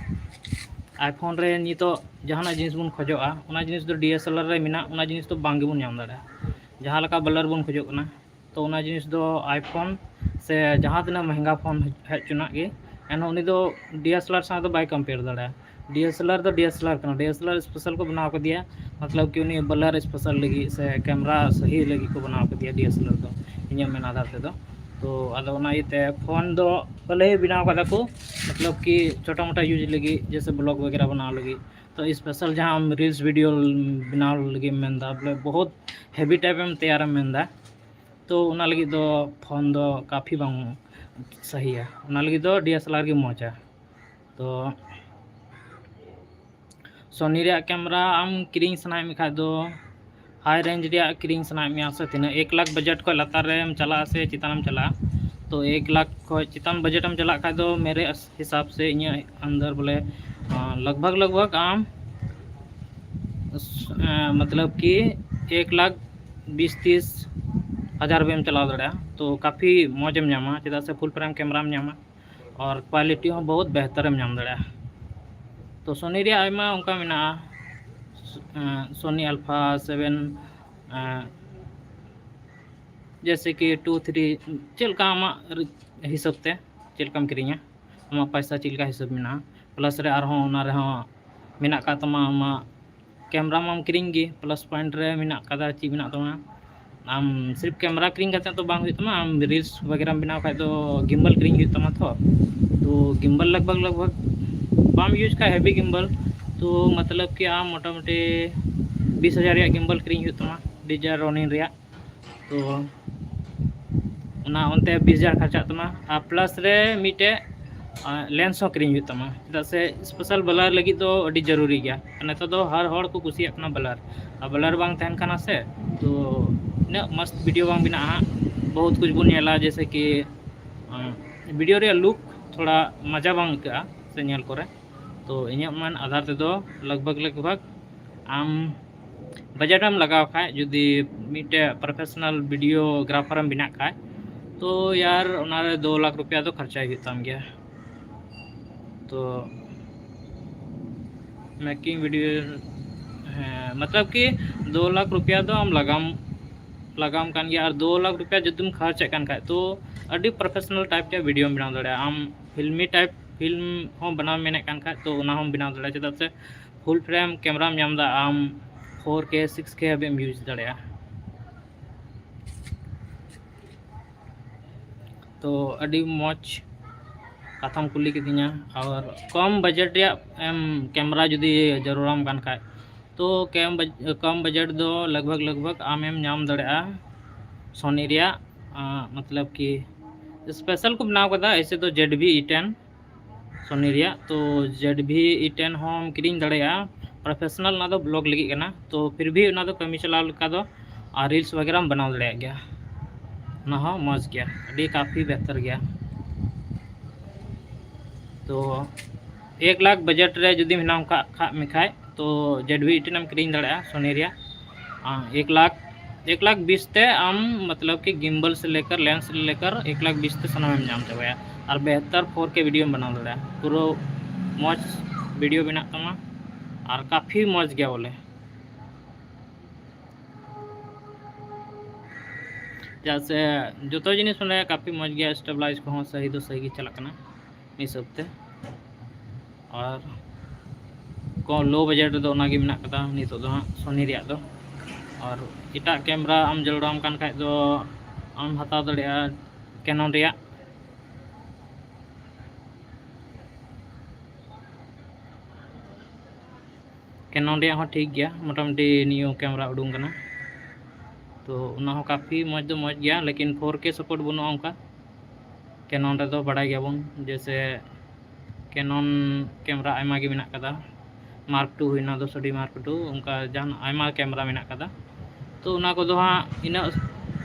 ᱟᱭᱯᱷᱳᱱ ᱨᱮ ᱱᱤᱛᱚᱜ ᱡᱟᱦᱟᱱᱟᱜ ᱡᱤᱱᱤᱥ ᱵᱚᱱ ᱠᱷᱚᱡᱚᱜᱼᱟ, ᱚᱱᱟ ᱡᱤᱱᱤᱥ ᱫᱚ ᱰᱤ ᱮᱥ ᱮᱞ ᱟᱨ ᱨᱮ ᱢᱮᱱᱟᱜ, ᱚᱱᱟ ᱡᱤᱱᱤᱥ ᱫᱚ ᱵᱟᱝ ᱜᱮᱵᱚᱱ ᱧᱟᱢ ᱫᱟᱲᱮᱭᱟᱜᱼᱟ᱾ ᱡᱟᱦᱟᱸ ᱞᱮᱠᱟ ᱵᱞᱟᱨ ᱵᱚᱱ ᱠᱷᱚᱡᱚᱜ ᱠᱟᱱᱟ, ᱛᱚ ᱚᱱᱟ ᱡᱤᱱᱤᱥ ᱫᱚ ᱟᱭᱯᱷᱳᱱ ᱥᱮ ᱡᱟᱦᱟᱸ ᱛᱤᱱᱟᱹᱜ ᱢᱮᱦᱮᱝᱜᱟ ᱯᱷᱳᱱ ᱦᱮᱡ ᱦᱚᱪᱚᱱᱟᱜ ᱜᱮ, ᱮᱱᱦᱚᱸ ᱩᱱᱤ ᱫᱚ ᱰᱤ ᱮᱥ ᱮᱞ ᱟᱨ ᱥᱟᱶ ᱫᱚ ᱵᱟᱭ ᱠᱚᱢᱯᱮᱭᱟᱨ ᱫᱟᱲᱮᱭᱟᱜᱼᱟ᱾ ᱰᱤ ᱮᱥ ᱮᱞ ᱟᱨ ᱫᱚ ᱰᱤ ᱮᱥ ᱮᱞ ᱟᱨ ᱠᱟᱱᱟ, ᱰᱤ ᱮᱥ ᱮᱞ ᱟᱨ ᱥᱯᱮᱥᱟᱞ ᱠᱚ ᱵᱮᱱᱟᱣ ᱠᱟᱫᱮᱭᱟ, ᱢᱚᱛᱞᱚᱵ ᱠᱤ ᱩᱱᱤ ᱵᱞᱟᱨ ᱥᱯᱮᱥᱟᱞ ᱞᱟᱹᱜᱤᱫ ᱥᱮ ᱠᱮᱢᱮᱨᱟ ᱥᱟᱹᱦᱤ ᱞᱟᱹᱜᱤᱫ ᱠᱚ ᱵᱮᱱᱟᱣ ᱠᱟᱫᱮᱭᱟ ᱰᱤ ᱮᱥ ᱮᱞ ᱟᱨ ᱫᱚ, ᱤᱧᱟᱹᱜ ᱢᱮᱱ ᱟᱫᱷᱟᱨ ᱛᱮᱫᱚ᱾ ᱛᱚ ᱟᱫᱚ ᱚᱱᱟ ᱤᱭᱟᱹᱛᱮ ᱯᱷᱳᱱ ᱫᱚ ᱵᱷᱟᱞᱮ ᱵᱮᱱᱟᱣ ᱠᱟᱫᱟ ᱠᱚ, ᱢᱚᱛᱞᱚᱵ ᱠᱤ ᱪᱷᱳᱴᱟ ᱢᱳᱴᱟ ᱤᱭᱩᱡᱽ ᱞᱟᱹᱜᱤᱫ, ᱡᱮᱭᱥᱮ ᱵᱞᱚᱜ ᱵᱟᱜᱮᱨᱟ ᱵᱮᱱᱟᱣ ᱞᱟᱹᱜᱤᱫ᱾ ᱛᱚ ᱥᱯᱮᱥᱟᱞ ᱡᱟᱦᱟᱸ ᱟᱢ ᱨᱤᱞᱥ ᱵᱷᱤᱰᱤᱭᱳ ᱵᱮᱱᱟᱣ ᱞᱟᱹᱜᱤᱫ ᱮᱢ ᱢᱮᱱᱫᱟ, ᱵᱚᱞᱮ ᱵᱚᱦᱩᱛ ᱦᱮᱵᱤ ᱴᱟᱭᱤᱯ ᱮᱢ ᱛᱮᱭᱟᱨᱮᱢ ᱢᱮᱱᱫᱟ, ᱛᱚ ᱚᱱᱟ ᱞᱟᱹᱜᱤᱫ ᱫᱚ ᱯᱷᱳᱱ ᱫᱚ ᱠᱟᱯᱷᱤ ᱵᱟᱝ ᱥᱟᱹᱦᱤᱭᱟ᱾ ᱚᱱᱟ ᱞᱟᱹᱜᱤᱫ ᱫᱚ ᱰᱤ ᱮᱥ ᱮᱞ ᱟᱨ ᱜᱮ ᱢᱚᱡᱟ᱾ ᱛᱚ ᱥᱳᱱᱤ ᱨᱮᱭᱟᱜ ᱠᱮᱢᱮᱨᱟ ᱟᱢ ᱠᱤᱨᱤᱧ ᱥᱟᱱᱟᱭᱮᱫ ᱢᱮ ᱠᱷᱟᱡ ᱫᱚ, ᱦᱟᱭ ᱨᱮᱧᱡᱽ ᱨᱮᱭᱟᱜ ᱠᱤᱨᱤᱧ ᱥᱟᱱᱟᱭᱮᱫ ᱢᱮᱭᱟ ᱥᱮ ᱛᱤᱱᱟᱹᱜ, ᱮᱠ ᱞᱟᱠᱷ ᱵᱟᱡᱮᱴ ᱠᱷᱚᱡ ᱞᱟᱛᱟᱨ ᱨᱮᱢ ᱪᱟᱞᱟᱜᱼᱟ ᱥᱮ ᱪᱮᱛᱟᱱ ᱮᱢ ᱪᱟᱞᱟᱜᱼᱟ? ᱛᱚ ᱮᱠ ᱞᱟᱠᱷ ᱠᱷᱚᱡ ᱪᱮᱛᱟᱱ ᱵᱟᱡᱮᱴ ᱮᱢ ᱪᱟᱞᱟᱜ ᱠᱷᱟᱡ ᱫᱚ ᱢᱮᱨᱮ ᱦᱤᱥᱟᱵ ᱥᱮ ᱤᱧᱟᱹᱜ ᱟᱱᱫᱟᱨ ᱵᱚᱞᱮ, ᱟᱸ, ᱞᱟᱜᱽ ᱵᱷᱟᱜᱽ ᱞᱟᱜᱽ ᱵᱷᱟᱜᱽ ᱟᱢ, ᱟᱸ, ᱢᱚᱛᱞᱚᱵ ᱠᱤ ᱮᱠ ᱞᱟᱠᱷ ᱵᱤᱥ ᱛᱤᱥ ᱦᱟᱡᱟᱨ ᱦᱟᱹᱵᱤᱡ ᱮᱢ ᱪᱟᱞᱟᱣ ᱫᱟᱲᱮᱭᱟᱜᱼᱟ᱾ ᱛᱚ ᱠᱟᱯᱷᱤ ᱢᱚᱡᱽ ᱮᱢ ᱧᱟᱢᱟ, ᱪᱮᱫᱟᱜ ᱥᱮ ᱯᱷᱩᱞ ᱯᱷᱨᱮᱢ ᱠᱮᱢᱮᱨᱟᱢ ᱧᱟᱢᱟ᱾ ᱟᱨ ᱠᱣᱟᱞᱤᱴᱤ ᱦᱚᱸ ᱵᱚᱦᱩᱛ ᱵᱮᱦᱛᱟᱨᱮᱢ ᱧᱟᱢ ᱫᱟᱲᱮᱭᱟᱜᱼᱟ᱾ ᱛᱚ ᱥᱳᱱᱤ ᱨᱮᱭᱟᱜ ᱟᱭᱢᱟ ᱚᱱᱠᱟ ᱢᱮᱱᱟᱜᱼᱟ, ᱥᱳᱱᱤ ᱟᱞᱯᱷᱟ ᱥᱮᱵᱷᱮᱱ, ᱡᱮᱭᱥᱮ ᱠᱤ ᱴᱩ ᱛᱷᱨᱤ, ᱪᱮᱫ ᱞᱮᱠᱟ ᱟᱢᱟᱜ ᱦᱤᱥᱟᱹᱵ ᱛᱮ ᱪᱮᱫ ᱞᱮᱠᱟᱢ ᱠᱤᱨᱤᱧᱟ, ᱟᱢᱟᱜ ᱯᱚᱭᱥᱟ ᱪᱮᱫ ᱞᱮᱠᱟ ᱦᱤᱥᱟᱹᱵ ᱢᱮᱱᱟᱜᱼᱟ᱾ ᱯᱞᱟᱥ ᱨᱮ ᱟᱨᱦᱚᱸ ᱚᱱᱟ ᱨᱮᱦᱚᱸ ᱢᱮᱱᱟᱜ ᱟᱠᱟᱫ ᱛᱟᱢᱟ ᱟᱢᱟᱜ ᱠᱮᱢᱮᱨᱟ ᱢᱟᱢ ᱠᱤᱨᱤᱧ ᱜᱮ, ᱯᱞᱟᱥ ᱯᱚᱭᱮᱱᱴ ᱨᱮ ᱢᱮᱱᱟᱜ ᱠᱟᱫᱟ ᱪᱮᱫ ᱢᱮᱱᱟᱜ ᱛᱟᱢᱟ᱾ ᱟᱢ ᱥᱤᱨᱯ ᱠᱮᱢᱮᱨᱟ ᱠᱤᱨᱤᱧ ᱠᱟᱛᱮ ᱫᱚ ᱵᱟᱝ ᱦᱩᱭᱩᱜ ᱛᱟᱢᱟ, ᱟᱢ ᱨᱤᱞᱥ ᱵᱟᱜᱮᱨᱟᱢ ᱵᱮᱱᱟᱣ ᱠᱷᱟᱡ ᱫᱚ ᱜᱤᱢᱵᱟᱞ ᱠᱤᱨᱤᱧ ᱦᱩᱭᱩᱜ ᱛᱟᱢᱟ᱾ ᱛᱚ ᱛᱚ ᱜᱤᱢᱵᱟᱞ ᱞᱟᱜᱽ ᱵᱷᱟᱜᱽ ᱞᱟᱜᱽ ᱵᱷᱟᱜᱽ ᱵᱟᱢ ᱤᱭᱩᱡᱽ ᱠᱷᱟᱡ ᱦᱮᱵᱤ ᱜᱤᱢᱵᱟᱞ, ᱛᱚ ᱢᱚᱛᱞᱚᱵ ᱠᱤ ᱟᱢ ᱢᱚᱴᱟᱢᱩᱴᱤ ᱵᱤᱥ ᱦᱟᱡᱟᱨ ᱨᱮᱭᱟᱜ ᱜᱤᱢᱵᱟᱞ ᱠᱤᱨᱤᱧ ᱦᱩᱭᱩᱜ ᱛᱟᱢᱟ, ᱰᱤᱡᱟᱭᱤᱱ ᱨᱚᱱᱤᱱ ᱨᱮᱭᱟᱜ᱾ ᱛᱚ ᱚᱱᱟ ᱚᱱᱛᱮ ᱵᱤᱥ ᱦᱟᱡᱟᱨ ᱠᱷᱚᱨᱪᱟᱜ ᱛᱟᱢᱟ, ᱟᱨ ᱯᱞᱟᱥ ᱨᱮ ᱢᱤᱫᱴᱮᱡ ᱞᱮᱱᱥ ᱦᱚᱸ ᱠᱤᱨᱤᱧ ᱦᱩᱭᱩᱜ ᱛᱟᱢᱟ, ᱪᱮᱫᱟᱜ ᱥᱮ ᱥᱯᱮᱥᱟᱞ ᱵᱞᱟᱨ ᱞᱟᱹᱜᱤᱫ ᱫᱚ ᱟᱹᱰᱤ ᱡᱟᱹᱨᱩᱨᱤ ᱜᱮᱭᱟ᱾ ᱟᱨ ᱱᱮᱛᱟᱨ ᱫᱚ ᱦᱟᱨ ᱦᱚᱲ ᱠᱚ ᱠᱩᱥᱤᱭᱟᱜ ᱠᱟᱱᱟ ᱵᱞᱟᱨ, ᱟᱨ ᱵᱞᱟᱨ ᱵᱟᱝ ᱛᱟᱦᱮᱱ ᱠᱟᱱᱟ ᱥᱮ, ᱛᱚ ᱩᱱᱟᱹᱜ ᱢᱚᱥᱛ ᱵᱷᱤᱰᱤᱭᱳ ᱵᱟᱝ ᱵᱮᱱᱟᱜᱼᱟ ᱦᱟᱸᱜ᱾ ᱵᱚᱦᱩᱛ ᱠᱩᱪ ᱵᱚᱱ ᱧᱮᱞᱟ, ᱡᱮᱭᱥᱮ ᱠᱤ ᱵᱷᱤᱰᱤᱭᱳ ᱨᱮᱭᱟᱜ ᱞᱩᱠ ᱛᱷᱚᱲᱟ ᱢᱚᱡᱟ ᱵᱟᱝ ᱟᱹᱭᱠᱟᱹᱜᱼᱟ ᱥᱮ ᱧᱮᱞ ᱠᱚᱨᱮ᱾ ᱛᱚ ᱤᱧᱟᱹᱜ ᱢᱮᱱ ᱟᱫᱷᱟᱨ ᱛᱮᱫᱚ ᱞᱟᱜᱽ ᱵᱷᱟᱜᱽ ᱞᱟᱜᱽ ᱵᱷᱟᱜᱽ ᱟᱢ ᱵᱟᱡᱮᱴ ᱮᱢ ᱞᱟᱜᱟᱣ ᱠᱷᱟᱡ, ᱡᱩᱫᱤ ᱢᱤᱫᱴᱮᱡ ᱯᱨᱚᱯᱷᱮᱥᱚᱱᱟᱞ ᱵᱷᱤᱰᱤᱭᱳ ᱜᱨᱟᱯᱷᱟᱨ ᱮᱢ ᱵᱮᱱᱟᱜ ᱠᱷᱟᱡ, ᱛᱚ ᱭᱟᱨ ᱚᱱᱟᱨᱮ ᱫᱩ ᱞᱟᱠᱷ ᱨᱩᱯᱤᱭᱟ ᱫᱚ ᱠᱷᱚᱨᱪᱟᱭ ᱦᱩᱭᱩᱜ ᱛᱟᱢ ᱜᱮᱭᱟ᱾ ᱛᱚ ᱢᱮᱠᱤᱝ ᱵᱷᱤᱰᱤᱭᱳ, ᱦᱮᱸ, ᱢᱚᱛᱞᱚᱵ ᱠᱤ ᱫᱩ ᱞᱟᱠᱷ ᱨᱩᱯᱤᱭᱟ ᱫᱚ ᱟᱢ ᱞᱟᱜᱟᱢ ᱞᱟᱜᱟᱣᱟᱢ ᱠᱟᱱ ᱜᱮᱭᱟ᱾ ᱟᱨ ᱫᱩ ᱞᱟᱠᱷ ᱨᱩᱯᱤᱭᱟ ᱡᱩᱫᱤᱢ ᱠᱷᱚᱨᱪᱮᱫ ᱠᱟᱱ ᱠᱷᱟᱡ, ᱛᱚ ᱟᱹᱰᱤ ᱯᱨᱚᱯᱷᱮᱥᱚᱱᱟᱞ ᱴᱟᱭᱤᱯ ᱨᱮᱭᱟᱜ ᱵᱷᱤᱰᱤᱭᱳᱢ ᱵᱮᱱᱟᱣ ᱫᱟᱲᱮᱭᱟᱜᱼᱟ᱾ ᱟᱢ ᱯᱷᱤᱞᱢᱤ ᱴᱟᱭᱤᱯ ᱯᱷᱤᱞᱢ ᱦᱚᱸ ᱵᱮᱱᱟᱣ ᱢᱮᱱᱮᱫ ᱠᱟᱱ ᱠᱷᱟᱡ, ᱛᱚ ᱚᱱᱟ ᱦᱚᱸᱢ ᱵᱮᱱᱟᱣ ᱫᱟᱲᱮᱭᱟᱜᱼᱟ, ᱪᱮᱫᱟᱜ ᱥᱮ ᱯᱷᱩᱞ ᱯᱷᱨᱮᱢ ᱠᱮᱢᱮᱨᱟᱢ ᱧᱟᱢ ᱮᱫᱟ, ᱟᱢ ᱯᱷᱳᱨ ᱠᱮ ᱥᱤᱠᱥ ᱠᱮ ᱦᱟᱹᱵᱤᱡ ᱮᱢ ᱤᱭᱩᱡᱽ ᱫᱟᱲᱮᱭᱟᱜᱼᱟ᱾ ᱛᱚ ᱟᱹᱰᱤ ᱢᱚᱡᱽ ᱠᱟᱛᱷᱟᱢ ᱠᱩᱞᱤ ᱠᱤᱫᱤᱧᱟ᱾ ᱟᱨ ᱠᱚᱢ ᱵᱟᱡᱮᱴ ᱨᱮᱭᱟᱜ ᱮᱢ ᱠᱮᱢᱮᱨᱟ ᱡᱩᱫᱤ ᱡᱟᱹᱨᱩᱲᱟᱢ ᱠᱟᱱ ᱠᱷᱟᱡ, ᱛᱚ ᱠᱮᱢ ᱵᱟᱡ-, ᱠᱚᱢ ᱵᱟᱡᱮᱴ ᱫᱚ ᱞᱟᱜᱽ ᱵᱷᱟᱜᱽ ᱞᱟᱜᱽ ᱵᱷᱟᱜᱽ ᱟᱢᱮᱢ ᱧᱟᱢ ᱫᱟᱲᱮᱭᱟᱜᱼᱟ ᱥᱳᱱᱤ ᱨᱮᱭᱟᱜ, ᱟᱸ, ᱢᱚᱛᱞᱚᱵ ᱠᱤ ᱥᱯᱮᱥᱟᱞ ᱠᱚ ᱵᱮᱱᱟᱣ ᱠᱟᱫᱟ, ᱮᱭᱥᱮ ᱫᱚ ᱡᱮᱰ ᱵᱷᱤ ᱤ ᱴᱮᱱ ᱥᱳᱱᱤ ᱨᱮᱭᱟᱜ᱾ ᱛᱚ ᱡᱮᱰ ᱵᱷᱤ ᱤ ᱴᱮᱱ ᱦᱚᱸᱢ ᱠᱤᱨᱤᱧ ᱫᱟᱲᱮᱭᱟᱜᱼᱟ, ᱯᱨᱚᱯᱷᱮᱥᱚᱱᱟᱞ ᱚᱱᱟ ᱫᱚ ᱵᱞᱚᱜ ᱞᱟᱹᱜᱤᱫ ᱠᱟᱱᱟ᱾ ᱛᱚ ᱯᱷᱤᱨ ᱵᱷᱤ ᱚᱱᱟ ᱫᱚ ᱠᱟᱹᱢᱤ ᱪᱟᱞᱟᱣ ᱞᱮᱠᱟ ᱫᱚ ᱟᱨ ᱨᱤᱞᱥ ᱵᱟᱜᱮᱨᱟᱢ ᱵᱮᱱᱟᱣ ᱫᱟᱲᱮᱭᱟᱜ ᱜᱮᱭᱟ, ᱚᱱᱟ ᱦᱚᱸ ᱢᱚᱡᱽ ᱜᱮᱭᱟ, ᱟᱹᱰᱤ ᱠᱟᱯᱷᱤ ᱵᱮᱦᱛᱟᱨ ᱜᱮᱭᱟ᱾ ᱛᱚ ᱮᱠ ᱞᱟᱠᱷ ᱵᱟᱡᱮᱴ ᱨᱮ ᱡᱩᱫᱤᱢ ᱦᱮᱱᱟᱢ ᱠᱟᱜ ᱠᱷᱟᱜ ᱢᱮ ᱠᱷᱟᱡ, ᱛᱚ ᱡᱮᱰ ᱵᱷᱤ ᱤ ᱴᱮᱱ ᱮᱢ ᱠᱤᱨᱤᱧ ᱫᱟᱲᱮᱭᱟᱜᱼᱟ ᱥᱳᱱᱤ ᱨᱮᱭᱟᱜ᱾ ᱟᱸ, ᱮᱠ ᱞᱟᱠᱷ, ᱮᱠ ᱞᱟᱠᱷ ᱵᱤᱥ ᱛᱮ ᱟᱢ ᱢᱚᱛᱞᱚᱵ ᱠᱤ ᱜᱤᱢᱵᱟᱞ ᱥᱮ ᱞᱮᱠᱟᱨ, ᱞᱮᱱᱥ ᱥᱮ ᱞᱮᱠᱟᱨ ᱮᱠ ᱞᱟᱠᱷ ᱵᱤᱥ ᱛᱮ ᱥᱟᱱᱟᱢᱮᱢ ᱧᱟᱢ ᱪᱟᱵᱟᱭᱟ᱾ ᱟᱨ ᱵᱮᱦᱛᱟᱨ ᱯᱷᱳᱨ ᱠᱮ ᱵᱷᱤᱰᱤᱭᱳᱢ ᱵᱮᱱᱟᱣ ᱫᱟᱲᱮᱭᱟᱜᱼᱟ, ᱯᱩᱨᱟᱹ ᱢᱚᱡᱽ ᱵᱷᱤᱰᱤᱭᱳ ᱵᱮᱱᱟᱜ ᱛᱟᱢᱟ᱾ ᱟᱨ ᱠᱟᱯᱷᱤ ᱢᱚᱡᱽ ᱜᱮᱭᱟ ᱵᱚᱞᱮ, ᱪᱮᱫᱟᱜ ᱥᱮ ᱡᱚᱛᱚ ᱡᱤᱱᱤᱥ ᱚᱸᱰᱮ ᱠᱟᱯᱷᱤ ᱢᱚᱡᱽ ᱜᱮᱭᱟ, ᱥᱴᱮᱵᱤᱞᱟᱭᱤᱡᱽ ᱠᱚᱦᱚᱸ ᱥᱟᱹᱦᱤ ᱫᱚ ᱥᱟᱹᱦᱤ ᱜᱮ ᱪᱟᱞᱟᱜ ᱠᱟᱱᱟ ᱢᱤᱫ ᱦᱤᱥᱟᱹᱵ ᱛᱮ᱾ ᱟᱨ ᱠᱚ ᱞᱳ ᱵᱟᱡᱮᱴ ᱨᱮᱫᱚ ᱚᱱᱟᱜᱮ ᱢᱮᱱᱟᱜ ᱠᱟᱫᱟ ᱱᱤᱛᱚᱜ ᱫᱚ ᱦᱟᱸᱜ ᱥᱳᱱᱤ ᱨᱮᱭᱟᱜ ᱫᱚ᱾ ᱟᱨ ᱮᱴᱟᱜ ᱠᱮᱢᱮᱨᱟ ᱟᱢ ᱡᱟᱹᱨᱩᱲᱟᱢ ᱠᱟᱱ ᱠᱷᱟᱡ ᱫᱚ ᱟᱢ ᱦᱟᱛᱟᱣ ᱫᱟᱲᱮᱭᱟᱜᱼᱟ ᱠᱮᱱᱚᱱ ᱨᱮᱭᱟᱜ᱾ Canon ᱨᱮᱭᱟᱜ ᱦᱚᱸ ᱴᱷᱤᱠ ᱜᱮᱭᱟ, ᱢᱚᱴᱟᱢᱩᱴᱤ new camera ᱩᱰᱩᱝ ᱠᱟᱱᱟ᱾ ᱛᱚ ᱚᱱᱟ ᱦᱚᱸ ᱠᱟᱯᱷᱤ ᱢᱚᱡᱽ ᱫᱚ ᱢᱚᱡᱽ ᱜᱮᱭᱟ, ᱞᱮᱠᱤᱱ four K support ᱵᱟᱹᱱᱩᱜᱼᱟ ᱚᱱᱠᱟ᱾ Canon ᱨᱮᱫᱚ ᱵᱟᱲᱟᱭ ᱜᱮᱭᱟᱵᱚᱱ, ᱡᱮᱭᱥᱮ Canon camera ᱟᱭᱢᱟ ᱜᱮ ᱢᱮᱱᱟᱜ ᱠᱟᱫᱟ, Mark two ᱦᱩᱭᱱᱟ, ᱫᱚᱥᱚ D Mark two, ᱚᱱᱠᱟ ᱡᱟᱦᱟᱱ ᱟᱭᱢᱟ camera ᱢᱮᱱᱟᱜ ᱠᱟᱫᱟ᱾ ᱛᱚ ᱚᱱᱟ ᱠᱚᱫᱚ ᱦᱟᱸᱜ ᱤᱱᱟᱹᱜ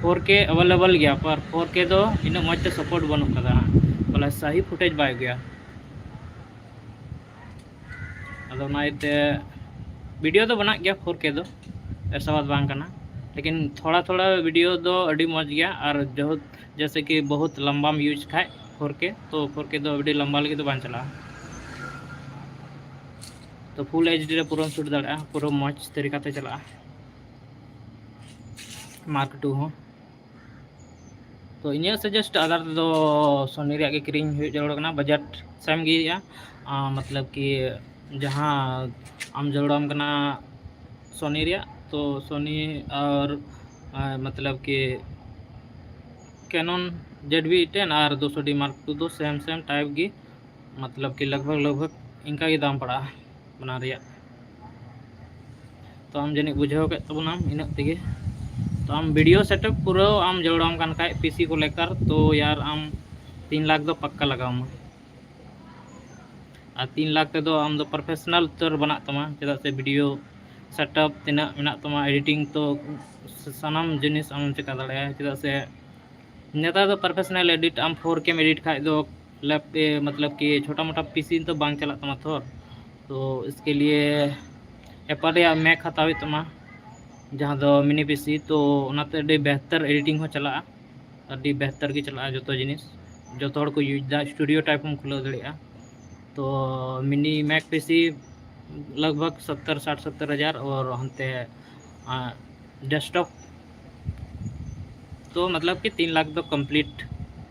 four K available ᱜᱮᱭᱟ, ᱯᱟᱨ four K ᱫᱚ ᱤᱱᱟᱹᱜ ᱢᱚᱡᱽ ᱛᱮ support ᱵᱟᱹᱱᱩᱜ ᱠᱟᱫᱟ ᱦᱟᱸᱜ, ᱵᱚᱞᱮ ᱥᱟᱦᱤ footage ᱵᱟᱭ ᱟᱹᱜᱩᱭᱟ᱾ ᱟᱫᱚ ᱚᱱᱟ ᱤᱭᱟᱹᱛᱮ video ᱫᱚ ᱵᱮᱱᱟᱜ ᱜᱮᱭᱟ four K ᱫᱚ, ᱮᱥᱟ ᱵᱟᱛ ᱵᱟᱝ ᱠᱟᱱᱟ, ᱞᱮᱠᱤᱱ ᱛᱷᱚᱲᱟ ᱛᱷᱚᱲᱟ video ᱫᱚ ᱟᱹᱰᱤ ᱢᱚᱡᱽ ᱜᱮᱭᱟ᱾ ᱟᱨ ᱡᱚᱦᱩᱛ ᱡᱮᱭᱥᱮ ᱠᱤ ᱵᱚᱦᱩᱛ ᱞᱟᱢᱵᱟᱢ use ᱠᱷᱟᱡ four K, ᱛᱚ four K ᱫᱚ ᱟᱹᱰᱤ ᱞᱟᱢᱵᱟ ᱞᱟᱹᱜᱤᱫ ᱫᱚ ᱵᱟᱝ ᱪᱟᱞᱟᱜᱼᱟ᱾ ᱛᱚ full HD ᱨᱮ ᱯᱩᱨᱟᱹᱢ shoot ᱫᱟᱲᱮᱭᱟᱜᱼᱟ, ᱯᱩᱨᱟᱹ ᱢᱚᱡᱽ ᱛᱟᱹᱨᱤᱠᱟ ᱛᱮ ᱪᱟᱞᱟᱜᱼᱟ Mark two ᱦᱚᱸ᱾ ᱛᱚ ᱤᱧᱟᱹᱜ suggest ᱟᱫᱷᱟᱨ ᱛᱮᱫᱚ Sony ᱨᱮᱭᱟᱜ ᱜᱮ ᱠᱤᱨᱤᱧ ᱦᱩᱭᱩᱜ ᱡᱟᱹᱨᱩᱲ ᱠᱟᱱᱟ, budget ᱥᱮᱢ ᱜᱮᱭᱟ᱾ ᱟᱸ, ᱢᱚᱛᱞᱚᱵ ᱠᱤ ᱡᱟᱦᱟᱸ ᱟᱢ ᱡᱟᱹᱨᱩᱲᱟᱢ ᱠᱟᱱᱟ Sony ᱨᱮᱭᱟᱜ, ᱛᱚ Sony ᱟᱨ, ᱟᱸ, ᱢᱚᱛᱞᱚᱵ ᱠᱤ Canon Z V ten ᱟᱨ ᱫᱩᱥᱚ D Mark two ᱫᱚ same same type ᱜᱮ, ᱢᱚᱛᱞᱚᱵ ᱠᱤ ᱞᱟᱜᱽ ᱵᱷᱟᱜᱽ ᱞᱟᱜᱽ ᱵᱷᱟᱜᱽ ᱤᱱᱠᱟ ᱜᱮ ᱫᱟᱢ ᱯᱟᱲᱟᱜᱼᱟ ᱵᱟᱱᱟᱨ ᱨᱮᱭᱟᱜ᱾ ᱛᱚ ᱟᱢ ᱡᱟᱹᱱᱤᱡ ᱵᱩᱡᱷᱟᱹᱣ ᱠᱮᱫ ᱛᱟᱵᱚᱱᱟᱢ ᱤᱱᱟᱹᱜ ᱛᱮᱜᱮ᱾ ᱛᱚ ᱟᱢ video setup ᱯᱩᱨᱟᱹ ᱟᱢ ᱡᱟᱹᱨᱩᱲᱟᱢ ᱠᱟᱱ ᱠᱷᱟᱡ PC ᱠᱚ ᱞᱮᱠᱟᱨ, ᱛᱚ ᱭᱟᱨ ᱟᱢ ᱛᱤᱱ ᱞᱟᱠᱷ ᱫᱚ ᱯᱟᱠᱠᱟ ᱞᱟᱜᱟᱣ ᱟᱢᱟ᱾ ᱟᱨ ᱛᱤᱱ ᱞᱟᱠᱷ ᱛᱮᱫᱚ ᱟᱢ ᱫᱚ professional ᱩᱛᱟᱹᱨ ᱵᱮᱱᱟᱜ ᱛᱟᱢᱟ, ᱪᱮᱫᱟᱜ ᱥᱮ video setup ᱛᱤᱱᱟᱹᱜ ᱢᱮᱱᱟᱜ ᱛᱟᱢᱟ, editing ᱛᱚ ᱥᱟᱱᱟᱢ ᱡᱤᱱᱤᱥ ᱟᱢᱮᱢ ᱪᱮᱠᱟ ᱫᱟᱲᱮᱭᱟᱜᱼᱟ, ᱪᱮᱫᱟᱜ ᱥᱮ ᱱᱮᱛᱟᱨ ᱫᱚ professional edit ᱟᱢ four K ᱮᱢ edit ᱠᱷᱟᱡ ᱫᱚ ᱞᱮᱯ-, ᱮ, ᱢᱚᱛᱞᱚᱵ ᱠᱤ ᱪᱷᱳᱴᱟ ᱢᱳᱴᱟ PC ᱛᱚ ᱵᱟᱝ ᱪᱟᱞᱟᱜ ᱛᱟᱢᱟ ᱛᱷᱚᱨ, ᱛᱚ ᱤᱥᱠᱮ ᱞᱤᱭᱮ Apple ᱨᱮᱭᱟᱜ Mac ᱦᱟᱛᱟᱣ ᱦᱩᱭᱩᱜ ᱛᱟᱢᱟ, ᱡᱟᱦᱟᱸ ᱫᱚ mini PC, ᱛᱚ ᱚᱱᱟᱛᱮ ᱟᱹᱰᱤ ᱵᱮᱦᱛᱟᱨ editing ᱦᱚᱸ ᱪᱟᱞᱟᱜᱼᱟ, ᱟᱹᱰᱤ ᱵᱮᱦᱛᱟᱨ ᱜᱮ ᱪᱟᱞᱟᱜᱼᱟ, ᱡᱚᱛᱚ ᱡᱤᱱᱤᱥ ᱡᱚᱛᱚ ᱦᱚᱲ ᱠᱚ use ᱫᱟ, studio type ᱦᱚᱸᱢ ᱠᱷᱩᱞᱟᱹᱣ ᱫᱟᱲᱮᱭᱟᱜᱼᱟ᱾ ᱛᱚ mini Mac PC ᱞᱟᱜᱽ ᱵᱷᱟᱜᱽ ᱥᱚᱛᱛᱚᱨ, ᱥᱟᱴ ᱥᱚᱛᱛᱚᱨ ᱦᱟᱡᱟᱨ, ᱟᱨ ᱦᱟᱱᱛᱮ, ᱟᱸ, desktop ᱛᱚ ᱢᱚᱛᱞᱚᱵ ᱠᱤ ᱛᱤᱱ ᱞᱟᱠᱷ ᱫᱚ complete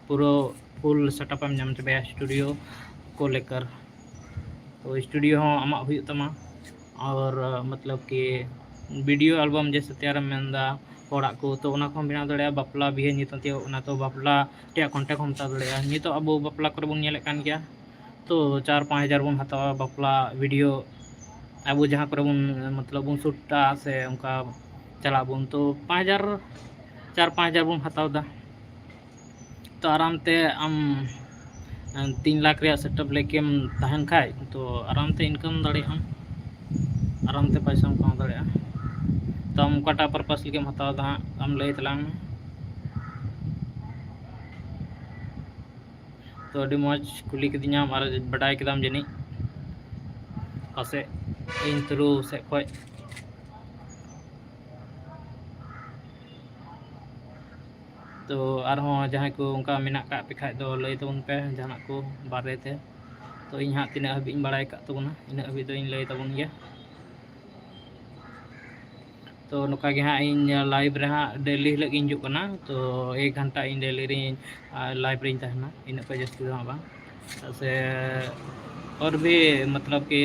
ᱯᱩᱨᱟᱹ full setup ᱮᱢ ᱧᱟᱢ ᱪᱟᱵᱟᱭᱟ studio ᱠᱚ ᱞᱮᱠᱟᱨ᱾ ᱛᱚ studio ᱦᱚᱸ ᱟᱢᱟᱜ ᱦᱩᱭᱩᱜ ᱛᱟᱢᱟ, ᱟᱨ ᱢᱚᱛᱞᱚᱵ ᱠᱤ video album ᱡᱮᱭᱥᱮ ᱛᱮᱭᱟᱨᱮᱢ ᱢᱮᱱᱫᱟ ᱦᱚᱲᱟᱜ ᱠᱚ, ᱛᱚ ᱚᱱᱟ ᱠᱚᱦᱚᱸ ᱵᱮᱱᱟᱣ ᱫᱟᱲᱮᱭᱟᱜᱼᱟ᱾ ᱵᱟᱯᱞᱟ ᱵᱤᱦᱟᱹ ᱧᱩᱛᱩᱢ ᱛᱮ ᱚᱱᱟ ᱛᱚ ᱵᱟᱯᱞᱟ ᱨᱮᱭᱟᱜ content ᱦᱚᱸ ᱦᱟᱛᱟᱣ ᱫᱟᱲᱮᱭᱟᱜᱼᱟ᱾ ᱱᱤᱛᱚᱜ ᱟᱵᱚ ᱵᱟᱯᱞᱟ ᱠᱚᱨᱮ ᱵᱚᱱ ᱧᱮᱞᱮᱫ ᱠᱟᱱ ᱜᱮᱭᱟ, ᱛᱚ ᱪᱟᱨ ᱯᱟᱸᱪ ᱦᱟᱡᱟᱨ ᱵᱚᱱ ᱦᱟᱛᱟᱣᱟ ᱵᱟᱯᱞᱟ video ᱟᱵᱚ ᱡᱟᱦᱟᱸ ᱠᱚᱨᱮ ᱵᱚᱱ, ᱢᱚᱛᱞᱚᱵ, ᱵᱚᱱ ᱥᱩᱴᱟ ᱥᱮ ᱚᱱᱠᱟ ᱪᱟᱞᱟᱜ ᱟᱵᱚᱱ, ᱛᱚ ᱯᱟᱸᱪ ᱦᱟᱡᱟᱨ, ᱪᱟᱨ ᱯᱟᱸᱪ ᱦᱟᱡᱟᱨ ᱵᱚᱱ ᱦᱟᱛᱟᱣ ᱮᱫᱟ᱾ ᱛᱚ ᱟᱨᱟᱢ ᱛᱮ ᱟᱢ ᱛᱤᱱ ᱞᱟᱠᱷ ᱨᱮᱭᱟᱜ ᱥᱮᱴᱟᱯ ᱞᱟᱹᱜᱤᱫ ᱮᱢ ᱛᱟᱦᱮᱱ ᱠᱷᱟᱡ, ᱛᱚ ᱟᱨᱟᱢ ᱛᱮ ᱤᱱᱠᱟᱢ ᱫᱟᱲᱮᱭᱟᱜ ᱟᱢ, ᱟᱨᱟᱢ ᱛᱮ ᱯᱚᱭᱥᱟᱢ ᱠᱟᱢᱟᱣ ᱫᱟᱲᱮᱭᱟᱜᱼᱟ᱾ ᱛᱚ ᱟᱢ ᱚᱠᱟᱴᱟᱜ ᱯᱟᱨᱯᱟᱥ ᱞᱟᱹᱜᱤᱫ ᱮᱢ ᱦᱟᱛᱟᱣ ᱮᱫᱟ ᱦᱟᱸᱜ, ᱟᱢ ᱞᱟᱹᱭ ᱛᱟᱞᱟᱝ ᱢᱮ᱾ ᱛᱚ ᱟᱹᱰᱤ ᱢᱚᱡᱽ ᱠᱩᱞᱤ ᱠᱤᱫᱤᱧᱟᱢ ᱟᱨ ᱵᱟᱰᱟᱭ ᱠᱮᱫᱟᱢ ᱡᱟᱹᱱᱤᱡ ᱯᱟᱥᱮᱡ ᱤᱧ ᱛᱷᱨᱩ ᱥᱮᱫ ᱠᱷᱚᱡ᱾ ᱛᱚ ᱟᱨᱦᱚᱸ ᱡᱟᱦᱟᱸᱭ ᱠᱚ ᱚᱱᱠᱟ ᱢᱮᱱᱟᱜ ᱠᱟᱜ ᱯᱮ ᱠᱷᱟᱡ ᱫᱚ ᱞᱟᱹᱭ ᱛᱟᱵᱚᱱ ᱯᱮ ᱡᱟᱦᱟᱱᱟᱜ ᱠᱚ ᱵᱟᱨᱮ ᱛᱮ᱾ ᱛᱚ ᱤᱧ ᱦᱟᱸᱜ ᱛᱤᱱᱟᱹᱜ ᱦᱟᱹᱵᱤᱡ ᱤᱧ ᱵᱟᱲᱟᱭ ᱠᱟᱜ ᱛᱟᱵᱚᱱᱟ, ᱤᱱᱟᱹᱜ ᱦᱟᱹᱵᱤᱡ ᱫᱚᱧ ᱞᱟᱹᱭ ᱛᱟᱵᱚᱱ ᱜᱮᱭᱟ᱾ ᱛᱚ ᱱᱚᱝᱠᱟ ᱜᱮ ᱦᱟᱸᱜ ᱤᱧ ᱞᱟᱭᱤᱵᱷ ᱨᱮ ᱦᱟᱸᱜ ᱰᱮᱞᱤ ᱦᱤᱞᱳᱜ ᱜᱤᱧ ᱦᱤᱡᱩᱜ ᱠᱟᱱᱟ᱾ ᱛᱚ ᱮᱠ ᱜᱷᱚᱱᱴᱟ ᱤᱧ ᱰᱮᱞᱤ ᱨᱤᱧ, ᱟᱨ, ᱞᱟᱭᱤᱵᱷ ᱨᱤᱧ ᱛᱟᱦᱮᱱᱟ, ᱤᱱᱟᱹᱜ ᱠᱷᱚᱡ ᱡᱟᱹᱥᱛᱤ ᱫᱚ ᱦᱟᱸᱜ ᱵᱟᱝ᱾ ᱪᱮᱫᱟᱜ ᱥᱮ ᱟᱨ ᱵᱷᱤ ᱢᱚᱛᱞᱚᱵ ᱠᱤ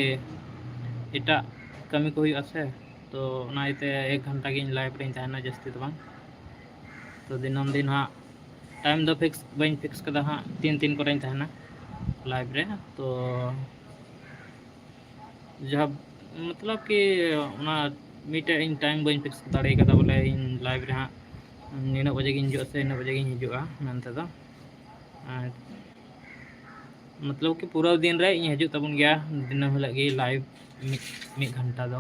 ᱮᱴᱟᱜ ᱠᱟᱹᱢᱤ ᱠᱚ ᱦᱩᱭᱩᱜᱼᱟ ᱥᱮ, ᱛᱚ ᱚᱱᱟ ᱤᱭᱟᱹᱛᱮ ᱮᱠ ᱜᱷᱚᱱᱴᱟ ᱜᱤᱧ ᱞᱟᱭᱤᱵᱷ ᱨᱤᱧ ᱛᱟᱦᱮᱱᱟ, ᱡᱟᱹᱥᱛᱤ ᱫᱚ ᱵᱟᱝ᱾ ᱛᱚ ᱫᱤᱱᱟᱹᱢ ᱫᱤᱱ ᱦᱟᱸᱜ ᱴᱟᱭᱤᱢ ᱫᱚ ᱯᱷᱤᱠᱥ ᱵᱟᱹᱧ ᱯᱷᱤᱠᱥ ᱠᱟᱫᱟ ᱦᱟᱸᱜ, ᱛᱤᱱ ᱛᱤᱱ ᱠᱚᱨᱮᱧ ᱛᱟᱦᱮᱱᱟ ᱞᱟᱭᱤᱵᱷ ᱨᱮ᱾ ᱛᱚ ᱡᱟᱦᱟᱸ ᱢᱚᱛᱞᱚᱵ ᱠᱤ ᱚᱱᱟ ᱢᱤᱫᱴᱮᱡ ᱤᱧ ᱴᱟᱭᱤᱢ ᱵᱟᱹᱧ ᱯᱷᱤᱠᱥ ᱫᱟᱲᱮ ᱠᱟᱫᱟ, ᱵᱚᱞᱮ ᱤᱧ ᱞᱟᱭᱤᱵᱷ ᱨᱮ ᱦᱟᱸᱜ ᱱᱤᱱᱟᱹᱜ ᱵᱟᱡᱮ ᱜᱤᱧ ᱦᱤᱡᱩᱜᱼᱟ ᱥᱮ ᱤᱱᱟᱹᱜ ᱵᱟᱡᱮ ᱜᱤᱧ ᱦᱤᱡᱩᱜᱼᱟ ᱢᱮᱱᱛᱮ ᱫᱚ᱾ ᱟᱨ ᱢᱚᱛᱞᱚᱵ ᱠᱤ ᱯᱩᱨᱟᱹ ᱫᱤᱱ ᱨᱮ ᱤᱧ ᱦᱤᱡᱩᱜ ᱛᱟᱵᱚᱱ ᱜᱮᱭᱟ, ᱫᱤᱱᱟᱹᱢ ᱦᱤᱞᱳᱜ ᱜᱮ ᱞᱟᱭᱤᱵᱷ ᱢᱤᱫ, ᱢᱤᱫ ᱜᱷᱚᱱᱴᱟ ᱫᱚ᱾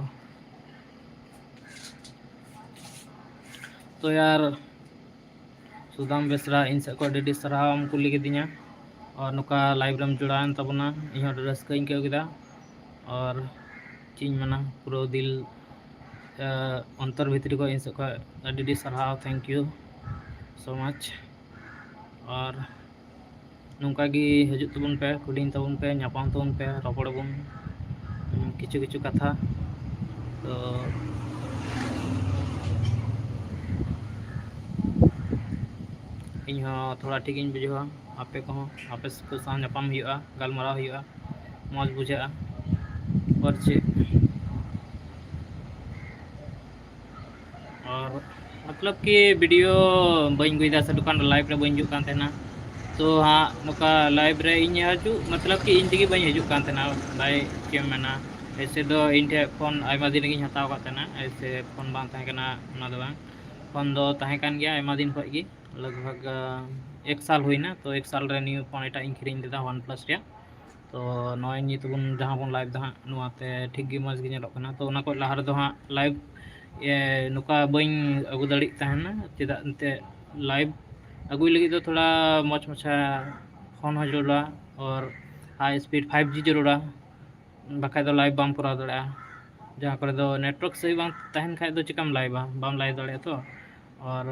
ᱛᱚ ᱭᱟᱨ, ᱥᱩᱫᱟᱢ ᱵᱮᱥᱨᱟ, ᱤᱧ ᱥᱮᱫ ᱠᱷᱚᱱ ᱟᱹᱰᱤ ᱟᱹᱰᱤ ᱥᱟᱨᱦᱟᱣ ᱮᱢ ᱠᱩᱞᱤ ᱠᱤᱫᱤᱧᱟ, ᱟᱨ ᱱᱚᱝᱠᱟ ᱞᱟᱭᱤᱵᱷ ᱨᱮᱢ ᱡᱚᱲᱟᱣᱮᱱ ᱛᱟᱵᱚᱱᱟ, ᱤᱧ ᱦᱚᱸ ᱟᱹᱰᱤ ᱨᱟᱹᱥᱠᱟᱹᱧ ᱟᱹᱭᱠᱟᱹᱣ ᱠᱮᱫᱟ᱾ ᱟᱨ ᱪᱮᱫ ᱤᱧ ᱢᱮᱱᱟ, ᱯᱩᱨᱟᱹ ᱫᱤᱞ, ᱮ, ᱚᱱᱛᱚᱨ ᱵᱷᱤᱛᱨᱤ ᱠᱷᱚᱱ ᱤᱧ ᱥᱮᱫ ᱠᱷᱚᱱ ᱟᱹᱰᱤ ᱟᱹᱰᱤ ᱥᱟᱨᱦᱟᱣ, thank you so much᱾ ᱟᱨ ᱱᱚᱝᱠᱟ ᱜᱮ ᱦᱤᱡᱩᱜ ᱛᱟᱵᱚᱱ ᱯᱮ, ᱠᱩᱞᱤᱧ ᱛᱟᱵᱚᱱ ᱯᱮ, ᱧᱟᱯᱟᱢ ᱛᱟᱵᱚᱱ ᱯᱮ, ᱨᱚᱯᱚᱲ ᱟᱵᱚᱱ, ᱩᱸ, ᱠᱤᱪᱷᱩ ᱠᱤᱪᱷᱩ ᱠᱟᱛᱷᱟ᱾ ᱛᱚ ᱤᱧ ᱦᱚᱸ ᱛᱷᱚᱲᱟ ᱴᱷᱤᱠ ᱤᱧ ᱵᱩᱡᱷᱟᱹᱣᱟ, ᱟᱯᱮ ᱠᱚᱦᱚᱸ, ᱟᱯᱮ ᱠᱚ ᱥᱟᱶ ᱧᱟᱯᱟᱢ ᱦᱩᱭᱩᱜᱼᱟ, ᱜᱟᱞᱢᱟᱨᱟᱣ ᱦᱩᱭᱩᱜᱼᱟ, ᱢᱚᱡᱽ ᱵᱩᱡᱷᱟᱹᱜᱼᱟ᱾ ᱟᱨ ᱪᱮᱫ, ᱟᱨ ᱢᱚᱛᱞᱚᱵ ᱠᱤ ᱵᱷᱤᱰᱤᱭᱳ ᱵᱟᱹᱧ ᱟᱹᱜᱩᱭᱮᱫᱟ ᱥᱮ ᱫᱚᱠᱟᱱ ᱨᱮ ᱞᱟᱭᱤᱵᱷ ᱨᱮ ᱵᱟᱹᱧ ᱦᱤᱡᱩᱜ ᱠᱟᱱ ᱛᱟᱦᱮᱱᱟ, ᱛᱚ ᱦᱟᱸᱜ ᱱᱚᱝᱠᱟ ᱞᱟᱭᱤᱵᱷ ᱨᱮ ᱤᱧ ᱦᱤᱡᱩᱜ, ᱢᱚᱛᱞᱚᱵ ᱠᱤ ᱤᱧ ᱛᱮᱜᱮ ᱵᱟᱹᱧ ᱦᱤᱡᱩᱜ ᱠᱟᱱ ᱛᱟᱦᱮᱱᱟ, ᱵᱷᱟᱭ ᱪᱮᱫ ᱮᱢ ᱢᱮᱱᱟ, ᱮᱭᱥᱮ ᱫᱚ ᱤᱧ ᱴᱷᱮᱱ ᱯᱷᱳᱱ ᱟᱭᱢᱟ ᱫᱤᱱ ᱨᱮᱜᱮᱧ ᱦᱟᱛᱟᱣ ᱟᱠᱟᱫ ᱛᱟᱦᱮᱱᱟ, ᱮᱭᱥᱮ ᱯᱷᱳᱱ ᱵᱟᱝ ᱛᱟᱦᱮᱸ ᱠᱟᱱᱟ ᱚᱱᱟ ᱫᱚ ᱵᱟᱝ, ᱯᱷᱳᱱ ᱫᱚ ᱛᱟᱦᱮᱸ ᱠᱟᱱ ᱜᱮᱭᱟ ᱟᱭᱢᱟ ᱫᱤᱱ ᱠᱷᱚᱱ ᱜᱮ, ᱞᱟᱜᱽ ᱵᱷᱟᱜᱽ ᱮᱠ ᱥᱟᱞ ᱦᱩᱭᱱᱟ᱾ ᱛᱚ ᱮᱠ ᱥᱟᱞ ᱨᱮ ᱱᱤᱭᱩ ᱯᱷᱳᱱ ᱮᱴᱟᱜ ᱤᱧ ᱠᱤᱨᱤᱧ ᱞᱮᱫᱟ ᱚᱣᱟᱱ ᱯᱞᱟᱥ ᱨᱮᱭᱟᱜ᱾ ᱛᱚ ᱱᱚᱜᱼᱚᱭ ᱱᱤᱛ ᱵᱚᱱ ᱡᱟᱦᱟᱸ ᱵᱚᱱ ᱞᱟᱭᱤᱵᱷ ᱫᱟ ᱦᱟᱸᱜ, ᱱᱚᱣᱟᱛᱮ ᱴᱷᱤᱠ ᱜᱮ ᱢᱚᱡᱽ ᱜᱮ ᱧᱮᱞᱚᱜ ᱠᱟᱱᱟ᱾ ᱛᱚ ᱚᱱᱟ ᱠᱷᱚᱱ ᱞᱟᱦᱟ ᱨᱮᱫᱚ ᱦᱟᱸᱜ ᱞᱟᱭᱤᱵᱷ ᱱᱚᱝᱠᱟ ᱵᱟᱹᱧ ᱟᱹᱜᱩ ᱫᱟᱲᱮᱭᱟᱜ ᱛᱟᱦᱮᱱᱟ, ᱪᱮᱫᱟᱜ ᱮᱱᱛᱮᱫ ᱞᱟᱭᱤᱵᱷ ᱟᱹᱜᱩᱭ ᱞᱟᱹᱜᱤᱫ ᱫᱚ ᱛᱷᱚᱲᱟ ᱢᱚᱡᱽ ᱢᱟᱪᱷᱟ ᱯᱷᱳᱱ ᱦᱚᱸ ᱡᱟᱹᱨᱩᱲᱟ, ᱟᱨ ᱦᱟᱭ ᱥᱯᱤᱰ ᱯᱷᱟᱭᱤᱵᱷ ᱡᱤ ᱡᱟᱹᱨᱩᱲᱟ, ᱵᱟᱠᱷᱟᱡ ᱫᱚ ᱞᱟᱭᱤᱵᱷ ᱵᱟᱢ ᱠᱚᱨᱟᱣ ᱫᱟᱲᱮᱭᱟᱜᱼᱟ᱾ ᱡᱟᱦᱟᱸ ᱠᱚᱨᱮ ᱫᱚ ᱱᱮᱴᱣᱟᱨᱠ ᱥᱟᱹᱦᱤ ᱵᱟᱝ ᱛᱟᱦᱮᱱ ᱠᱷᱟᱡ ᱫᱚ ᱪᱮᱠᱟᱢ ᱞᱟᱭᱤᱵᱷᱟ? ᱵᱟᱢ ᱞᱟᱭᱤᱵᱷ ᱫᱟᱲᱮᱭᱟᱜᱼᱟ ᱛᱚ᱾ ᱟᱨ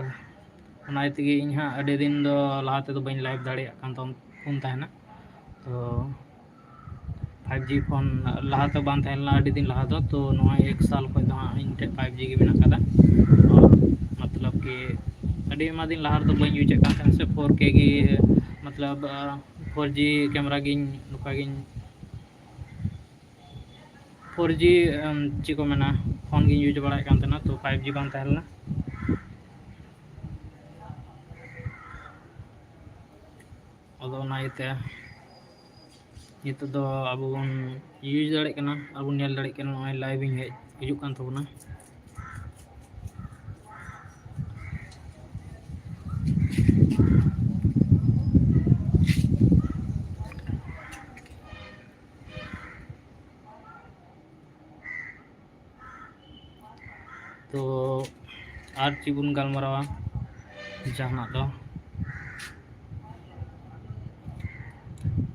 ᱚᱱᱟ ᱤᱭᱟᱹ ᱛᱮᱜᱮ ᱤᱧ ᱦᱟᱸᱜ ᱟᱹᱰᱤ ᱫᱤᱱ ᱫᱚ ᱞᱟᱦᱟ ᱛᱮᱫᱚ ᱵᱟᱹᱧ ᱞᱟᱭᱤᱵᱷ ᱫᱟᱲᱮᱭᱟᱜ ᱠᱟᱱ ᱛᱟᱦᱮᱱᱟ᱾ ᱛᱚ ᱯᱷᱟᱭᱤᱵᱷ ᱡᱤ ᱯᱷᱳᱱ ᱞᱟᱦᱟ ᱛᱮ ᱵᱟᱝ ᱛᱟᱦᱮᱸ ᱞᱮᱱᱟ ᱟᱹᱰᱤ ᱫᱤᱱ ᱞᱟᱦᱟ ᱫᱚ, ᱛᱚ ᱱᱚᱣᱟ ᱮᱠ ᱥᱟᱞ ᱠᱷᱚᱱ ᱫᱚ ᱦᱟᱸᱜ ᱤᱧ ᱴᱷᱮᱱ ᱯᱷᱟᱭᱤᱵᱷ ᱡᱤ ᱜᱮ ᱢᱮᱱᱟᱜ ᱠᱟᱫᱟ᱾ ᱟᱨ ᱢᱚᱛᱞᱚᱵ ᱠᱤ ᱟᱹᱰᱤ ᱟᱭᱢᱟ ᱫᱤᱱ ᱞᱟᱦᱟ ᱨᱮᱫᱚ ᱵᱟᱹᱧ ᱤᱭᱩᱡᱮᱫ ᱠᱟᱱ ᱛᱟᱦᱮᱸᱱᱟ ᱥᱮ ᱯᱷᱳᱨ ᱠᱮ ᱜᱮ, ᱢᱚᱛᱞᱚᱵ ᱯᱷᱳᱨ ᱡᱤ ᱠᱮᱢᱮᱨᱟ ᱜᱤᱧ ᱱᱚᱝᱠᱟ ᱜᱤᱧ ᱯᱷᱳᱨ ᱡᱤ ᱪᱮᱫ ᱠᱚ ᱢᱮᱱᱟ, ᱯᱷᱳᱱ ᱜᱤᱧ ᱤᱭᱩᱡᱽ ᱵᱟᱲᱟᱭᱮᱫ ᱠᱟᱱ ᱛᱟᱦᱮᱱᱟ, ᱛᱚ ᱯᱷᱟᱭᱤᱵᱷ ᱡᱤ ᱵᱟᱝ ᱛᱟᱦᱮᱸ ᱞᱮᱱᱟ᱾ ᱟᱫᱚ ᱚᱱᱟ ᱤᱭᱟᱹᱛᱮ ᱱᱤᱛᱚᱜ ᱫᱚ ᱟᱵᱚ ᱵᱚᱱ ᱤᱭᱩᱡᱽ ᱫᱟᱲᱮᱭᱟᱜ ᱠᱟᱱᱟ, ᱟᱨ ᱵᱚᱱ ᱧᱮᱞ ᱫᱟᱲᱮᱭᱟᱜ ᱠᱟᱱᱟ ᱱᱚᱜᱼᱚᱭ ᱞᱟᱭᱤᱵᱷ ᱤᱧ ᱦᱮᱡ ᱦᱤᱡᱩᱜ ᱠᱟᱱ ᱛᱟᱵᱚᱱᱟ᱾ ᱛᱚ ᱟᱨ ᱪᱮᱫ ᱵᱚᱱ ᱜᱟᱞᱢᱟᱨᱟᱣᱟ ᱡᱟᱦᱟᱱᱟᱜ ᱫᱚ?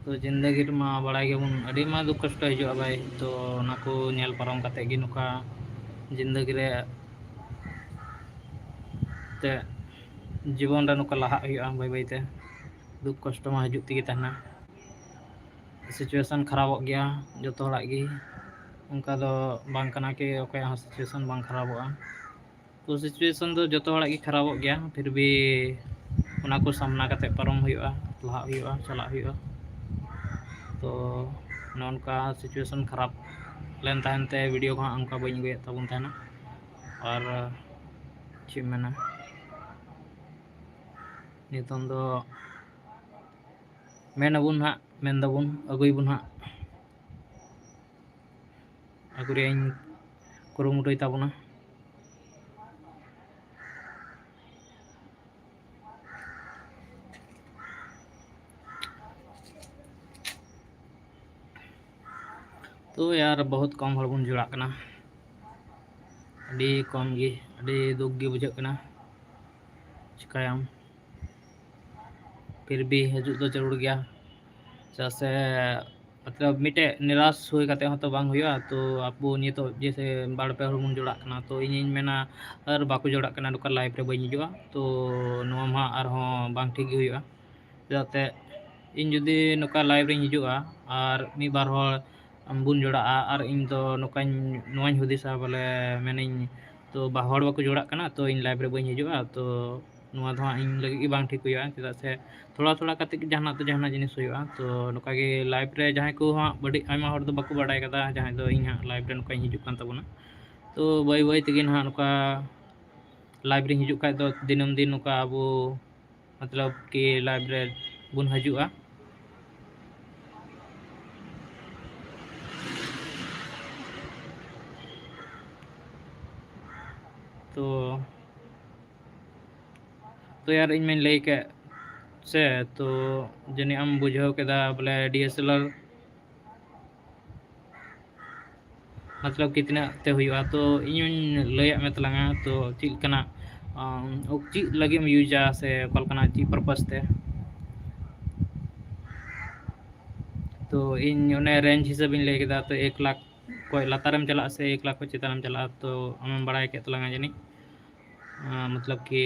ᱛᱚ ᱡᱤᱱᱫᱮᱜᱤ ᱨᱮᱢᱟ ᱵᱟᱲᱟᱭ ᱜᱮᱵᱚᱱ ᱟᱹᱰᱤ ᱟᱭᱢᱟ ᱫᱩᱠ ᱠᱚᱥᱴᱚ ᱦᱤᱡᱩᱜᱼᱟ ᱵᱷᱟᱭ, ᱛᱚ ᱚᱱᱟ ᱠᱚ ᱧᱮᱞ ᱯᱟᱨᱚᱢ ᱠᱟᱛᱮ ᱜᱮ ᱱᱚᱝᱠᱟ ᱡᱤᱱᱫᱮᱜᱤ ᱨᱮ ᱛᱮ ᱡᱤᱵᱚᱱ ᱨᱮ ᱱᱚᱝᱠᱟ ᱞᱟᱦᱟᱜ ᱦᱩᱭᱩᱜᱼᱟ ᱵᱟᱹᱭ ᱵᱟᱹᱭ ᱛᱮ᱾ ᱫᱩᱠ ᱠᱚᱥᱴᱚ ᱢᱟ ᱦᱤᱡᱩᱜ ᱛᱮᱜᱮ ᱛᱟᱦᱮᱱᱟ, situation ᱠᱷᱟᱨᱟᱯᱚᱜ ᱜᱮᱭᱟ ᱡᱚᱛᱚ ᱦᱚᱲᱟᱜ ᱜᱮ, ᱚᱱᱠᱟ ᱫᱚ ᱵᱟᱝ ᱠᱟᱱᱟ ᱠᱤ ᱚᱠᱚᱭᱟᱜ ᱦᱚᱸ situation ᱵᱟᱝ ᱠᱷᱟᱨᱟᱯᱚᱜᱼᱟ᱾ ᱛᱚ situation ᱫᱚ ᱡᱚᱛᱚ ᱦᱚᱲᱟᱜ ᱜᱮ ᱠᱷᱟᱨᱟᱯᱚᱜ ᱜᱮᱭᱟ, ᱯᱷᱤᱨ ᱵᱷᱤ ᱚᱱᱟ ᱠᱚ ᱥᱟᱢᱱᱟ ᱠᱟᱛᱮ ᱯᱟᱨᱚᱢ ᱦᱩᱭᱩᱜᱼᱟ, ᱞᱟᱦᱟᱜ ᱦᱩᱭᱩᱜᱼᱟ, ᱪᱟᱞᱟᱜ ᱦᱩᱭᱩᱜᱼᱟ᱾ ᱛᱚ ᱱᱚᱜᱼᱚ ᱱᱚᱝᱠᱟ situation ᱠᱷᱟᱨᱟᱯ ᱞᱮᱱ ᱛᱟᱦᱮᱱ ᱛᱮ ᱵᱷᱤᱰᱤᱭᱳ ᱠᱚᱦᱚᱸ ᱚᱱᱠᱟ ᱵᱟᱹᱧ ᱟᱹᱜᱩᱭᱮᱫ ᱛᱟᱵᱚᱱ ᱛᱟᱦᱮᱱᱟ᱾ ᱟᱨ ᱪᱮᱫ ᱮᱢ ᱢᱮᱱᱟ, ᱱᱤᱛᱚᱝ ᱫᱚ ᱢᱮᱱ ᱟᱵᱚᱱ ᱦᱟᱸᱜ, ᱢᱮᱱ ᱫᱟᱵᱚᱱ ᱟᱹᱜᱩᱭᱟᱵᱚᱱ ᱦᱟᱸᱜ᱾ ᱟᱹᱜᱩ ᱨᱮᱭᱟᱜ ᱤᱧ ᱠᱩᱨᱩᱢᱩᱴᱩᱭ ᱛᱟᱵᱚᱱᱟ᱾ ᱛᱚ ᱭᱟᱨ, ᱵᱚᱦᱩᱛ ᱠᱚᱢ ᱦᱚᱲ ᱵᱚᱱ ᱡᱚᱲᱟᱜ ᱠᱟᱱᱟ, ᱟᱹᱰᱤ ᱠᱚᱢ ᱜᱮ, ᱟᱹᱰᱤ ᱫᱩᱠ ᱜᱮ ᱵᱩᱡᱷᱟᱹᱜ ᱠᱟᱱᱟ᱾ ᱪᱤᱠᱟᱹᱭᱟᱢ, ᱯᱷᱤᱨ ᱵᱷᱤ ᱦᱤᱡᱩᱜ ᱫᱚ ᱡᱟᱹᱨᱩᱲ ᱜᱮᱭᱟ, ᱪᱮᱫᱟᱜ ᱥᱮ ᱢᱚᱛᱞᱚᱵ ᱢᱤᱫᱴᱮᱡ ᱱᱤᱨᱟᱥ ᱦᱩᱭ ᱠᱟᱛᱮ ᱦᱚᱸᱛᱚ ᱵᱟᱝ ᱦᱩᱭᱩᱜᱼᱟ᱾ ᱛᱚ ᱟᱵᱚ ᱱᱤᱛᱚᱜ ᱡᱮᱭᱥᱮ ᱵᱟᱨ ᱯᱮ ᱦᱚᱲ ᱵᱚᱱ ᱡᱚᱲᱟᱜ ᱠᱟᱱᱟ, ᱛᱚ ᱤᱧᱤᱧ ᱢᱮᱱᱟ ᱟᱨ ᱵᱟᱠᱚ ᱡᱚᱲᱟᱜ ᱠᱟᱱᱟ, ᱱᱚᱝᱠᱟ ᱞᱟᱭᱤᱵᱷ ᱨᱮ ᱵᱟᱹᱧ ᱦᱤᱡᱩᱜᱼᱟ, ᱛᱚ ᱱᱚᱣᱟ ᱢᱟ ᱟᱨᱦᱚᱸ ᱵᱟᱝ ᱴᱷᱤᱠ ᱜᱮ ᱦᱩᱭᱩᱜᱼᱟ᱾ ᱪᱮᱫᱟᱜ ᱥᱮ ᱤᱧ ᱡᱩᱫᱤ ᱱᱚᱝᱠᱟ ᱞᱟᱭᱤᱵᱷ ᱨᱤᱧ ᱦᱤᱡᱩᱜᱼᱟ ᱟᱨ ᱢᱤᱫ ᱵᱟᱨ ᱦᱚᱲ ᱵᱚᱱ ᱡᱚᱲᱟᱜᱼᱟ, ᱟᱨ ᱤᱧ ᱫᱚ ᱱᱚᱝᱠᱟᱧ, ᱱᱚᱣᱟᱧ ᱦᱩᱫᱤᱥᱟ ᱵᱚᱞᱮ, ᱢᱮᱱᱟᱹᱧ ᱛᱚ ᱵᱟ ᱦᱚᱲ ᱵᱟᱠᱚ ᱡᱚᱲᱟᱜ ᱠᱟᱱᱟ, ᱛᱚ ᱤᱧ ᱞᱟᱭᱤᱵᱷ ᱨᱮ ᱵᱟᱹᱧ ᱦᱤᱡᱩᱜᱼᱟ, ᱛᱚ ᱱᱚᱣᱟ ᱫᱚ ᱦᱟᱸᱜ ᱤᱧ ᱞᱟᱹᱜᱤᱫ ᱜᱮ ᱵᱟᱝ ᱴᱷᱤᱠ ᱦᱩᱭᱩᱜᱼᱟ᱾ ᱪᱮᱫᱟᱜ ᱥᱮ ᱛᱷᱚᱲᱟ ᱛᱷᱚᱲᱟ ᱠᱟᱛᱮ ᱜᱮ ᱡᱟᱦᱟᱱᱟᱜ ᱛᱚ ᱡᱟᱦᱟᱱᱟᱜ ᱡᱤᱱᱤᱥ ᱦᱩᱭᱩᱜᱼᱟ᱾ ᱛᱚ ᱱᱚᱝᱠᱟ ᱜᱮ ᱞᱟᱭᱤᱵᱷ ᱨᱮ ᱡᱟᱦᱟᱸᱭ ᱠᱚ ᱦᱟᱸᱜ ᱟᱹᱰᱤ ᱟᱭᱢᱟ ᱦᱚᱲ ᱫᱚ ᱵᱟᱠᱚ ᱵᱟᱰᱟᱭ ᱠᱟᱫᱟ, ᱡᱟᱦᱟᱸᱭ ᱫᱚ ᱤᱧ ᱦᱟᱸᱜ ᱞᱟᱭᱤᱵᱷ ᱨᱮ ᱱᱚᱝᱠᱟᱧ ᱦᱤᱡᱩᱜ ᱠᱟᱱ ᱛᱟᱵᱚᱱᱟ᱾ ᱛᱚ ᱵᱟᱹᱭ ᱵᱟᱹᱭ ᱛᱮᱜᱮ ᱱᱟᱦᱟᱜ ᱱᱚᱝᱠᱟ ᱞᱟᱭᱤᱵᱷ ᱨᱤᱧ ᱦᱤᱡᱩᱜ ᱠᱷᱟᱡ ᱫᱚ ᱫᱤᱱᱟᱹᱢ ᱫᱤᱱ ᱱᱚᱝᱠᱟ ᱟᱵᱚ ᱢᱚᱛᱞᱚᱵ ᱠᱤ ᱞᱟᱭᱤᱵᱷ ᱨᱮ ᱵᱚᱱ ᱦᱤᱡᱩᱜᱼᱟ᱾ ᱛᱚ ᱛᱚ ᱭᱟᱨ, ᱤᱧ ᱢᱟᱧ ᱞᱟᱹᱭ ᱠᱮᱫ ᱥᱮ, ᱛᱚ ᱡᱟᱹᱱᱤᱡ ᱟᱢ ᱵᱩᱡᱷᱟᱹᱣ ᱠᱮᱫᱟ ᱵᱚᱞᱮ ᱰᱤ ᱮᱥ ᱮᱞ ᱟᱨ ᱢᱚᱛᱞᱚᱵ ᱠᱤ ᱛᱤᱱᱟᱹᱜ ᱛᱮ ᱦᱩᱭᱩᱜᱼᱟ᱾ ᱛᱚ ᱤᱧ ᱦᱚᱧ ᱞᱟᱹᱭᱟᱫ ᱢᱮ ᱛᱟᱞᱟᱝᱟ, ᱛᱚ ᱪᱮᱫ ᱞᱮᱠᱟᱱᱟᱜ, ᱟᱢ, ᱪᱮᱫ ᱞᱟᱹᱜᱤᱫ ᱮᱢ ᱤᱭᱩᱡᱟ ᱥᱮ ᱚᱠᱟ ᱞᱮᱠᱟᱱᱟᱜ, ᱪᱮᱫ ᱯᱟᱨᱯᱟᱥ ᱛᱮ᱾ ᱛᱚ ᱤᱧ ᱚᱱᱮ ᱨᱮᱧᱡᱽ ᱦᱤᱥᱟᱹᱵ ᱤᱧ ᱞᱟᱹᱭ ᱠᱮᱫᱟ, ᱛᱚ ᱮᱠ ᱞᱟᱠᱷ ᱠᱷᱚᱡ ᱞᱟᱛᱟᱨᱮᱢ ᱪᱟᱞᱟᱜᱼᱟ ᱥᱮ ᱮᱠ ᱞᱟᱠᱷ ᱠᱷᱚᱡ ᱪᱮᱛᱟᱱᱮᱢ ᱪᱟᱞᱟᱜᱼᱟ, ᱛᱚ ᱟᱢᱮᱢ ᱵᱟᱲᱟᱭ ᱠᱮᱫ ᱛᱟᱞᱟᱝᱟ ᱡᱟᱹᱱᱤᱡ, ᱟᱸ, ᱢᱚᱛᱞᱚᱵ ᱠᱤ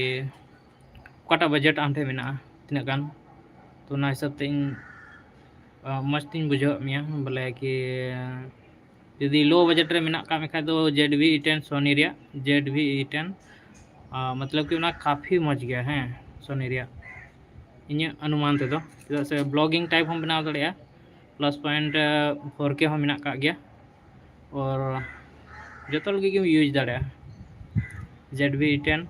ᱚᱠᱟᱴᱟᱜ ᱵᱟᱡᱮᱴ ᱟᱢ ᱴᱷᱮᱱ ᱢᱮᱱᱟᱜᱼᱟ, ᱛᱤᱱᱟᱹᱜ ᱜᱟᱱ, ᱛᱚ ᱚᱱᱟ ᱦᱤᱥᱟᱹᱵ ᱛᱮ ᱤᱧ, ᱟᱸ, ᱢᱚᱡᱽ ᱛᱤᱧ ᱵᱩᱡᱷᱟᱹᱣᱮᱫ ᱢᱮᱭᱟ ᱵᱚᱞᱮ ᱠᱤ ᱡᱩᱫᱤ ᱞᱳ ᱵᱟᱡᱮᱴ ᱨᱮ ᱢᱮᱱᱟᱜ ᱟᱠᱟᱫ ᱢᱮ ᱠᱷᱟᱡ ᱫᱚ ᱡᱮᱰ ᱵᱷᱤ ᱤ ᱴᱮᱱ ᱥᱳᱱᱤ ᱨᱮᱭᱟᱜ, ᱡᱮᱰ ᱵᱷᱤ ᱤ ᱴᱮᱱ, ᱟᱸ, ᱢᱚᱛᱞᱚᱵ ᱠᱤ ᱚᱱᱟ ᱠᱟᱯᱷᱤ ᱢᱚᱡᱽ ᱜᱮᱭᱟ, ᱦᱮᱸ, ᱥᱳᱱᱤ ᱨᱮᱭᱟᱜ ᱤᱧᱟᱹᱜ ᱚᱱᱩᱢᱟᱱ ᱛᱮᱫᱚ, ᱪᱮᱫᱟᱜ ᱥᱮ ᱵᱞᱚᱜᱤᱝ ᱴᱟᱭᱤᱯ ᱦᱚᱸᱢ ᱵᱮᱱᱟᱣ ᱫᱟᱲᱮᱭᱟᱜᱼᱟ, ᱯᱞᱟᱥ ᱯᱚᱭᱮᱱᱴ ᱯᱷᱳᱨ ᱠᱮ ᱦᱚᱸ ᱢᱮᱱᱟᱜ ᱟᱠᱟᱫ ᱜᱮᱭᱟ, ᱟᱨ ᱡᱚᱛᱚ ᱞᱟᱹᱜᱤᱫ ᱜᱮᱢ ᱤᱭᱩᱡᱽ ᱫᱟᱲᱮᱭᱟᱜᱼᱟ᱾ ᱡᱮᱰ ᱵᱷᱤ ᱤ ᱴᱮᱱ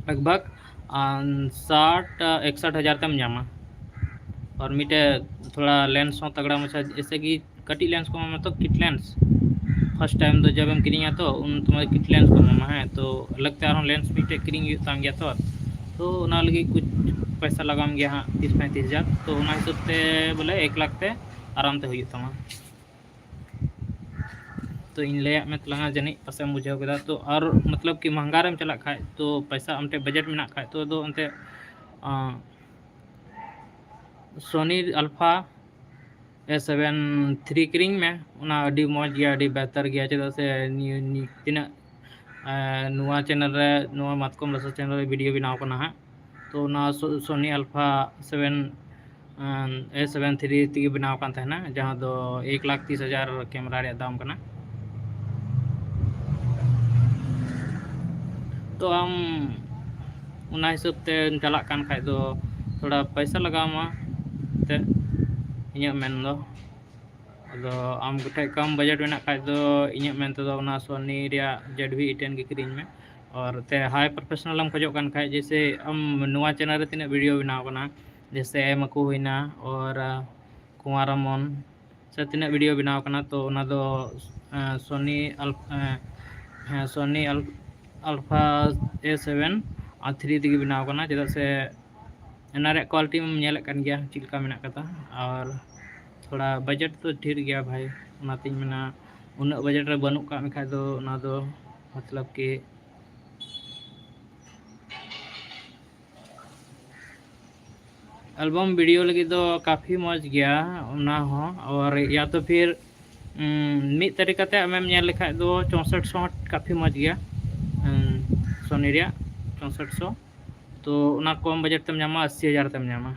ᱞᱟᱜᱽ ᱵᱷᱟᱜᱽ, ᱟᱢ, ᱥᱟᱴ, ᱮᱠᱥᱟᱴ ᱦᱟᱡᱟᱨ ᱛᱮᱢ ᱧᱟᱢᱟ᱾ ᱟᱨ ᱢᱤᱫᱴᱮᱡ ᱛᱷᱚᱲᱟ ᱞᱮᱱᱥ ᱦᱚᱸ ᱛᱟᱜᱲᱟ ᱢᱟᱪᱷᱟ, ᱡᱮᱭᱥᱮ ᱠᱤ ᱠᱟᱹᱴᱤᱡ lens ᱠᱚ ᱮᱢᱟᱢᱟ ᱛᱚ, kit lens᱾ First time ᱫᱚ ᱡᱚᱵᱮᱢ ᱠᱤᱨᱤᱧᱟ ᱛᱚ ᱩᱱ ᱛᱚᱢᱟᱨ kit lens ᱠᱚ ᱮᱢᱟᱢᱟ, ᱦᱮᱸ, ᱛᱚ ᱟᱞᱟᱜᱽ ᱛᱮ ᱟᱨᱦᱚᱸ lens ᱢᱤᱫᱴᱮᱡ ᱠᱤᱨᱤᱧ ᱦᱩᱭᱩᱜ ᱛᱟᱢ ᱜᱮᱭᱟ ᱛᱚ᱾ ᱛᱚ ᱚᱱᱟ ᱞᱟᱹᱜᱤᱫ ᱠᱩᱪ ᱯᱚᱭᱥᱟ ᱞᱟᱜᱟᱣᱟᱢ ᱜᱮᱭᱟ ᱦᱟᱸᱜ, ᱛᱤᱥ ᱯᱚᱸᱭᱛᱨᱤᱥ ᱦᱟᱡᱟᱨ᱾ ᱛᱚ ᱚᱱᱟ ᱦᱤᱥᱟᱹᱵ ᱛᱮ ᱵᱚᱞᱮ ᱮᱠ ᱞᱟᱠᱷ ᱛᱮ ᱟᱨᱟᱢ ᱛᱮ ᱦᱩᱭᱩᱜ ᱛᱟᱢᱟ᱾ ᱛᱚ ᱤᱧ ᱞᱟᱹᱭᱟᱫ ᱢᱮ ᱛᱟᱞᱟᱝᱟ, ᱡᱟᱹᱱᱤᱡ ᱯᱟᱥᱮᱢ ᱵᱩᱡᱷᱟᱹᱣ ᱠᱮᱫᱟ᱾ ᱛᱚ ᱟᱨ ᱢᱚᱛᱞᱚᱵ ᱠᱤ ᱢᱟᱦᱟᱝᱜᱟ ᱨᱮᱢ ᱪᱟᱞᱟᱜ ᱠᱷᱟᱡ, ᱛᱚ ᱯᱚᱭᱥᱟ ᱟᱢ ᱴᱷᱮᱡ budget ᱢᱮᱱᱟᱜ ᱠᱷᱟᱡ, ᱛᱚ ᱟᱫᱚ ᱚᱱᱛᱮ, ᱟᱸ, Sony Alpha A seven three ᱠᱤᱨᱤᱧ ᱢᱮ, ᱚᱱᱟ ᱟᱹᱰᱤ ᱢᱚᱡᱽ ᱜᱮᱭᱟ, ᱟᱹᱰᱤ ᱵᱮᱦᱛᱟᱨ ᱜᱮᱭᱟ᱾ ᱪᱮᱫᱟᱜ ᱥᱮ ᱱᱤᱭᱟᱹ, ᱱᱤᱭᱟᱹ ᱛᱤᱱᱟᱹᱜ, ᱟᱸ, ᱱᱚᱣᱟ channel ᱨᱮ, ᱱᱚᱣᱟ ᱢᱟᱛᱠᱚᱢ ᱨᱟᱥᱟ channel ᱨᱮ video ᱵᱮᱱᱟᱣ ᱠᱟᱱᱟ ᱦᱟᱸᱜ, ᱛᱚ ᱚᱱᱟ ᱥᱳ-, Sony Alpha seven, ᱟᱸ, A seven three ᱛᱮᱜᱮ ᱵᱮᱱᱟᱣ ᱠᱟᱱ ᱛᱟᱦᱮᱱᱟ, ᱡᱟᱦᱟᱸ ᱫᱚ ᱮᱠ ᱞᱟᱠᱷ ᱛᱤᱥ ᱦᱟᱡᱟᱨ camera ᱨᱮᱭᱟᱜ ᱫᱟᱢ ᱠᱟᱱᱟ᱾ ᱛᱚ ᱟᱢ ᱚᱱᱟ ᱦᱤᱥᱟᱹᱵ ᱛᱮᱢ ᱪᱟᱞᱟᱜ ᱠᱟᱱ ᱠᱷᱟᱡ ᱫᱚ ᱛᱷᱚᱲᱟ ᱯᱚᱭᱥᱟ ᱞᱟᱜᱟᱣ ᱟᱢᱟ ᱮᱱᱛᱮᱫ, ᱤᱧᱟᱹᱜ ᱢᱮᱱ ᱫᱚ᱾ ᱟᱫᱚ ᱟᱢ ᱠᱚᱴᱷᱮᱡ ᱠᱚᱢ budget ᱢᱮᱱᱟᱜ ᱠᱷᱟᱡ ᱫᱚ ᱤᱧᱟᱹᱜ ᱢᱮᱱ ᱛᱮᱫᱚ ᱚᱱᱟ Sony ᱨᱮᱭᱟᱜ Z V eight ten ᱜᱮ ᱠᱤᱨᱤᱧ ᱢᱮ᱾ ᱟᱨ ᱛᱮ high professional ᱮᱢ ᱠᱷᱚᱡᱚᱜ ᱠᱟᱱ ᱠᱷᱟᱡ, ᱡᱮᱭᱥᱮ ᱟᱢ ᱱᱚᱣᱟ channel ᱨᱮ ᱛᱤᱱᱟᱹᱜ video ᱵᱮᱱᱟᱣ ᱠᱟᱱᱟ, ᱡᱮᱭᱥᱮ ᱮᱢ ᱟᱠᱚ ᱦᱩᱭᱱᱟ, ᱟᱨ, ᱟᱸ, ᱠᱩᱢᱟᱨ ᱨᱟᱢᱚᱱ, ᱥᱮ ᱛᱤᱱᱟᱹᱜ video ᱵᱮᱱᱟᱣ ᱠᱟᱱᱟ, ᱛᱚ ᱚᱱᱟ ᱫᱚ, ᱟᱸ, Sony Al-, ᱟᱸ, ᱦᱮᱸ, Sony Al-, Alpha A seven R three ᱛᱮᱜᱮ ᱵᱮᱱᱟᱣ ᱠᱟᱱᱟ᱾ ᱪᱮᱫᱟᱜ ᱥᱮ ᱚᱱᱟ ᱨᱮᱭᱟᱜ quality ᱢᱟᱢ ᱧᱮᱞᱮᱫ ᱠᱟᱱ ᱜᱮᱭᱟ ᱪᱮᱫ ᱞᱮᱠᱟ ᱢᱮᱱᱟᱜ ᱠᱟᱫᱟ᱾ ᱟᱨ ᱛᱷᱚᱲᱟ budget ᱫᱚ ᱰᱷᱮᱨ ᱜᱮᱭᱟ ᱵᱷᱟᱭ, ᱚᱱᱟᱛᱤᱧ ᱢᱮᱱᱟ ᱩᱱᱟᱹᱜ budget ᱨᱮ ᱵᱟᱹᱱᱩᱜ ᱠᱟᱜ ᱢᱮ ᱠᱷᱟᱡ ᱫᱚ ᱚᱱᱟ ᱫᱚ ᱢᱚᱛᱞᱚᱵ ᱠᱤ album video ᱞᱟᱹᱜᱤᱫ ᱫᱚ ᱠᱟᱯᱷᱤ ᱢᱚᱡᱽ ᱜᱮᱭᱟ ᱚᱱᱟ ᱦᱚᱸ᱾ ᱟᱨ ᱭᱟ ᱛᱚ ᱯᱷᱤᱨ, ᱩᱸ, ᱢᱤᱫ ᱛᱟᱹᱨᱤᱠᱟ ᱛᱮ ᱟᱢᱮᱢ ᱧᱮᱞ ᱞᱮᱠᱷᱟᱡ ᱫᱚ ᱪᱳᱥᱚᱴ ᱥᱚ ᱦᱚᱸ ᱠᱟᱯᱷᱤ ᱢᱚᱡᱽ ᱜᱮᱭᱟ, ᱩᱸ, Sony ᱨᱮᱭᱟᱜ ᱪᱳᱥᱚᱴ ᱥᱚ᱾ ᱛᱚ ᱚᱱᱟ ᱠᱚᱢ budget ᱛᱮᱢ ᱧᱟᱢᱟ, ᱟᱥᱤ ᱦᱟᱡᱟᱨ ᱛᱮᱢ ᱧᱟᱢᱟ᱾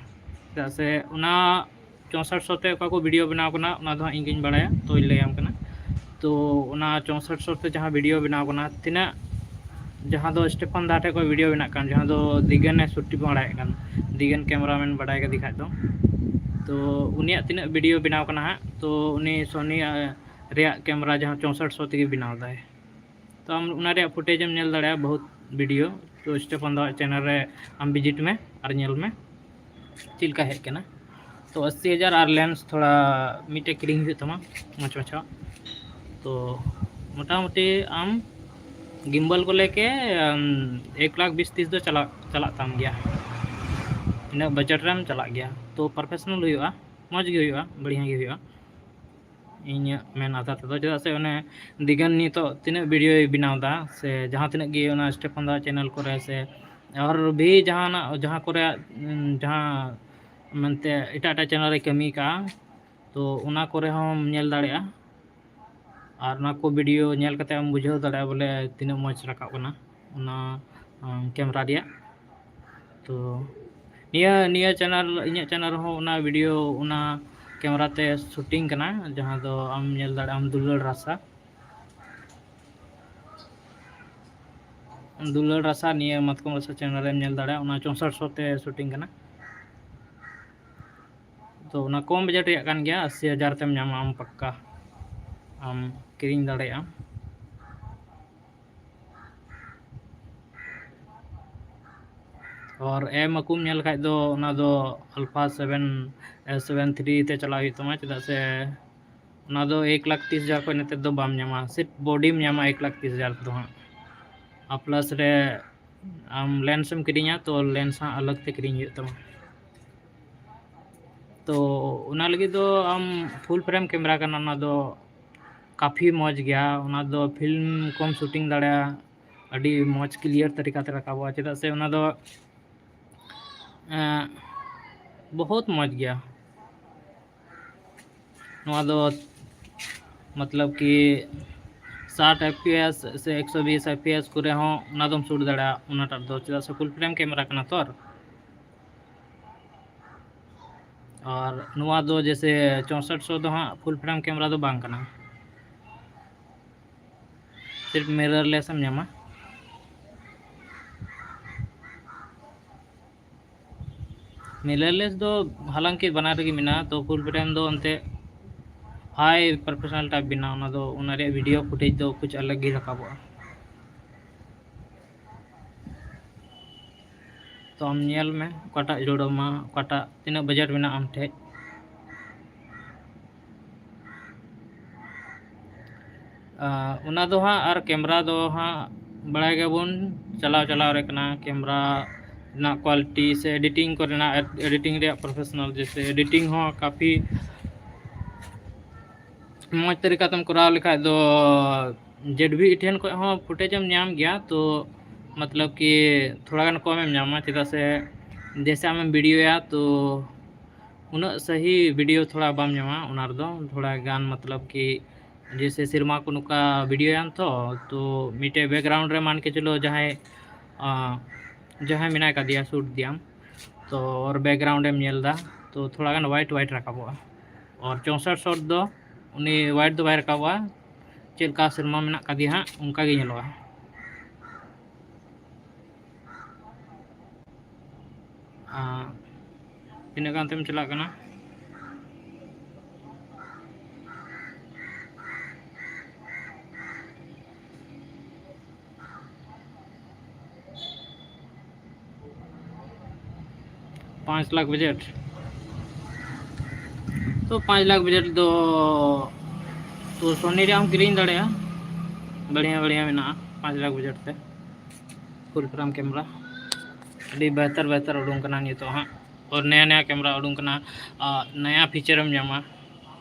ᱪᱮᱫᱟᱜ ᱥᱮ ᱚᱱᱟ ᱪᱳᱥᱚᱴ ᱥᱚ ᱛᱮ ᱚᱠᱟ ᱠᱚ video ᱵᱮᱱᱟᱣ ᱠᱟᱱᱟ, ᱚᱱᱟ ᱫᱚ ᱦᱟᱸᱜ ᱤᱧ ᱜᱤᱧ ᱵᱟᱲᱟᱭᱟ, ᱛᱚᱧ ᱞᱟᱹᱭᱟᱢ ᱠᱟᱱᱟ᱾ ᱛᱚ ᱚᱱᱟ ᱪᱳᱥᱚᱴ ᱥᱚ ᱛᱮ ᱡᱟᱦᱟᱸ video ᱵᱮᱱᱟᱣ ᱠᱟᱱᱟ, ᱛᱤᱱᱟᱹᱜ, ᱡᱟᱦᱟᱸ ᱫᱚ ᱥᱴᱮᱯᱷᱟᱱ ᱫᱟ ᱴᱷᱮᱡ ᱠᱷᱚᱡ video ᱵᱮᱱᱟᱜ ᱠᱟᱱ, ᱡᱟᱦᱟᱸ ᱫᱚ ᱫᱤᱜᱟᱱ ᱮ shooting ᱵᱟᱲᱟᱭᱮᱫ ᱠᱟᱱ, ᱫᱤᱜᱟᱱ cameraman ᱵᱟᱲᱟᱭ ᱠᱟᱫᱮ ᱠᱷᱟᱡ ᱫᱚ, ᱛᱚ ᱩᱱᱤᱭᱟᱜ ᱛᱤᱱᱟᱹᱜ video ᱵᱮᱱᱟᱣ ᱠᱟᱱᱟ ᱦᱟᱸᱜ, ᱛᱚ ᱩᱱᱤ Sony, ᱟ, ᱨᱮᱭᱟᱜ camera ᱡᱟᱦᱟᱸ ᱪᱳᱥᱚᱴ ᱥᱚ ᱛᱮᱜᱮ ᱵᱮᱱᱟᱣ ᱫᱟᱭ᱾ ᱛᱚ ᱟᱢ ᱚᱱᱟ ᱨᱮᱭᱟᱜ footage ᱮᱢ ᱧᱮᱞ ᱫᱟᱲᱮᱭᱟᱜᱼᱟ, ᱵᱚᱦᱩᱛ video᱾ ᱛᱚ ᱥᱴᱮᱯᱷᱟᱱ ᱫᱟ ᱟᱜ channel ᱨᱮ ᱟᱢ visit ᱢᱮ ᱟᱨ ᱧᱮᱞ ᱢᱮ ᱪᱮᱫ ᱞᱮᱠᱟ ᱦᱮᱡ ᱠᱟᱱᱟ᱾ ᱛᱚ ᱟᱥᱤ ᱦᱟᱡᱟᱨ ᱟᱨ ᱞᱮᱱᱥ ᱛᱷᱚᱲᱟ ᱢᱤᱫᱴᱮᱡ ᱠᱤᱨᱤᱧ ᱦᱩᱭᱩᱜ ᱛᱟᱢᱟ ᱢᱚᱡᱽ ᱢᱟᱪᱷᱟ᱾ ᱛᱚ ᱢᱚᱴᱟᱢᱩᱴᱤ ᱟᱢ ᱜᱤᱢᱵᱟᱞ ᱠᱚ ᱞᱮᱠᱮ ᱮᱠ ᱞᱟᱠᱷ ᱵᱤᱥ ᱛᱤᱥ ᱫᱚ ᱪᱟᱞᱟᱜ ᱪᱟᱞᱟᱜ ᱛᱟᱢ ᱜᱮᱭᱟ᱾ ᱤᱱᱟᱹᱜ ᱵᱟᱡᱮᱴ ᱨᱮᱢ ᱪᱟᱞᱟᱜ ᱜᱮᱭᱟ᱾ ᱛᱚ ᱯᱨᱚᱯᱷᱮᱥᱚᱱᱟᱞ ᱦᱩᱭᱩᱜᱼᱟ, ᱢᱚᱡᱽ ᱜᱮ ᱦᱩᱭᱩᱜᱼᱟ, ᱵᱟᱹᱲᱤᱭᱟ ᱜᱮ ᱦᱩᱭᱩᱜᱼᱟ᱾ ᱤᱧᱟᱹᱜ ᱢᱮᱱ ᱟᱥᱟ ᱛᱮᱫᱚ, ᱪᱮᱫᱟᱜ ᱥᱮ ᱚᱱᱮ ᱫᱤᱜᱟᱱ ᱱᱤᱛᱚᱜ ᱛᱤᱱᱟᱹᱜ ᱵᱷᱤᱰᱤᱭᱳᱭ ᱵᱮᱱᱟᱣ ᱮᱫᱟ, ᱥᱮ ᱡᱟᱦᱟᱸ ᱛᱤᱱᱟᱹᱜ ᱜᱮ ᱚᱱᱟ ᱥᱴᱮᱯᱷᱟᱱ ᱫᱟ ᱪᱮᱱᱮᱞ ᱠᱚᱨᱮ, ᱥᱮ ᱟᱨ ᱵᱷᱤ ᱡᱟᱦᱟᱱᱟᱜ, ᱡᱟᱦᱟᱸ ᱠᱚᱨᱮ, ᱩᱸ, ᱡᱟᱦᱟᱸ ᱢᱮᱱᱛᱮ ᱮᱴᱟᱜ ᱮᱴᱟᱜ ᱪᱮᱱᱮᱞ ᱨᱮ ᱠᱟᱹᱢᱤ ᱠᱟᱜᱼᱟ, ᱛᱚ ᱚᱱᱟ ᱠᱚᱨᱮ ᱦᱚᱸᱢ ᱧᱮᱞ ᱫᱟᱲᱮᱭᱟᱜᱼᱟ᱾ ᱟᱨ ᱚᱱᱟ ᱠᱚ ᱵᱷᱤᱰᱤᱭᱳ ᱧᱮᱞ ᱠᱟᱛᱮ ᱮᱢ ᱵᱩᱡᱷᱟᱹᱣ ᱫᱟᱲᱮᱭᱟᱜᱼᱟ ᱵᱚᱞᱮ ᱛᱤᱱᱟᱹᱜ ᱢᱚᱡᱽ ᱨᱟᱠᱟᱵ ᱠᱟᱱᱟ ᱚᱱᱟ, ᱩᱸ, ᱠᱮᱢᱮᱨᱟ ᱨᱮᱭᱟᱜ᱾ ᱛᱚ ᱱᱤᱭᱟᱹ, ᱱᱤᱭᱟᱹ ᱪᱮᱱᱮᱞ, ᱤᱧᱟᱹᱜ ᱪᱮᱱᱮᱞ ᱨᱮᱦᱚᱸ ᱚᱱᱟ ᱵᱷᱤᱰᱤᱭᱳ ᱚᱱᱟ ᱠᱮᱢᱮᱨᱟ ᱛᱮ ᱥᱩᱴᱤᱝ ᱠᱟᱱᱟ, ᱡᱟᱦᱟᱸ ᱫᱚ ᱟᱢ ᱧᱮᱞ ᱫᱟᱲᱮᱭᱟᱜ ᱟᱢ, ᱫᱩᱞᱟᱹᱲ ᱨᱟᱥᱟ᱾ ᱫᱩᱞᱟᱹᱲ ᱨᱟᱥᱟ, ᱱᱤᱭᱟᱹ ᱢᱟᱛᱠᱚᱢ ᱨᱟᱥᱟ ᱪᱮᱱᱮᱞ ᱨᱮᱢ ᱧᱮᱞ ᱫᱟᱲᱮᱭᱟᱜᱼᱟ, ᱚᱱᱟ ᱪᱳᱥᱚᱴ ᱥᱚ ᱛᱮ ᱥᱩᱴᱤᱝ ᱠᱟᱱᱟ᱾ ᱛᱚ ᱚᱱᱟ ᱠᱚᱢ ᱵᱟᱡᱮᱴ ᱨᱮᱭᱟᱜ ᱠᱟᱱ ᱜᱮᱭᱟ, ᱟᱥᱤ ᱦᱟᱡᱟᱨ ᱛᱮᱢ ᱧᱟᱢᱟ ᱟᱢ ᱯᱟᱠᱠᱟ, ᱟᱢ ᱠᱤᱨᱤᱧ ᱫᱟᱲᱮᱭᱟᱜᱼᱟ᱾ ᱟᱨ ᱮᱢ ᱟᱹᱠᱩᱢ ᱧᱮᱞ ᱠᱷᱟᱡ ᱫᱚ ᱚᱱᱟ ᱫᱚ ᱟᱞᱯᱷᱟ ᱥᱮᱵᱷᱮᱱ, ᱥᱮᱵᱷᱮᱱ ᱛᱷᱨᱤ ᱛᱮ ᱪᱟᱞᱟᱜ ᱦᱩᱭᱩᱜ ᱛᱟᱢᱟ, ᱪᱮᱫᱟᱜ ᱥᱮ ᱚᱱᱟ ᱫᱚ ᱮᱠ ᱞᱟᱠᱷ ᱛᱤᱥ ᱦᱟᱡᱟᱨ ᱠᱷᱚᱱ ᱱᱚᱛᱮ ᱫᱚ ᱵᱟᱢ ᱧᱟᱢᱟ, ᱥᱤᱨᱯ ᱵᱚᱰᱤᱢ ᱧᱟᱢᱟ ᱮᱠ ᱞᱟᱠᱷ ᱛᱤᱥ ᱦᱟᱡᱟᱨ ᱛᱮᱫᱚ ᱦᱟᱸᱜ᱾ ᱟᱨ ᱯᱞᱟᱥ ᱨᱮ ᱟᱢ ᱞᱮᱱᱥ ᱮᱢ ᱠᱤᱨᱤᱧᱟ, ᱛᱚ ᱞᱮᱱᱥ ᱦᱟᱸᱜ ᱟᱞᱟᱜᱽ ᱛᱮ ᱠᱤᱨᱤᱧ ᱦᱩᱭᱩᱜ ᱛᱟᱢᱟ᱾ ᱛᱚ ᱚᱱᱟ ᱞᱟᱹᱜᱤᱫ ᱫᱚ ᱟᱢ ᱯᱷᱩᱞ ᱯᱷᱨᱮᱢ ᱠᱮᱢᱮᱨᱟ ᱠᱟᱱᱟ, ᱚᱱᱟ ᱫᱚ ᱠᱟᱯᱷᱤ ᱢᱚᱡᱽ ᱜᱮᱭᱟ, ᱚᱱᱟ ᱫᱚ ᱯᱷᱤᱞᱢ ᱠᱚᱢ ᱥᱩᱴᱤᱝ ᱫᱟᱲᱮᱭᱟᱜᱼᱟ, ᱟᱹᱰᱤ ᱢᱚᱡᱽ ᱠᱞᱤᱭᱟᱨ ᱛᱟᱹᱨᱤᱠᱟ ᱛᱮ ᱨᱟᱠᱟᱵᱚᱜᱼᱟ, ᱪᱮᱫᱟᱜ ᱥᱮ ᱚᱱᱟ ᱫᱚ, ᱮᱸ, ᱵᱚᱦᱩᱛ ᱢᱚᱡᱽ ᱜᱮᱭᱟ᱾ ᱱᱚᱣᱟ ᱫᱚ ᱢᱚᱛᱞᱚᱵ ᱠᱤ ᱥᱟᱴ ᱮᱯᱷ ᱯᱤ ᱮᱥ ᱥᱮ ᱮᱠᱥᱚ ᱵᱤᱥ ᱮᱯᱷ ᱯᱤ ᱮᱥ ᱠᱚᱨᱮ ᱦᱚᱸ ᱚᱱᱟ ᱫᱚᱢ ᱥᱩᱴ ᱫᱟᱲᱮᱭᱟᱜᱼᱟ, ᱚᱱᱟᱴᱟᱜ ᱫᱚ, ᱪᱮᱫᱟᱜ ᱥᱮ ᱯᱷᱩᱞ ᱯᱷᱨᱮᱢ ᱠᱮᱢᱮᱨᱟ ᱠᱟᱱᱟ ᱛᱚ᱾ ᱟᱨ ᱟᱨ ᱱᱚᱣᱟ ᱫᱚ ᱡᱮᱥᱮ ᱪᱳᱥᱚᱴ ᱥᱚ ᱫᱚ ᱦᱟᱸᱜ ᱯᱷᱩᱞ ᱯᱷᱨᱮᱢ ᱠᱮᱢᱮᱨᱟ ᱫᱚ ᱵᱟᱝ ᱠᱟᱱᱟ, ᱥᱤᱨᱯ ᱢᱤᱨᱟᱨᱞᱮᱥ ᱮᱢ ᱧᱟᱢᱟ᱾ ᱢᱤᱨᱟᱨᱞᱮᱥ ᱫᱚ ᱦᱟᱞᱟᱝᱠᱤ ᱵᱟᱱᱟᱨ ᱨᱮᱜᱮ ᱢᱮᱱᱟᱜᱼᱟ, ᱛᱚ ᱯᱷᱩᱞ ᱯᱷᱨᱮᱢ ᱫᱚ ᱮᱱᱛᱮ ᱦᱟᱭ ᱯᱨᱚᱯᱷᱮᱥᱚᱱᱟᱞ ᱴᱟᱭᱤᱯ ᱵᱮᱱᱟᱣ, ᱚᱱᱟ ᱫᱚ ᱚᱱᱟ ᱨᱮᱭᱟᱜ ᱵᱷᱤᱰᱤᱭᱳ ᱯᱷᱩᱴᱮᱡᱽ ᱫᱚ ᱠᱩᱪ ᱟᱞᱟᱜᱽ ᱜᱮ ᱨᱟᱠᱟᱵᱚᱜᱼᱟ᱾ ᱛᱚ ᱟᱢ ᱧᱮᱞ ᱢᱮ ᱚᱠᱟᱴᱟᱜ ᱡᱩᱲᱟᱹᱣ ᱟᱢᱟ, ᱚᱠᱟᱴᱟᱜ ᱛᱤᱱᱟᱹᱜ budget ᱢᱮᱱᱟᱜᱼᱟ ᱟᱢ ᱴᱷᱮᱡ᱾ ᱟᱨ ᱚᱱᱟ ᱫᱚ ᱦᱟᱸᱜ, ᱟᱨ camera ᱫᱚ ᱦᱟᱸᱜ ᱵᱟᱲᱟᱭ ᱜᱮᱭᱟᱵᱚᱱ, ᱪᱟᱞᱟᱣ ᱪᱟᱞᱟᱣ ᱨᱮ ᱠᱟᱱᱟ, camera ᱨᱮᱱᱟᱜ quality ᱥᱮ editing ᱠᱚᱨᱮᱱᱟᱜ, editing ᱨᱮᱭᱟᱜ professional, ᱡᱮᱭᱥᱮ editing ᱦᱚᱸ ᱠᱟᱯᱷᱤ ᱢᱚᱡᱽ ᱛᱟᱹᱨᱤᱠᱟ ᱛᱮᱢ ᱠᱚᱨᱟᱣ ᱞᱮᱠᱷᱟᱡ ᱫᱚ Z V ᱴᱷᱮᱱ ᱠᱷᱚᱡ ᱦᱚᱸ footage ᱮᱢ ᱧᱟᱢ ᱜᱮᱭᱟ, ᱛᱚ ᱢᱚᱛᱞᱚᱵ ᱠᱤ ᱛᱷᱚᱲᱟ ᱜᱟᱱ ᱠᱚᱢ ᱮᱢ ᱧᱟᱢᱟ, ᱪᱮᱫᱟᱜ ᱥᱮ ᱡᱮᱭᱥᱮ ᱟᱢᱮᱢ videoᱭᱟ ᱛᱚ ᱩᱱᱟᱹᱜ ᱥᱟᱹᱦᱤ video ᱛᱷᱚᱲᱟ ᱵᱟᱢ ᱧᱟᱢᱟ᱾ ᱚᱱᱟ ᱨᱮᱫᱚ ᱛᱷᱚᱲᱟ ᱜᱟᱱ ᱢᱚᱛᱞᱚᱵ ᱠᱤ ᱡᱮᱭᱥᱮ ᱥᱮᱨᱢᱟ ᱠᱚ ᱱᱚᱝᱠᱟ videoᱭᱟᱢ ᱛᱚ, ᱛᱚ ᱢᱤᱫᱴᱮᱡ background ᱨᱮ ᱢᱟᱱ ᱠᱮ ᱪᱚᱞᱚ ᱡᱟᱦᱟᱸᱭ, ᱟᱸ, ᱡᱟᱦᱟᱸᱭ ᱢᱮᱱᱟᱭ ᱠᱟᱫᱮᱭᱟ, shoot ᱫᱤᱭᱟᱢ, ᱛᱚ ᱚᱨ background ᱮᱢ ᱧᱮᱞ ᱮᱫᱟ, ᱛᱚ ᱛᱷᱚᱲᱟ ᱜᱟᱱ white white ᱨᱟᱠᱟᱵᱚᱜᱼᱟ᱾ ᱟᱨ ᱪᱳᱥᱚᱴ shot ᱫᱚ ᱩᱱᱤ white ᱫᱚ ᱵᱟᱭ ᱨᱟᱠᱟᱵᱚᱜᱼᱟ, ᱪᱮᱫ ᱞᱮᱠᱟ ᱥᱮᱨᱢᱟ ᱢᱮᱱᱟᱜ ᱠᱟᱫᱮᱭᱟ ᱦᱟᱸᱜ ᱚᱱᱠᱟ ᱜᱮ ᱧᱮᱞᱚᱜᱼᱟ᱾ ᱟᱨ ᱛᱤᱱᱟᱹᱜ ᱜᱟᱱ ᱛᱮᱢ ᱪᱟᱞᱟᱜ ᱠᱟᱱᱟ? ᱯᱟᱸᱪ ᱞᱟᱠᱷ budget᱾ ᱛᱚ ᱯᱟᱸᱪ ᱞᱟᱠᱷ budget ᱫᱚ ᱛᱚ Sony ᱨᱮᱭᱟᱜ ᱦᱚᱸ ᱠᱤᱨᱤᱧ ᱫᱟᱲᱮᱭᱟᱜᱼᱟ, ᱵᱟᱲᱤᱭᱟ ᱵᱟᱲᱤᱭᱟ ᱢᱮᱱᱟᱜᱼᱟ ᱯᱟᱸᱪ ᱞᱟᱠᱷ budget ᱛᱮ᱾ Full frame camera ᱟᱹᱰᱤ ᱵᱮᱦᱛᱟᱨ ᱵᱮᱦᱛᱟᱨ ᱩᱰᱩᱝ ᱠᱟᱱᱟ ᱱᱤᱛᱚᱜ ᱦᱟᱸᱜ, ᱟᱨ ᱱᱟᱭᱟ ᱱᱟᱭᱟ camera ᱩᱰᱩᱝ ᱠᱟᱱᱟ, ᱟᱨ ᱱᱟᱭᱟ feature ᱮᱢ ᱧᱟᱢᱟ᱾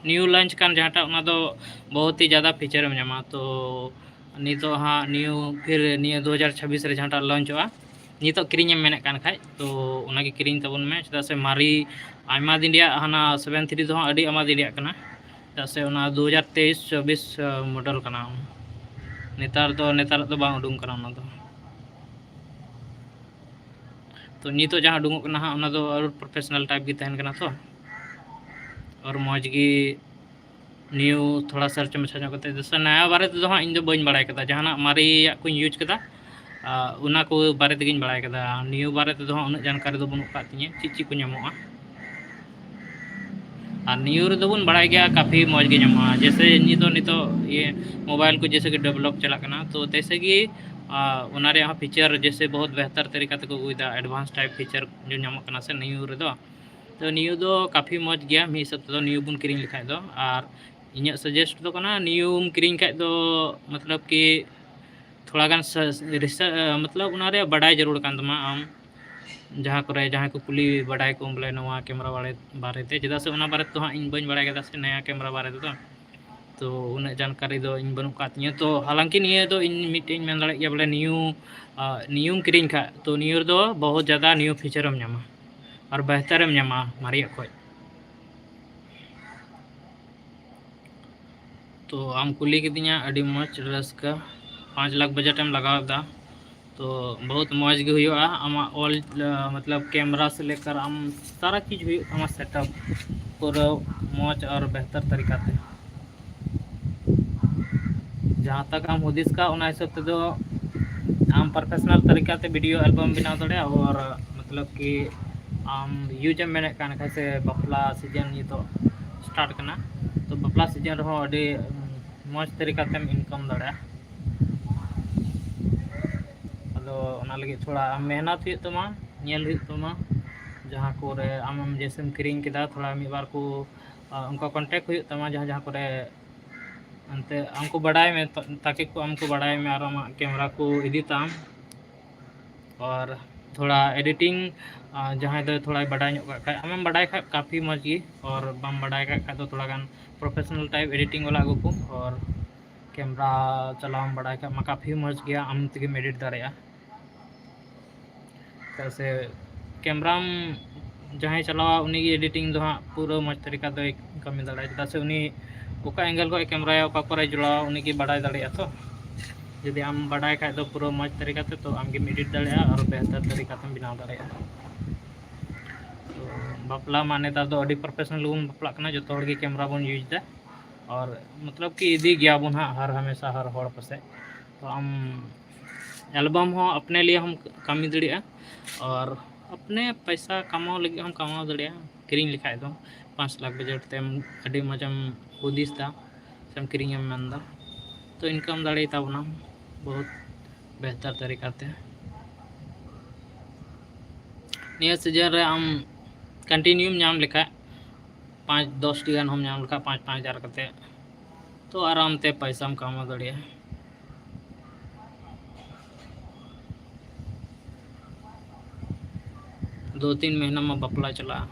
New launch ᱠᱟᱱ ᱡᱟᱦᱟᱸᱴᱟᱜ, ᱚᱱᱟ ᱫᱚ ᱵᱚᱦᱩᱛ ᱦᱤ ᱡᱟᱫᱟ feature ᱮᱢ ᱧᱟᱢᱟ᱾ ᱛᱚ ᱱᱤᱛᱚᱜ ᱦᱟᱸᱜ new ᱯᱷᱤᱨ ᱱᱤᱭᱟᱹ ᱫᱩ ᱦᱟᱡᱟᱨ ᱪᱷᱟᱵᱵᱤᱥ ᱨᱮ ᱡᱟᱦᱟᱸᱴᱟᱜ launchᱚᱜᱼᱟ, ᱱᱤᱛᱚᱜ ᱠᱤᱨᱤᱧ ᱮᱢ ᱢᱮᱱᱮᱫ ᱠᱟᱱ ᱠᱷᱟᱡ, ᱛᱚ ᱚᱱᱟᱜᱮ ᱠᱤᱨᱤᱧ ᱛᱟᱵᱚᱱ ᱢᱮ, ᱪᱮᱫᱟᱜ ᱥᱮ ᱢᱟᱨᱮ ᱟᱭᱢᱟ ᱫᱤᱱ ᱨᱮᱭᱟᱜ ᱦᱟᱱᱟ seven three ᱫᱚ ᱦᱟᱸᱜ ᱟᱹᱰᱤ ᱟᱭᱢᱟ ᱫᱤᱱ ᱨᱮᱭᱟᱜ ᱠᱟᱱᱟ, ᱪᱮᱫᱟᱜ ᱥᱮ ᱚᱱᱟ ᱫᱩ ᱦᱟᱡᱟᱨ ᱛᱮᱭᱤᱥ ᱪᱚᱵᱵᱤᱥ model ᱠᱟᱱᱟ᱾ ᱱᱮᱛᱟᱨ ᱫᱚ, ᱱᱮᱛᱟᱨᱟᱜ ᱫᱚ ᱵᱟᱝ ᱩᱰᱩᱝ ᱠᱟᱱᱟ ᱚᱱᱟ ᱫᱚ᱾ ᱛᱚ ᱱᱤᱛᱚᱜ ᱡᱟᱦᱟᱸ ᱩᱰᱩᱝᱚᱜ ᱠᱟᱱᱟ ᱦᱟᱸᱜ, ᱚᱱᱟ ᱫᱚ ᱟᱨ professional type ᱜᱮ ᱛᱟᱦᱮᱱ ᱠᱟᱱᱟ ᱛᱚ᱾ ᱟᱨ ᱢᱚᱡᱽ ᱜᱮ new ᱛᱷᱚᱲᱟ search ᱢᱟᱪᱷᱟ ᱧᱚᱜ ᱠᱟᱛᱮ, ᱡᱮᱭᱥᱮ ᱱᱟᱭᱟ ᱵᱟᱨᱮ ᱛᱮᱫᱚ ᱦᱟᱸᱜ ᱤᱧ ᱫᱚ ᱵᱟᱹᱧ ᱵᱟᱲᱟᱭ ᱠᱟᱫᱟ, ᱡᱟᱦᱟᱱᱟᱜ ᱢᱟᱨᱮᱭᱟᱜ ᱠᱚᱧ use ᱠᱟᱫᱟ, ᱟᱨ ᱚᱱᱟ ᱠᱚ ᱵᱟᱨᱮ ᱛᱮᱜᱮᱧ ᱵᱟᱲᱟᱭ ᱠᱟᱫᱟ᱾ New ᱵᱟᱨᱮ ᱛᱮᱫᱚ ᱦᱟᱸᱜ ᱩᱱᱟᱹᱜ ᱡᱟᱱᱠᱟᱨᱤ ᱫᱚ ᱵᱟᱹᱱᱩᱜ ᱠᱟᱜ ᱛᱤᱧᱟᱹ, ᱪᱮᱫ ᱪᱮᱫ ᱠᱚ ᱧᱟᱢᱚᱜᱼᱟ᱾ ᱟᱨ ᱱᱤᱭᱩ ᱨᱮᱫᱚ ᱵᱚᱱ ᱵᱟᱲᱟᱭ ᱜᱮᱭᱟ ᱠᱟᱯᱷᱤ ᱢᱚᱡᱽ ᱜᱮ ᱧᱟᱢᱚᱜᱼᱟ᱾ ᱡᱮᱭᱥᱮ ᱱᱤᱛᱚᱜ ᱱᱤᱛᱚᱜ ᱤᱭᱟᱹ ᱢᱳᱵᱟᱭᱤᱞ ᱠᱚ ᱡᱮᱭᱥᱮ ᱠᱤ ᱰᱮᱵᱷᱞᱚᱯ ᱪᱟᱞᱟᱜ ᱠᱟᱱᱟ, ᱛᱚ ᱛᱮᱭᱥᱮ ᱜᱮ ᱟᱨ ᱚᱱᱟ ᱨᱮᱭᱟᱜ ᱦᱚᱸ ᱯᱷᱤᱪᱟᱨ ᱡᱮᱭᱥᱮ ᱵᱚᱦᱩᱛ ᱵᱮᱦᱛᱟᱨ ᱛᱟᱹᱨᱤᱠᱟ ᱛᱮᱠᱚ ᱟᱹᱜᱩᱭᱮᱫᱟ, ᱮᱰᱵᱷᱟᱱᱥ ᱴᱟᱭᱤᱯ ᱯᱷᱤᱪᱟᱨ ᱧᱟᱢᱚᱜ ᱠᱟᱱᱟ ᱥᱮ ᱱᱤᱭᱩ ᱨᱮᱫᱚ᱾ ᱛᱚ ᱱᱤᱭᱩ ᱫᱚ ᱠᱟᱯᱷᱤ ᱢᱚᱡᱽ ᱜᱮᱭᱟ ᱢᱤᱫ ᱦᱤᱥᱟᱹᱵ ᱛᱮᱫᱚ, ᱱᱤᱭᱩ ᱵᱚᱱ ᱠᱤᱨᱤᱧ ᱞᱮᱠᱷᱟᱡ ᱫᱚ᱾ ᱟᱨ ᱤᱧᱟᱹᱜ ᱥᱟᱡᱮᱥᱴ ᱫᱚ ᱠᱟᱱᱟ ᱱᱤᱭᱩᱢ ᱠᱤᱨᱤᱧ ᱠᱷᱟᱡ ᱫᱚ ᱢᱚᱛᱞᱚᱵ ᱠᱤ ᱛᱷᱚᱲᱟ ᱜᱟᱱ ᱥᱟ- ᱨᱤᱥᱟ- ᱢᱚᱛᱞᱚᱵ ᱚᱱᱟ ᱨᱮᱭᱟᱜ ᱵᱟᱰᱟᱭ ᱡᱟᱹᱨᱩᱲ ᱠᱟᱱ ᱛᱟᱢᱟ ᱟᱢ᱾ ᱡᱟᱦᱟᱸ ᱠᱚᱨᱮ ᱡᱟᱦᱟᱸᱭ ᱠᱚ ᱠᱩᱞᱤ ᱵᱟᱰᱟᱭ ᱠᱚ ᱵᱚᱞᱮ ᱱᱚᱣᱟ ᱠᱮᱢᱮᱨᱟ ᱵᱟᱨᱮ ᱵᱟᱨᱮᱛᱮ, ᱪᱮᱫᱟᱜ ᱥᱮ ᱚᱱᱟ ᱵᱟᱨᱮ ᱛᱮᱫᱚ ᱦᱟᱸᱜ ᱤᱧ ᱵᱟᱹᱧ ᱵᱟᱲᱟᱭ ᱠᱟᱫᱟ ᱥᱮ ᱱᱟᱭᱟ ᱠᱮᱢᱮᱨᱟ ᱵᱟᱨᱮ ᱛᱮᱫᱚ᱾ ᱛᱚ ᱩᱱᱟᱹᱜ ᱡᱟᱱᱠᱟᱨᱤ ᱫᱚ ᱤᱧ ᱵᱟᱹᱱᱩᱜ ᱠᱟᱜ ᱛᱤᱧᱟᱹ᱾ ᱛᱚ ᱦᱟᱞᱟᱝᱠᱤ ᱱᱤᱭᱟᱹ ᱫᱚ ᱤᱧ ᱢᱤᱫᱴᱮᱡ ᱤᱧ ᱢᱮᱱ ᱫᱟᱲᱮᱭᱟᱜ ᱜᱮᱭᱟ ᱵᱚᱞᱮ ᱱᱤᱭᱩ ᱱᱤᱭᱩᱢ ᱠᱤᱨᱤᱧ ᱠᱷᱟᱡ ᱛᱚ ᱱᱤᱭᱩ ᱨᱮᱫᱚ ᱵᱚᱦᱩᱛ ᱡᱟᱫᱟ ᱱᱤᱭᱩ ᱯᱷᱤᱪᱟᱨᱮᱢ ᱧᱟᱢᱟ ᱟᱨ ᱵᱮᱦᱛᱟᱨᱮᱢ ᱧᱟᱢᱟ ᱢᱟᱨᱮᱭᱟᱜ ᱠᱷᱚᱡ᱾ ᱛᱚ ᱟᱢ ᱠᱩᱞᱤ ᱠᱤᱫᱤᱧᱟ, ᱟᱹᱰᱤ ᱢᱚᱡᱽ ᱨᱟᱹᱥᱠᱟᱹ, ᱯᱟᱸᱪ ᱞᱟᱠᱷ ᱵᱟᱡᱮᱴ ᱮᱢ ᱞᱟᱜᱟᱣ ᱮᱫᱟ, ᱛᱚ ᱵᱚᱦᱩᱛ ᱢᱚᱡᱽ ᱜᱮ ᱦᱩᱭᱩᱜᱼᱟ᱾ ᱟᱢᱟᱜ ᱚᱞ ᱢᱚᱛᱞᱚᱵ ᱠᱮᱢᱮᱨᱟ ᱥᱮ ᱞᱮᱠᱟᱨ ᱟᱢ ᱥᱟᱨᱟ ᱪᱤᱡᱽ ᱦᱩᱭᱩᱜ ᱛᱟᱢᱟ, ᱥᱮᱴᱟᱯ ᱯᱩᱨᱟᱹ ᱢᱚᱡᱽ ᱟᱨ ᱵᱮᱦᱛᱟᱨ ᱛᱟᱹᱨᱤᱠᱟ ᱛᱮ᱾ ᱡᱟᱦᱟᱸ ᱛᱟᱠ ᱟᱢ ᱦᱩᱫᱤᱥ ᱠᱟᱜ ᱚᱱᱟ ᱦᱤᱥᱟᱹᱵ ᱛᱮᱫᱚ ᱟᱢ ᱯᱨᱚᱯᱷᱮᱥᱚᱱᱟᱞ ᱛᱟᱹᱨᱤᱠᱟ ᱛᱮ ᱵᱷᱤᱰᱤᱭᱳ ᱮᱞᱵᱟᱢ ᱵᱮᱱᱟᱣ ᱫᱟᱲᱮᱭᱟᱜᱼᱟ᱾ ᱟᱨ ᱢᱚᱛᱞᱚᱵ ᱠᱤ ᱟᱢ ᱤᱭᱩᱡᱽ ᱮᱢ ᱢᱮᱱᱮᱫ ᱠᱟᱱ ᱠᱷᱟᱡ ᱥᱮ ᱵᱟᱯᱞᱟ ᱥᱤᱡᱮᱱ ᱱᱤᱛᱚᱜ ᱥᱴᱟᱨᱴ ᱠᱟᱱᱟ, ᱛᱚ ᱵᱟᱯᱞᱟ ᱥᱤᱡᱮᱱ ᱨᱮᱦᱚᱸ ᱟᱹᱰᱤ ᱢᱚᱡᱽ ᱛᱟᱹᱨᱤᱠᱟ ᱛᱮᱢ ᱤᱱᱠᱟᱢ ᱫᱟᱲᱮᱭᱟᱜᱼᱟ᱾ ᱟᱫᱚ ᱚᱱᱟ ᱞᱟᱹᱜᱤᱫ ᱛᱷᱚᱲᱟ ᱟᱢ ᱢᱮᱦᱱᱚᱛ ᱦᱩᱭᱩᱜ ᱛᱟᱢᱟ, ᱧᱮᱞ ᱦᱩᱭᱩᱜ ᱛᱟᱢᱟ᱾ ᱡᱟᱦᱟᱸ ᱠᱚᱨᱮ ᱟᱢᱮᱢ ᱡᱮᱭᱥᱮᱢ ᱠᱤᱨᱤᱧ ᱠᱮᱫᱟ, ᱛᱷᱚᱲᱟ ᱢᱤᱫ ᱵᱟᱨ ᱠᱚ ᱟᱨ ᱚᱱᱠᱟ ᱠᱚᱱᱴᱮᱠᱴ ᱦᱩᱭᱩᱜ ᱛᱟᱢᱟ ᱡᱟᱦᱟᱸ ᱡᱟᱦᱟᱸ ᱠᱚᱨᱮ ᱮᱱᱛᱮ ᱟᱢ ᱠᱚ ᱵᱟᱰᱟᱭ ᱢᱮ, ᱛᱟ- ᱛᱟᱠᱤ ᱠᱚ ᱟᱢ ᱠᱚ ᱵᱟᱰᱟᱭ ᱢᱮ ᱟᱨ ᱟᱢᱟᱜ ᱠᱮᱢᱮᱨᱟ ᱠᱚ ᱤᱫᱤ ᱛᱟᱢ᱾ ᱟᱨ ᱛᱷᱚᱲᱟ ᱮᱰᱤᱴᱤᱝ ᱟᱨ ᱡᱟᱦᱟᱸᱭ ᱫᱚ ᱛᱷᱚᱲᱟᱭ ᱵᱟᱰᱟᱭ ᱧᱚᱜ ᱠᱟᱜ ᱠᱷᱟᱡ, ᱟᱢᱮᱢ ᱵᱟᱰᱟᱭ ᱠᱷᱟᱡ ᱠᱟᱯᱷᱤ ᱢᱚᱡᱽ ᱜᱮ, ᱟᱨ ᱵᱟᱢ ᱵᱟᱰᱟᱭ ᱠᱟᱜ ᱠᱷᱟᱡ ᱫᱚ ᱛᱷᱚᱲᱟ ᱜᱟᱱ ᱯᱨᱚᱯᱷᱮᱥᱚᱱᱟᱞ ᱴᱟᱭᱤᱯ ᱮᱰᱤᱴᱤᱝ ᱵᱟᱞᱟ ᱟᱹᱜᱩ ᱠᱚᱢ᱾ ᱟᱨ ᱠᱮᱢᱮᱨᱟ ᱪᱟᱞᱟᱣᱮᱢ ᱵᱟᱰᱟᱭ ᱠᱷᱟᱡ ᱢᱟ ᱠᱟᱯᱷᱤ ᱢᱚᱡᱽ ᱜᱮᱭᱟ, ᱟᱢ ᱛᱮᱜᱮᱢ ᱮᱰᱤᱴ ᱫᱟᱲᱮᱭᱟᱜᱼᱟ᱾ ᱪᱮᱫᱟᱜ ᱥᱮ ᱠᱮᱢᱮᱨᱟᱢ ᱡᱟᱦᱟᱸᱭ ᱪᱟᱞᱟᱣᱟ ᱩᱱᱤᱜᱮ ᱮᱰᱤᱴᱤᱝ ᱫᱚ ᱦᱟᱸᱜ ᱯᱩᱨᱟᱹ ᱢᱚᱡᱽ ᱛᱟᱹᱨᱤᱠᱟ ᱫᱚᱭ ᱠᱟᱹᱢᱤ ᱫᱟᱲᱮᱭᱟᱜᱼᱟ, ᱪᱮᱫᱟᱜ ᱥᱮ ᱩᱱᱤ ᱚᱠᱟ ᱮᱝᱜᱮᱞ ᱠᱷᱚᱱ ᱠᱮᱢᱮᱨᱟᱭᱟ, ᱚᱠᱟ ᱠᱚᱨᱮ ᱡᱚᱲᱟᱣᱟ, ᱩᱱᱤᱜᱮ ᱵᱟᱰᱟᱭ ᱫᱟᱲᱮᱭᱟᱜᱼᱟ᱾ ᱛᱚ ᱡᱩᱫᱤ ᱟᱢ ᱵᱟᱰᱟᱭ ᱠᱷᱟᱡ ᱫᱚ ᱯᱩᱨᱟᱹ ᱢᱚᱡᱽ ᱛᱟᱹᱨᱤᱠᱟ ᱛᱮ, ᱛᱚ ᱟᱢᱜᱮᱢ ᱮᱰᱤᱴ ᱫᱟᱲᱮᱭᱟᱜᱼᱟ ᱟᱨ ᱵᱮᱦᱛᱟᱨ ᱛᱟᱹᱨᱤᱠᱟ ᱛᱮᱢ ᱵᱮᱱᱟᱣ ᱫᱟᱲᱮᱭᱟᱜᱼᱟ᱾ ᱛᱚ ᱵᱟᱯᱞᱟ ᱢᱟ ᱱᱮᱛᱟᱨ ᱫᱚ ᱟᱹᱰᱤ ᱯᱨᱚᱯᱷᱮᱥᱚᱱᱟᱞ ᱵᱚᱱ ᱵᱟᱯᱞᱟᱜ ᱠᱟᱱᱟ, ᱡᱚᱛᱚ ᱦᱚᱲ ᱜᱮ ᱠᱮᱢᱮᱨᱟ ᱵᱚᱱ ᱤᱭᱩᱡᱽ ᱮᱫᱟ᱾ ᱟᱨ ᱢᱚᱛᱞᱚᱵ ᱠᱤ ᱤᱫᱤ ᱜᱮᱭᱟᱵᱚᱱ ᱦᱟᱸᱜ ᱦᱟᱨ ᱦᱟᱢᱮᱥᱟ ᱦᱟᱨ ᱦᱚᱲ ᱯᱟᱥᱮᱡ᱾ ᱛᱚ ᱟᱢ ᱮᱞᱵᱟᱢ ᱦᱚᱸ ᱟᱯᱱᱮ ᱞᱤᱭᱮ ᱦᱚᱸᱢ ᱠᱟᱹᱢᱤ ᱫᱟᱲᱮᱭᱟᱜᱼᱟ ᱟᱨ ᱟᱯᱱᱮ ᱯᱚᱭᱥᱟ ᱠᱟᱢᱟᱣ ᱞᱟᱹᱜᱤᱫ ᱦᱚᱸᱢ ᱠᱟᱢᱟᱣ ᱫᱟᱲᱮᱭᱟᱜᱼᱟ ᱠᱤᱨᱤᱧ ᱞᱮᱠᱷᱟᱡ ᱫᱚ᱾ ᱯᱟᱸᱪ ᱞᱟᱠᱷ ᱵᱟᱡᱮᱴ ᱛᱮᱢ ᱟᱹᱰᱤ ᱢᱚᱡᱽ ᱮᱢ ᱦᱩᱫᱤᱥ ᱫᱟ, ᱥᱮᱢ ᱠᱤᱨᱤᱧ ᱮᱢ ᱢᱮᱱᱫᱟ, ᱛᱚ ᱤᱱᱠᱟᱢ ᱫᱟᱲᱮᱭᱟᱛᱟ ᱵᱚᱱᱟᱢ ᱵᱚᱦᱩᱛ ᱵᱮᱦᱛᱟᱨ ᱛᱟᱹᱨᱤᱠᱟ ᱛᱮ᱾ ᱱᱤᱭᱟᱹ ᱥᱤᱡᱤᱱ ᱨᱮ ᱟᱢ ᱠᱚᱱᱴᱤᱱᱤᱭᱩᱢ ᱧᱟᱢ ᱞᱮᱠᱷᱟᱡ, ᱯᱟᱸᱪ ᱫᱚᱥ ᱴᱤ ᱜᱟᱱ ᱦᱚᱸᱢ ᱧᱟᱢ ᱞᱮᱠᱷᱟᱡ, ᱯᱟᱸᱪ ᱯᱟᱸᱪ ᱦᱟᱡᱟᱨ ᱠᱟᱛᱮ, ᱛᱚ ᱟᱨᱟᱢ ᱛᱮ ᱯᱟᱭᱥᱟᱢ ᱠᱟᱢᱟᱣ ᱫᱟᱲᱮᱭᱟᱜᱼᱟ᱾ ᱫᱩ ᱛᱤᱱ ᱢᱟᱹᱦᱱᱟᱹ ᱢᱟ ᱵᱟᱯᱞᱟ ᱪᱟᱞᱟᱜᱼᱟ,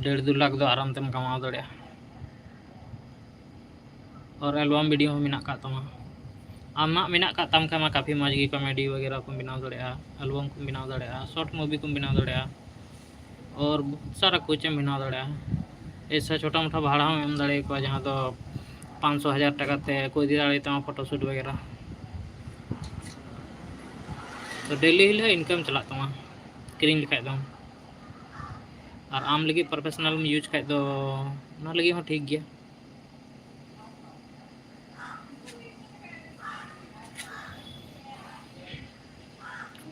ᱰᱮᱲ ᱫᱩ ᱞᱟᱠᱷ ᱫᱚ ᱟᱨᱟᱢ ᱛᱮᱢ ᱠᱟᱢᱟᱣ ᱫᱟᱲᱮᱭᱟᱜᱼᱟ᱾ ᱟᱨ ᱮᱞᱵᱟᱢ ᱵᱷᱤᱰᱤᱭᱳ ᱦᱚᱸ ᱢᱮᱱᱟᱜ ᱟᱠᱟᱫ ᱛᱟᱢᱟ, ᱟᱢᱟᱜ ᱢᱮᱱᱟᱜ ᱟᱠᱟᱫ ᱛᱟᱢ ᱠᱷᱟᱱ ᱢᱟ ᱠᱟᱯᱷᱤ ᱢᱚᱡᱽ ᱜᱮ ᱠᱚᱢᱮᱰᱤ ᱵᱟᱜᱮᱨᱟ ᱠᱚᱢ ᱵᱮᱱᱟᱣ ᱫᱟᱲᱮᱭᱟᱜᱼᱟ, ᱮᱞᱵᱟᱢ ᱠᱚᱢ ᱵᱮᱱᱟᱣ ᱫᱟᱲᱮᱭᱟᱜᱼᱟ, ᱥᱚᱨᱴ ᱢᱩᱵᱷᱤ ᱠᱚᱢ ᱵᱮᱱᱟᱣ ᱫᱟᱲᱮᱭᱟᱜᱼᱟ, ᱟᱨ ᱵᱚᱦᱩᱛ ᱥᱟᱨᱟ ᱠᱩᱪ ᱮᱢ ᱵᱮᱱᱟᱣ ᱫᱟᱲᱮᱭᱟᱜᱼᱟ᱾ ᱮᱭᱥᱟ ᱪᱷᱳᱴᱟ ᱢᱳᱴᱟ ᱵᱷᱟᱲᱟ ᱦᱚᱸ ᱮᱢ ᱫᱟᱲᱮ ᱟᱠᱚᱣᱟ, ᱡᱟᱦᱟᱸ ᱫᱚ ᱯᱟᱸᱪ ᱥᱚ ᱦᱟᱡᱟᱨ ᱴᱟᱠᱟ ᱛᱮ ᱠᱚ ᱤᱫᱤ ᱫᱟᱲᱮᱭᱟᱛᱟᱢᱟ ᱯᱷᱳᱴᱳ ᱥᱩᱴ ᱵᱟᱜᱮᱨᱟ᱾ ᱛᱚ ᱰᱮᱞᱤ ᱦᱤᱞᱳᱜ ᱤᱱᱠᱟᱢ ᱪᱟᱞᱟᱜ ᱛᱟᱢᱟ ᱠᱤᱨᱤᱧ ᱞᱮᱠᱷᱟᱡ ᱫᱚ᱾ ᱟᱨ ᱟᱢ ᱞᱟᱹᱜᱤᱫ ᱯᱨᱚᱯᱷᱮᱥᱚᱱᱟᱞ ᱮᱢ ᱤᱭᱩᱡᱽ ᱠᱷᱟᱡ ᱫᱚ ᱚᱱᱟ ᱞᱟᱹᱜᱤᱫ ᱦᱚᱸ ᱴᱷᱤᱠ ᱜᱮᱭᱟ᱾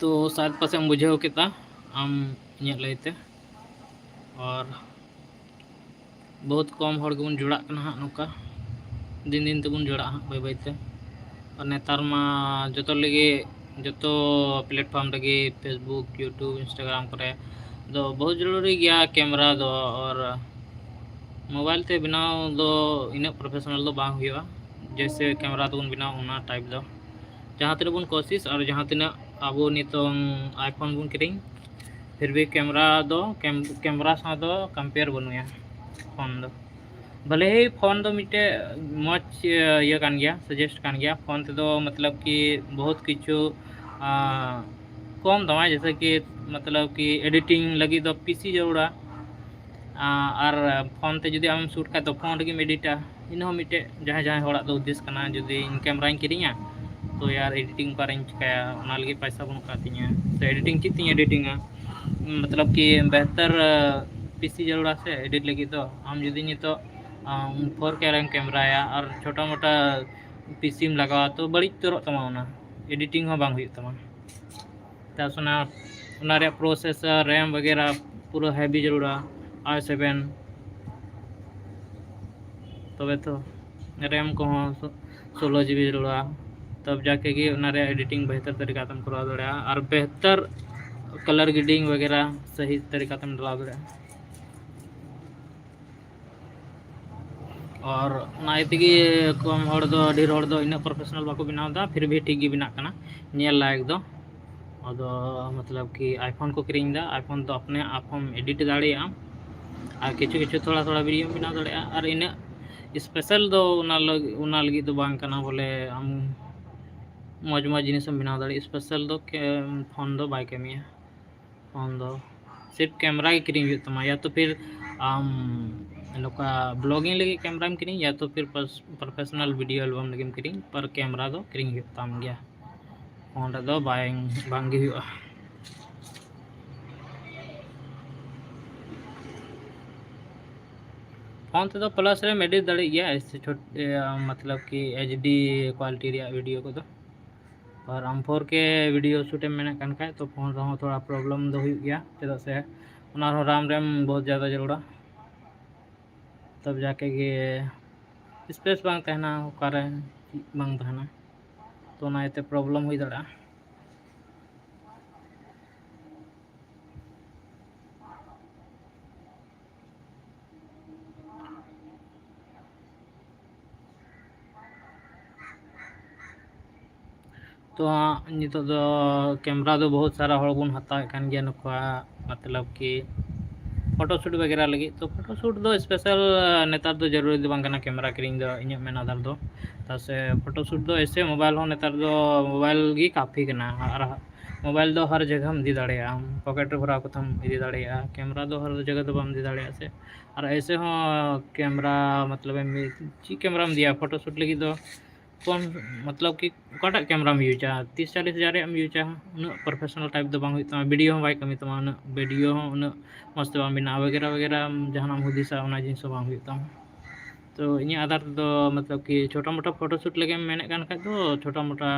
ᱛᱚ ᱥᱟᱭᱮᱫ ᱯᱟᱥᱮᱡ ᱮᱢ ᱵᱩᱡᱷᱟᱹᱣ ᱠᱮᱫᱟ ᱟᱢ ᱤᱧᱟᱹᱜ ᱞᱟᱹᱭᱛᱮ᱾ ᱟᱨ ᱵᱚᱦᱩᱛ ᱠᱚᱢ ᱦᱚᱲ ᱜᱮᱵᱚᱱ ᱡᱚᱲᱟᱜ ᱠᱟᱱᱟ ᱦᱟᱸᱜ ᱱᱚᱝᱠᱟ, ᱫᱤᱱ ᱫᱤᱱ ᱛᱮᱵᱚᱱ ᱡᱚᱲᱟᱜᱼᱟ ᱦᱟᱸᱜ ᱵᱟᱹᱭ ᱵᱟᱹᱭᱛᱮ᱾ ᱟᱨ ᱱᱮᱛᱟᱨ ᱢᱟ ᱡᱚᱛᱚ ᱞᱟᱹᱜᱤᱫ, ᱡᱚᱛᱚ platform ᱨᱮᱜᱮ, Facebook, YouTube, Instagram ᱠᱚᱨᱮ ᱫᱚ ᱵᱚᱦᱩᱛ ᱡᱚᱨᱩᱨᱤ ᱜᱮᱭᱟ ᱠᱮᱢᱮᱨᱟ ᱫᱚ᱾ ᱟᱨ ᱢᱳᱵᱟᱭᱤᱞ ᱛᱮ ᱵᱮᱱᱟᱣ ᱫᱚ ᱤᱱᱟᱹᱜ ᱯᱨᱚᱯᱷᱮᱥᱚᱱᱟᱞ ᱫᱚ ᱵᱟᱝ ᱦᱩᱭᱩᱜᱼᱟ, ᱡᱮᱭᱥᱮ ᱠᱮᱢᱮᱨᱟ ᱛᱮᱵᱚᱱ ᱵᱮᱱᱟᱣ ᱚᱱᱟ ᱴᱟᱭᱤᱯ ᱫᱚ᱾ ᱡᱟᱦᱟᱸ ᱛᱤᱱᱟᱹᱜ ᱵᱚᱱ ᱠᱳᱥᱤᱥ ᱟᱨ ᱡᱟᱦᱟᱸ ᱛᱤᱱᱟᱹᱜ ᱟᱵᱚ ᱱᱤᱛᱚᱝ iPhone ᱵᱚᱱ ᱠᱤᱨᱤᱧ, ᱯᱷᱤᱨ ᱵᱷᱤ ᱠᱮᱢᱮᱨᱟ ᱫᱚ, ᱠᱮᱢ-, ᱠᱮᱢᱮᱨᱟ ᱥᱟᱶ ᱫᱚ ᱠᱚᱢᱯᱮᱭᱟᱨ ᱵᱟᱹᱱᱩᱜᱼᱟ ᱯᱷᱳᱱ ᱫᱚ᱾ ᱵᱷᱟᱞᱮ ᱦᱤ ᱯᱷᱳᱱ ᱫᱚ ᱢᱤᱫᱴᱮᱡ ᱢᱚᱡᱽ ᱤᱭᱟᱹ ᱠᱟᱱ ᱜᱮᱭᱟ, ᱥᱟᱡᱮᱥᱴ ᱠᱟᱱ ᱜᱮᱭᱟ᱾ ᱯᱷᱳᱱ ᱛᱮᱫᱚ ᱢᱚᱛᱞᱚᱵ ᱠᱤ ᱵᱚᱦᱩᱛ ᱠᱤᱪᱷᱩ, ᱟᱸ, ᱠᱚᱢ ᱛᱟᱢᱟ, ᱡᱮᱭᱥᱮ ᱠᱤ ᱢᱚᱛᱞᱚᱵ ᱠᱤ ᱮᱰᱤᱴᱤᱝ ᱞᱟᱹᱜᱤᱫ ᱫᱚ ᱯᱤᱥᱤ ᱡᱟᱹᱨᱩᱲᱟ᱾ ᱟᱨ ᱯᱷᱳᱱ ᱛᱮ ᱡᱩᱫᱤ ᱟᱢᱮᱢ ᱥᱩᱴ ᱠᱷᱟᱡ ᱫᱚ ᱯᱷᱳᱱ ᱨᱮᱜᱮᱢ ᱮᱰᱤᱴᱟ᱾ ᱤᱱᱟᱹ ᱦᱚᱸ ᱢᱤᱫᱴᱮᱡ ᱡᱟᱦᱟᱸᱭ ᱡᱟᱦᱟᱸᱭ ᱦᱚᱲᱟᱜ ᱫᱚ ᱦᱩᱫᱤᱥ ᱠᱟᱱᱟ, ᱡᱩᱫᱤ ᱤᱧ ᱠᱮᱢᱮᱨᱟᱧ ᱠᱤᱨᱤᱧᱟ ᱛᱚ ᱭᱟᱨ ᱮᱰᱤᱴᱤᱝ ᱚᱠᱟᱨᱮᱧ ᱪᱤᱠᱟᱹᱭᱟ, ᱚᱱᱟ ᱞᱟᱹᱜᱤᱫ ᱯᱚᱭᱥᱟ ᱵᱟᱹᱱᱩᱜ ᱟᱠᱟᱫ ᱛᱤᱧᱟᱹ, ᱥᱮ ᱮᱰᱤᱴᱤᱝ ᱪᱮᱫ ᱛᱤᱧ ᱮᱰᱤᱴᱤᱝᱟ? ᱢᱚᱛᱞᱚᱵ ᱠᱤ ᱵᱮᱦᱛᱟᱨ ᱯᱤᱥᱤ ᱡᱟᱹᱨᱩᱲᱟ ᱥᱮ ᱮᱰᱤᱴ ᱞᱟᱹᱜᱤᱫ ᱫᱚ᱾ ᱟᱢ ᱡᱩᱫᱤ ᱱᱤᱛᱚᱜ ᱯᱷᱳᱨ ᱠᱮ ᱨᱮᱢ ᱠᱮᱢᱮᱨᱟᱭᱟ ᱟᱨ ᱪᱷᱳᱴᱟ ᱢᱳᱴᱟ ᱯᱤᱥᱤᱢ ᱞᱟᱜᱟᱣᱟ ᱛᱚ ᱵᱟᱹᱲᱤᱡ ᱩᱛᱟᱹᱨᱚᱜ ᱛᱟᱢᱟ, ᱚᱱᱟ ᱮᱰᱤᱴᱤᱝ ᱦᱚᱸ ᱵᱟᱝ ᱦᱩᱭᱩᱜ ᱛᱟᱢᱟ᱾ ᱛᱟᱨ ᱚᱱᱟ, ᱚᱱᱟ ᱨᱮᱭᱟᱜ ᱯᱨᱚᱥᱮᱥᱟᱨ, ᱨᱮᱢ ᱵᱟᱜᱮᱨᱟ ᱯᱩᱨᱟᱹ ᱦᱮᱵᱤ ᱡᱟᱹᱨᱩᱲᱟ᱾ ᱟᱭ ᱥᱮᱵᱷᱮᱱ, ᱛᱚᱵᱮ ᱛᱚ RAM ᱠᱚᱦᱚᱸ ᱥᱳ-, ᱥᱳᱞᱳ GB ᱡᱟᱹᱨᱩᱲᱟ, ᱛᱚᱵ ᱡᱟᱠᱮ ᱜᱮ ᱚᱱᱟ ᱨᱮᱭᱟᱜ editing ᱵᱮᱦᱛᱟᱨ ᱛᱟᱹᱨᱤᱠᱟ ᱛᱮᱢ ᱠᱚᱨᱟᱣ ᱫᱟᱲᱮᱭᱟᱜᱼᱟ ᱟᱨ ᱵᱮᱦᱛᱟᱨ colour grading ᱵᱟᱜᱮᱨᱟ ᱥᱟᱹᱦᱤ ᱛᱟᱹᱨᱤᱠᱟ ᱛᱮᱢ ᱰᱟᱞᱟᱣ ᱫᱟᱲᱮᱭᱟᱜᱼᱟ᱾ ᱟᱨ ᱚᱱᱟ ᱤᱭᱟᱹ ᱛᱮᱜᱮ ᱠᱚᱢ ᱦᱚᱲ ᱫᱚ, ᱰᱷᱮᱨ ᱦᱚᱲ ᱫᱚ ᱤᱱᱟᱹᱜ professional ᱵᱟᱠᱚ ᱵᱮᱱᱟᱣ ᱮᱫᱟ, ᱯᱷᱤᱨ ᱵᱷᱤ ᱴᱷᱤᱠ ᱜᱮ ᱵᱮᱱᱟᱜ ᱠᱟᱱᱟ, ᱧᱮᱞ ᱞᱟᱭᱮᱠ ᱫᱚ᱾ ᱟᱫᱚ ᱢᱚᱛᱞᱚᱵ ᱠᱤ iPhone ᱠᱚ ᱠᱤᱨᱤᱧ ᱮᱫᱟ, iPhone ᱫᱚ ᱟᱯᱱᱮ ᱟᱯ ᱦᱚᱸᱢ edit ᱫᱟᱲᱮᱭᱟᱜᱼᱟ ᱟᱨ ᱠᱤᱪᱷᱩ ᱠᱤᱪᱷᱩ ᱛᱷᱚᱲᱟ ᱛᱷᱚᱲᱟ video ᱵᱮᱱᱟᱣ ᱫᱟᱲᱮᱭᱟᱜᱼᱟ᱾ ᱟᱨ ᱤᱱᱟᱹᱜ special ᱫᱚ ᱚᱱᱟ ᱞᱟᱹᱜᱤᱫ, ᱚᱱᱟ ᱞᱟᱹᱜᱤᱫ ᱫᱚ ᱵᱟᱝ ᱠᱟᱱᱟ ᱵᱚᱞᱮ ᱟᱢ ᱢᱚᱡᱽ ᱢᱚᱡᱽ ᱡᱤᱱᱤᱥᱮᱢ ᱵᱮᱱᱟᱣ ᱫᱟᱲᱮᱭᱟᱜᱼᱟ᱾ Special ᱫᱚ ᱠᱮ-, ᱯᱷᱳᱱ ᱫᱚ ᱵᱟᱭ ᱠᱟᱹᱢᱤᱭᱟ᱾ ᱯᱷᱳᱱ ᱫᱚ ᱥᱤᱨᱯ camera ᱜᱮ ᱠᱤᱨᱤᱧ ᱦᱩᱭᱩᱜ ᱛᱟᱢᱟ, ᱭᱟ ᱛᱚ ᱯᱷᱤᱨ ᱟᱢ ᱱᱚᱝᱠᱟ vlogging ᱞᱟᱹᱜᱤᱫ camera ᱢ ᱠᱤᱨᱤᱧ, ᱭᱟ ᱛᱚ ᱯᱷᱤᱨ ᱯᱟᱥ-, professional video album ᱞᱟᱹᱜᱤᱫ ᱮᱢ ᱠᱤᱨᱤᱧ, ᱯᱟᱨ camera ᱫᱚ ᱠᱤᱨᱤᱧ ᱦᱩᱭᱩᱜ ᱛᱟᱢ ᱜᱮᱭᱟ᱾ ᱯᱷᱳᱱ ᱨᱮᱫᱚ ᱵᱟᱝ, ᱵᱟᱝ ᱜᱮ ᱦᱩᱭᱩᱜᱼᱟ᱾ ᱯᱷᱳᱱ ᱛᱮᱫᱚ plus ᱨᱮᱢ edit ᱫᱟᱲᱮᱭᱟᱜ ᱜᱮᱭᱟ, ᱮᱭᱥᱮ ᱪᱷᱳᱴ-, ᱮ, ᱢᱚᱛᱞᱚᱵ ᱠᱤ HD quality ᱨᱮᱭᱟᱜ video ᱠᱚᱫᱚ᱾ ᱟᱨ ᱟᱢ four K video shoot ᱮᱢ ᱢᱮᱱᱮᱫ ᱠᱟᱱ ᱠᱷᱟᱡ, ᱛᱚ ᱯᱷᱳᱱ ᱨᱮᱦᱚᱸ ᱛᱷᱚᱲᱟ problem ᱫᱚ ᱦᱩᱭᱩᱜ ᱜᱮᱭᱟ, ᱪᱮᱫᱟᱜ ᱥᱮ ᱚᱱᱟ ᱨᱮᱦᱚᱸ RAM ᱨᱮᱢ ᱵᱚᱦᱩᱛ ᱡᱟᱫᱟ ᱡᱟᱹᱨᱩᱲᱟ, ᱛᱚᱵ ᱡᱟᱠᱮ ᱜᱮ space ᱵᱟᱝ ᱛᱟᱦᱮᱱᱟ, ᱚᱠᱟᱨᱮ ᱪᱮᱫ ᱵᱟᱝ ᱛᱟᱦᱮᱱᱟ, ᱛᱚ ᱚᱱᱟ ᱤᱭᱟᱹᱛᱮ problem ᱦᱩᱭ ᱫᱟᱲᱮᱭᱟᱜᱼᱟ᱾ ᱛᱚ ᱦᱟᱸᱜ ᱱᱤᱛᱚᱜ ᱫᱚ camera ᱫᱚ ᱵᱚᱦᱩᱛ ᱥᱟᱨᱟ ᱦᱚᱲ ᱵᱚᱱ ᱦᱟᱛᱟᱣᱮᱫ ᱠᱟᱱ ᱜᱮᱭᱟ, ᱱᱩᱠᱩᱣᱟᱜ ᱢᱚᱛᱞᱚᱵ ᱠᱤ photo shoot ᱵᱟᱜᱮᱨᱟ ᱞᱟᱹᱜᱤᱫ᱾ ᱛᱚ photo shoot ᱫᱚ special ᱱᱮᱛᱟᱨ ᱫᱚ ᱡᱟᱹᱨᱩᱨᱤ ᱫᱚ ᱵᱟᱝ ᱠᱟᱱᱟ camera ᱠᱤᱨᱤᱧ ᱫᱚ, ᱤᱧᱟᱹᱜ ᱢᱮᱱ ᱟᱫᱷᱟᱨ ᱫᱚ᱾ ᱪᱮᱫᱟᱜ ᱥᱮ photo shoot ᱫᱚ ᱮᱭᱥᱮ mobile ᱦᱚᱸ ᱱᱮᱛᱟᱨ ᱫᱚ mobile ᱜᱮ ᱠᱟᱯᱷᱤ ᱠᱟᱱᱟ, ᱟᱨ mobile ᱫᱚ ᱦᱟᱨ ᱡᱟᱭᱜᱟᱢ ᱤᱫᱤ ᱫᱟᱲᱮᱭᱟᱜᱼᱟ, pocket ᱨᱮ ᱵᱷᱚᱨᱟᱣ ᱠᱟᱛᱮᱢ ᱤᱫᱤ ᱫᱟᱲᱮᱭᱟᱜᱼᱟ᱾ Camera ᱫᱚ ᱦᱟᱨ ᱡᱟᱭᱜᱟ ᱫᱚ ᱵᱟᱢ ᱤᱫᱤ ᱫᱟᱲᱮᱭᱟᱜᱼᱟ ᱥᱮ᱾ ᱟᱨ ᱮᱭᱥᱮ ᱦᱚᱸ camera ᱢᱚᱛᱞᱚᱵ ᱮᱢ, ᱪᱮᱫ camera ᱢ ᱤᱫᱤᱭᱟ photo shoot ᱞᱟᱹᱜᱤᱫ ᱫᱚ? ᱠᱚᱢ, ᱢᱚᱛᱞᱚᱵ ᱠᱤ ᱚᱠᱟᱴᱟᱜ camera ᱢ ᱤᱭᱩᱡᱟ? ᱛᱤᱥ ᱪᱟᱞᱤᱥ ᱦᱟᱡᱟᱨ ᱨᱮᱭᱟᱜ ᱮᱢ ᱤᱭᱩᱡᱟ, ᱩᱱᱟᱹᱜ professional type ᱫᱚ ᱵᱟᱝ ᱦᱩᱭᱩᱜ ᱛᱟᱢᱟ, video ᱦᱚᱸ ᱵᱟᱭ ᱠᱟᱹᱢᱤ ᱛᱟᱢᱟ, ᱩᱱᱟᱹᱜ video ᱦᱚᱸ ᱩᱱᱟᱹᱜ ᱢᱚᱡᱽ ᱛᱮ ᱵᱟᱝ ᱵᱮᱱᱟᱜᱼᱟ, ᱵᱟᱜᱮᱨᱟ ᱵᱟᱜᱮᱨᱟ ᱡᱟᱦᱟᱱᱟᱜ ᱮᱢ ᱦᱩᱫᱤᱥᱟ ᱚᱱᱟ ᱡᱤᱱᱤᱥ ᱦᱚᱸ ᱵᱟᱝ ᱦᱩᱭᱩᱜ ᱛᱟᱢᱟ᱾ ᱛᱚ ᱤᱧᱟᱹᱜ ᱟᱫᱷᱟᱨ ᱛᱮᱫᱚ ᱢᱚᱛᱞᱚᱵ ᱠᱤ ᱪᱷᱳᱴᱟ ᱢᱳᱴᱟ photo shoot ᱞᱟᱹᱜᱤᱫ ᱮᱢ ᱢᱮᱱᱮᱫ ᱠᱟᱱ ᱠᱷᱟᱡ ᱫᱚ ᱪᱷᱳᱴᱟ ᱢᱳᱴᱟ,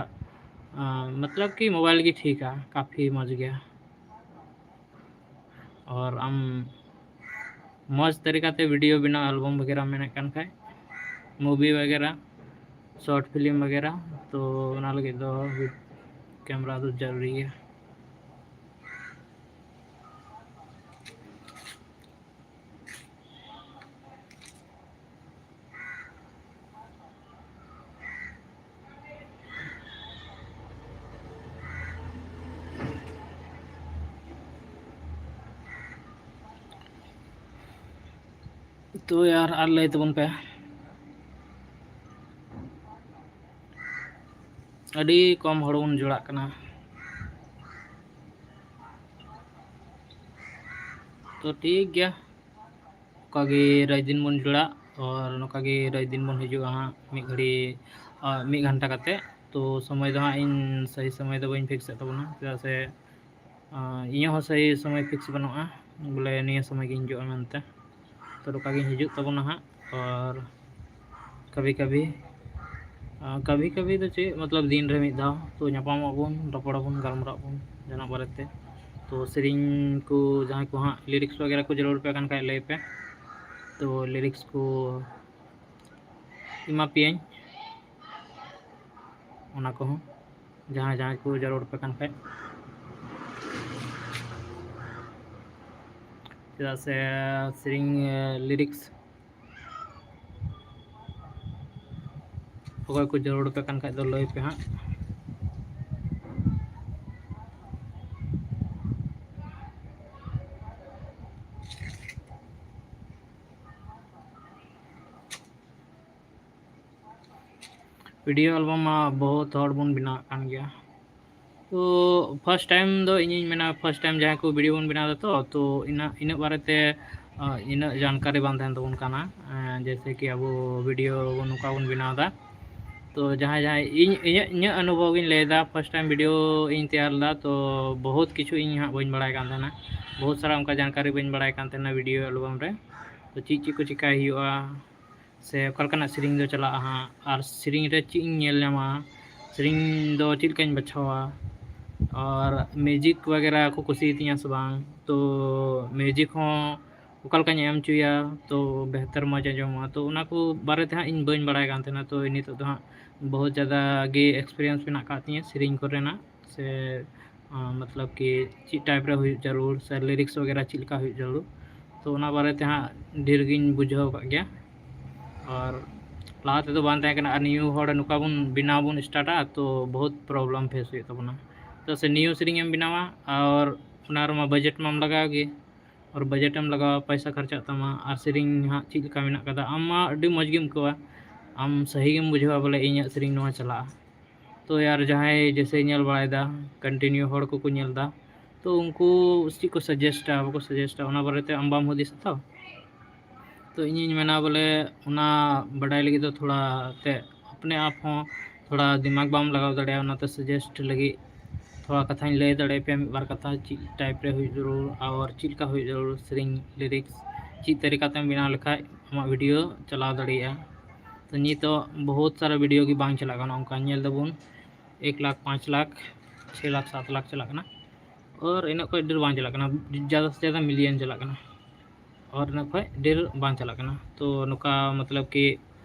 ᱟᱸ, ᱢᱚᱛᱞᱚᱵ ᱠᱤ mobile ᱜᱮ ᱴᱷᱤᱠᱟ, ᱠᱟᱯᱷᱤ ᱢᱚᱡᱽ ᱜᱮᱭᱟ᱾ ᱟᱨ ᱟᱢ ᱢᱚᱡᱽ ᱛᱟᱹᱨᱤᱠᱟ ᱛᱮ video ᱵᱮᱱᱟᱣ, album ᱵᱟᱜᱮᱨᱟ ᱢᱮᱱᱮᱫ ᱠᱟᱱ ᱠᱷᱟᱡ, movie ᱵᱟᱜᱮᱨᱟ, short film ᱵᱟᱜᱮᱨᱟ, ᱛᱚ ᱚᱱᱟ ᱞᱟᱹᱜᱤᱫ ᱫᱚ camera ᱫᱚ ᱡᱟᱹᱨᱩᱨᱤ ᱜᱮᱭᱟ᱾ ᱛᱚ ᱭᱟᱨ, ᱟᱨ ᱞᱟᱹᱭ ᱛᱟᱵᱚᱱ ᱯᱮ᱾ ᱟᱹᱰᱤ ᱠᱚᱢ ᱦᱚᱲ ᱵᱚᱱ ᱡᱚᱲᱟᱜ ᱠᱟᱱᱟ᱾ ᱛᱚ ᱴᱷᱤᱠ ᱜᱮᱭᱟ, ᱚᱱᱠᱟ ᱜᱮ ᱨᱟᱭ ᱫᱤᱱ ᱵᱚᱱ ᱡᱚᱲᱟᱜ, ᱟᱨ ᱱᱚᱝᱠᱟ ᱜᱮ ᱨᱟᱭ ᱫᱤᱱ ᱵᱚᱱ ᱦᱤᱡᱩᱜᱼᱟ ᱦᱟᱸᱜ᱾ ᱢᱤᱫ ᱜᱷᱟᱹᱲᱤ, ᱟᱨ ᱢᱤᱫ ᱜᱷᱚᱱᱴᱟ ᱠᱟᱛᱮ᱾ ᱛᱚ ᱥᱚᱢᱚᱭ ᱫᱚ ᱦᱟᱸᱜ ᱤᱧ ᱥᱟᱹᱦᱤ ᱥᱚᱢᱚᱭ ᱫᱚ ᱵᱟᱹᱧ fix ᱮᱫ ᱛᱟᱵᱚᱱᱟ, ᱪᱮᱫᱟᱜ ᱥᱮ, ᱟᱨ ᱤᱧᱟᱹᱜ ᱦᱚᱸ ᱥᱟᱹᱦᱤ ᱥᱚᱢᱚᱭ fix ᱵᱟᱹᱱᱩᱜᱼᱟ, ᱵᱚᱞᱮ ᱱᱤᱭᱟᱹ ᱥᱚᱢᱚᱭ ᱜᱤᱧ ᱦᱤᱡᱩᱜᱼᱟ ᱢᱮᱱᱛᱮ᱾ ᱛᱚ ᱱᱚᱝᱠᱟ ᱜᱤᱧ ᱦᱤᱡᱩᱜ ᱛᱟᱵᱚᱱᱟ ᱦᱟᱸᱜ᱾ ᱟᱨ ᱠᱟᱵᱷᱤ ᱠᱟᱵᱷᱤ, ᱟᱨ ᱠᱟᱵᱷᱤ ᱠᱟᱵᱷᱤ ᱫᱚ ᱪᱮᱫ, ᱢᱚᱛᱞᱚᱵ ᱫᱤᱱ ᱨᱮ ᱢᱤᱫ ᱫᱷᱟᱣ ᱛᱚ ᱧᱟᱯᱟᱢᱚᱜ ᱟᱵᱚᱱ, ᱨᱚᱯᱚᱲ ᱟᱵᱚᱱ, ᱜᱟᱞᱢᱟᱨᱟᱜ ᱟᱵᱚᱱ ᱡᱟᱦᱟᱱᱟᱜ ᱵᱟᱨᱮᱛᱮ᱾ ᱛᱚ ᱥᱮᱨᱮᱧ ᱠᱚ ᱡᱟᱦᱟᱸᱭ ᱠᱚ ᱦᱟᱸᱜ lyrics ᱵᱟᱜᱮᱨᱟ ᱠᱚ ᱡᱟᱹᱨᱩᱲ ᱯᱮ ᱠᱟᱱ ᱠᱷᱟᱡ ᱞᱟᱹᱭ ᱯᱮ, ᱛᱚ lyrics ᱠᱚ ᱮᱢᱟ ᱯᱮᱭᱟᱹᱧ ᱚᱱᱟ ᱠᱚᱦᱚᱸ, ᱡᱟᱦᱟᱸᱭ ᱡᱟᱦᱟᱸᱭ ᱠᱚ ᱡᱟᱹᱨᱩᱲ ᱯᱮ ᱠᱟᱱ ᱠᱷᱟᱡ᱾ ᱪᱮᱫᱟᱜ ᱥᱮ ᱥᱮᱨᱮᱧ, ᱮ, lyrics ᱚᱠᱚᱭ ᱠᱚ ᱡᱟᱹᱨᱩᱲ ᱯᱮ ᱠᱟᱱ ᱠᱷᱟᱡ ᱫᱚ ᱞᱟᱹᱭ ᱯᱮ ᱦᱟᱸᱜ᱾ Video album ᱢᱟ ᱵᱚᱦᱩᱛ ᱦᱚᱲ ᱵᱚᱱ ᱵᱮᱱᱟᱣᱮᱫ ᱠᱟᱱ ᱜᱮᱭᱟ᱾ ᱛᱚ first time ᱫᱚ ᱤᱧᱤᱧ ᱢᱮᱱᱟ, first time ᱡᱟᱦᱟᱸᱭ ᱠᱚ video ᱵᱚᱱ ᱵᱮᱱᱟᱣ ᱮᱫᱟ ᱛᱚ, ᱛᱚ ᱤᱱᱟᱹ, ᱤᱱᱟᱹᱜ ᱵᱟᱨᱮᱛᱮ, ᱟ, ᱤᱱᱟᱹᱜ ᱡᱟᱱᱠᱟᱨᱤ ᱵᱟᱝ ᱛᱟᱦᱮᱱ ᱛᱟᱵᱚᱱ ᱠᱟᱱᱟ᱾ ᱮᱸ, ᱡᱮᱭᱥᱮ ᱠᱤ ᱟᱵᱚ video ᱵᱚᱱ ᱱᱚᱝᱠᱟ ᱵᱚᱱ ᱵᱮᱱᱟᱣ ᱮᱫᱟ᱾ ᱛᱚ ᱡᱟᱦᱟᱸᱭ, ᱡᱟᱦᱟᱸᱭ ᱤᱧ, ᱤᱧᱟᱹᱜ, ᱤᱧᱟᱹᱜ ᱚᱱᱩᱵᱷᱚᱵ ᱤᱧ ᱞᱟᱹᱭ ᱮᱫᱟ, first time video ᱤᱧ ᱛᱮᱭᱟᱨ ᱞᱮᱫᱟ, ᱛᱚ ᱵᱚᱦᱩᱛ ᱠᱤᱪᱷᱩ ᱤᱧ ᱦᱟᱸᱜ ᱵᱟᱹᱧ ᱵᱟᱲᱟᱭ ᱠᱟᱱ ᱛᱟᱦᱮᱱᱟ, ᱵᱚᱦᱩᱛ ᱥᱟᱨᱟ ᱚᱱᱠᱟ ᱡᱟᱱᱠᱟᱨᱤ ᱵᱟᱹᱧ ᱵᱟᱲᱟᱭ ᱠᱟᱱ ᱛᱟᱦᱮᱱᱟ video album ᱨᱮ᱾ ᱛᱚ ᱪᱮᱫ ᱪᱮᱫ ᱠᱚ ᱪᱤᱠᱟᱹᱭ ᱦᱩᱭᱩᱜᱼᱟ, ᱥᱮ ᱚᱠᱟ ᱞᱮᱠᱟᱱᱟᱜ ᱥᱮᱨᱮᱧ ᱫᱚ ᱪᱟᱞᱟᱜᱼᱟ ᱦᱟᱸᱜ, ᱟᱨ ᱥᱮᱨᱮᱧ ᱨᱮ ᱪᱮᱫ ᱤᱧ ᱧᱮᱞ ᱧᱟᱢᱟ, ᱥᱮᱨᱮᱧ ᱫᱚ ᱪᱮᱫ ᱞᱮᱠᱟᱧ ᱵᱟᱪᱷᱟᱣᱟ, ᱟᱨ music ᱵᱟᱜᱮᱨᱟ ᱠᱚ ᱠᱩᱥᱤᱭᱟᱛᱤᱧᱟ ᱥᱮ ᱵᱟᱝ᱾ ᱛᱚ music ᱦᱚᱸ ᱚᱠᱟ ᱞᱮᱠᱟᱧ ᱮᱢ ᱦᱚᱪᱚᱭᱟ ᱛᱚ ᱵᱮᱦᱛᱟᱨ ᱢᱚᱡᱽ ᱟᱸᱡᱚᱢᱚᱜᱼᱟ᱾ ᱛᱚ ᱚᱱᱟ ᱠᱚ ᱵᱟᱨᱮ ᱛᱮ ᱦᱟᱸᱜ ᱤᱧ ᱵᱟᱹᱧ ᱵᱟᱲᱟᱭ ᱠᱟᱱ ᱛᱟᱦᱮᱱᱟ᱾ ᱛᱚ ᱱᱤᱛᱚᱜ ᱫᱚ ᱦᱟᱸᱜ ᱵᱚᱦᱩᱛ ᱡᱟᱫᱟ ᱜᱮ experience ᱢᱮᱱᱟᱜ ᱟᱠᱟᱫ ᱛᱤᱧᱟᱹ ᱥᱮᱨᱮᱧ ᱠᱚᱨᱮᱱᱟᱜ, ᱥᱮ ᱟᱸ, ᱢᱚᱛᱞᱚᱵ ᱠᱤ ᱪᱮᱫ type ᱨᱮ ᱦᱩᱭᱩᱜ ᱡᱟᱹᱨᱩᱲ, ᱥᱮ lyrics ᱣᱟᱜᱮᱨᱟ ᱪᱮᱫ ᱞᱮᱠᱟ ᱦᱩᱭᱩᱜ ᱡᱟᱹᱨᱩᱲ᱾ ᱛᱚ ᱚᱱᱟ ᱵᱟᱨᱮ ᱛᱮ ᱦᱟᱸᱜ ᱰᱷᱮᱨ ᱜᱤᱧ ᱵᱩᱡᱷᱟᱹᱣ ᱟᱠᱟᱫ ᱜᱮᱭᱟ᱾ ᱟᱨ ᱞᱟᱦᱟ ᱛᱮᱫᱚ ᱵᱟᱝ ᱛᱟᱦᱮᱸ ᱠᱟᱱᱟ, ᱟᱨ new ᱦᱚᱲ ᱱᱚᱝᱠᱟ ᱵᱚᱱ ᱵᱮᱱᱟᱣ ᱵᱚᱱ start ᱟ ᱛᱚ ᱵᱚᱦᱩᱛ problem face ᱦᱩᱭᱩᱜ ᱛᱟᱵᱚᱱᱟ᱾ ᱪᱮᱫᱟᱜ ᱥᱮ new ᱥᱮᱨᱮᱧ ᱮᱢ ᱵᱮᱱᱟᱣᱟ ᱟᱨ ᱚᱱᱟ ᱨᱮᱢᱟ budget ᱢᱟᱢ ᱞᱟᱜᱟᱣ ᱜᱮ, ᱟᱨ budget ᱮᱢ ᱞᱟᱜᱟᱣᱟ, ᱯᱚᱭᱥᱟ ᱠᱷᱚᱨᱪᱟᱜ ᱛᱟᱢᱟ, ᱟᱨ ᱥᱮᱨᱮᱧ ᱦᱟᱸᱜ ᱪᱮᱫ ᱞᱮᱠᱟ ᱢᱮᱱᱟᱜ ᱠᱟᱫᱟ, ᱟᱢ ᱢᱟ ᱟᱹᱰᱤ ᱢᱚᱡᱽ ᱜᱮᱢ ᱟᱹᱭᱠᱟᱹᱣᱟ, ᱟᱢ ᱥᱟᱹᱦᱤ ᱜᱮᱢ ᱵᱩᱡᱷᱟᱹᱣᱟ ᱵᱚᱞᱮ ᱤᱧᱟᱹᱜ ᱥᱮᱨᱮᱧ ᱱᱚᱣᱟ ᱪᱟᱞᱟᱜᱼᱟ᱾ ᱛᱚ ᱭᱟᱨ, ᱡᱟᱦᱟᱸᱭ ᱡᱮᱥᱮ ᱧᱮᱞ ᱵᱟᱲᱟᱭᱮᱫᱟ, continue ᱦᱚᱲ ᱠᱚᱠᱚ ᱧᱮᱞ ᱮᱫᱟ, ᱛᱚ ᱩᱱᱠᱩ ᱪᱮᱫ ᱠᱚ suggest ᱟ, ᱵᱟᱠᱚ suggest ᱟ, ᱚᱱᱟ ᱵᱟᱨᱮᱛᱮ ᱟᱢ ᱵᱟᱢ ᱦᱩᱫᱤᱥᱟ ᱛᱚ? ᱛᱚ ᱤᱧᱤᱧ ᱢᱮᱱᱟ ᱵᱚᱞᱮ ᱚᱱᱟ ᱵᱟᱰᱟᱭ ᱞᱟᱹᱜᱤᱫ ᱫᱚ ᱛᱷᱚᱲᱟ ᱛᱮ ᱟᱯᱱᱮ ᱟᱯ ᱦᱚᱸ ᱛᱷᱚᱲᱟ ᱫᱤᱢᱟᱜᱽ ᱵᱟᱢ ᱞᱟᱜᱟᱣ ᱫᱟᱲᱮᱭᱟᱜᱼᱟ, ᱚᱱᱟᱛᱮ suggest ᱞᱟᱹᱜᱤᱫ ᱛᱷᱚᱲᱟ ᱠᱟᱛᱷᱟᱧ ᱞᱟᱹᱭ ᱫᱟᱲᱮᱭᱟᱯᱮᱭᱟ, ᱢᱤᱫ ᱵᱟᱨ ᱠᱟᱛᱷᱟ ᱪᱮᱫ type ᱨᱮ ᱦᱩᱭᱩᱜ ᱡᱟᱹᱨᱩᱲ ᱟᱨ ᱪᱮᱫ ᱞᱮᱠᱟ ᱦᱩᱭᱩᱜ ᱡᱟᱹᱨᱩᱲ, ᱥᱮᱨᱮᱧ lyrics ᱪᱮᱫ ᱛᱟᱹᱨᱤᱠᱟ ᱛᱮᱢ ᱵᱮᱱᱟᱣ ᱞᱮᱠᱷᱟᱡ ᱟᱢᱟᱜ video ᱪᱟᱞᱟᱣ ᱫᱟᱲᱮᱭᱟᱜᱼᱟ᱾ ᱛᱚ ᱱᱤᱛᱚᱜ ᱵᱚᱦᱩᱛ ᱥᱟᱨᱟ video ᱜᱮ ᱵᱟᱝ ᱪᱟᱞᱟᱜ ᱠᱟᱱᱟ, ᱚᱱᱠᱟ ᱧᱮᱞ ᱫᱟᱵᱚᱱ ᱮᱠ ᱞᱟᱠᱷ, ᱯᱟᱸᱪ ᱞᱟᱠᱷ, ᱪᱷᱚᱭ ᱞᱟᱠᱷ, ᱥᱟᱛ ᱞᱟᱠᱷ ᱪᱟᱞᱟᱜ ᱠᱟᱱᱟ, ᱟᱨ ᱤᱱᱟᱹᱜ ᱠᱷᱚᱡ ᱰᱷᱮᱨ ᱵᱟᱝ ᱪᱟᱞᱟᱜ ᱠᱟᱱᱟ, ᱡᱟᱫᱟ ᱥᱮ ᱡᱟᱫᱟ million ᱪᱟᱞᱟᱜ ᱠᱟᱱᱟ, ᱟᱨ ᱤᱱᱟᱹᱜ ᱠᱷᱚᱡ ᱰᱷᱮᱨ ᱵᱟᱝ ᱪᱟᱞᱟᱜ ᱠᱟᱱᱟ᱾ ᱛᱚ ᱱᱚᱝᱠᱟ ᱢᱚᱛᱞᱚᱵ ᱠᱤ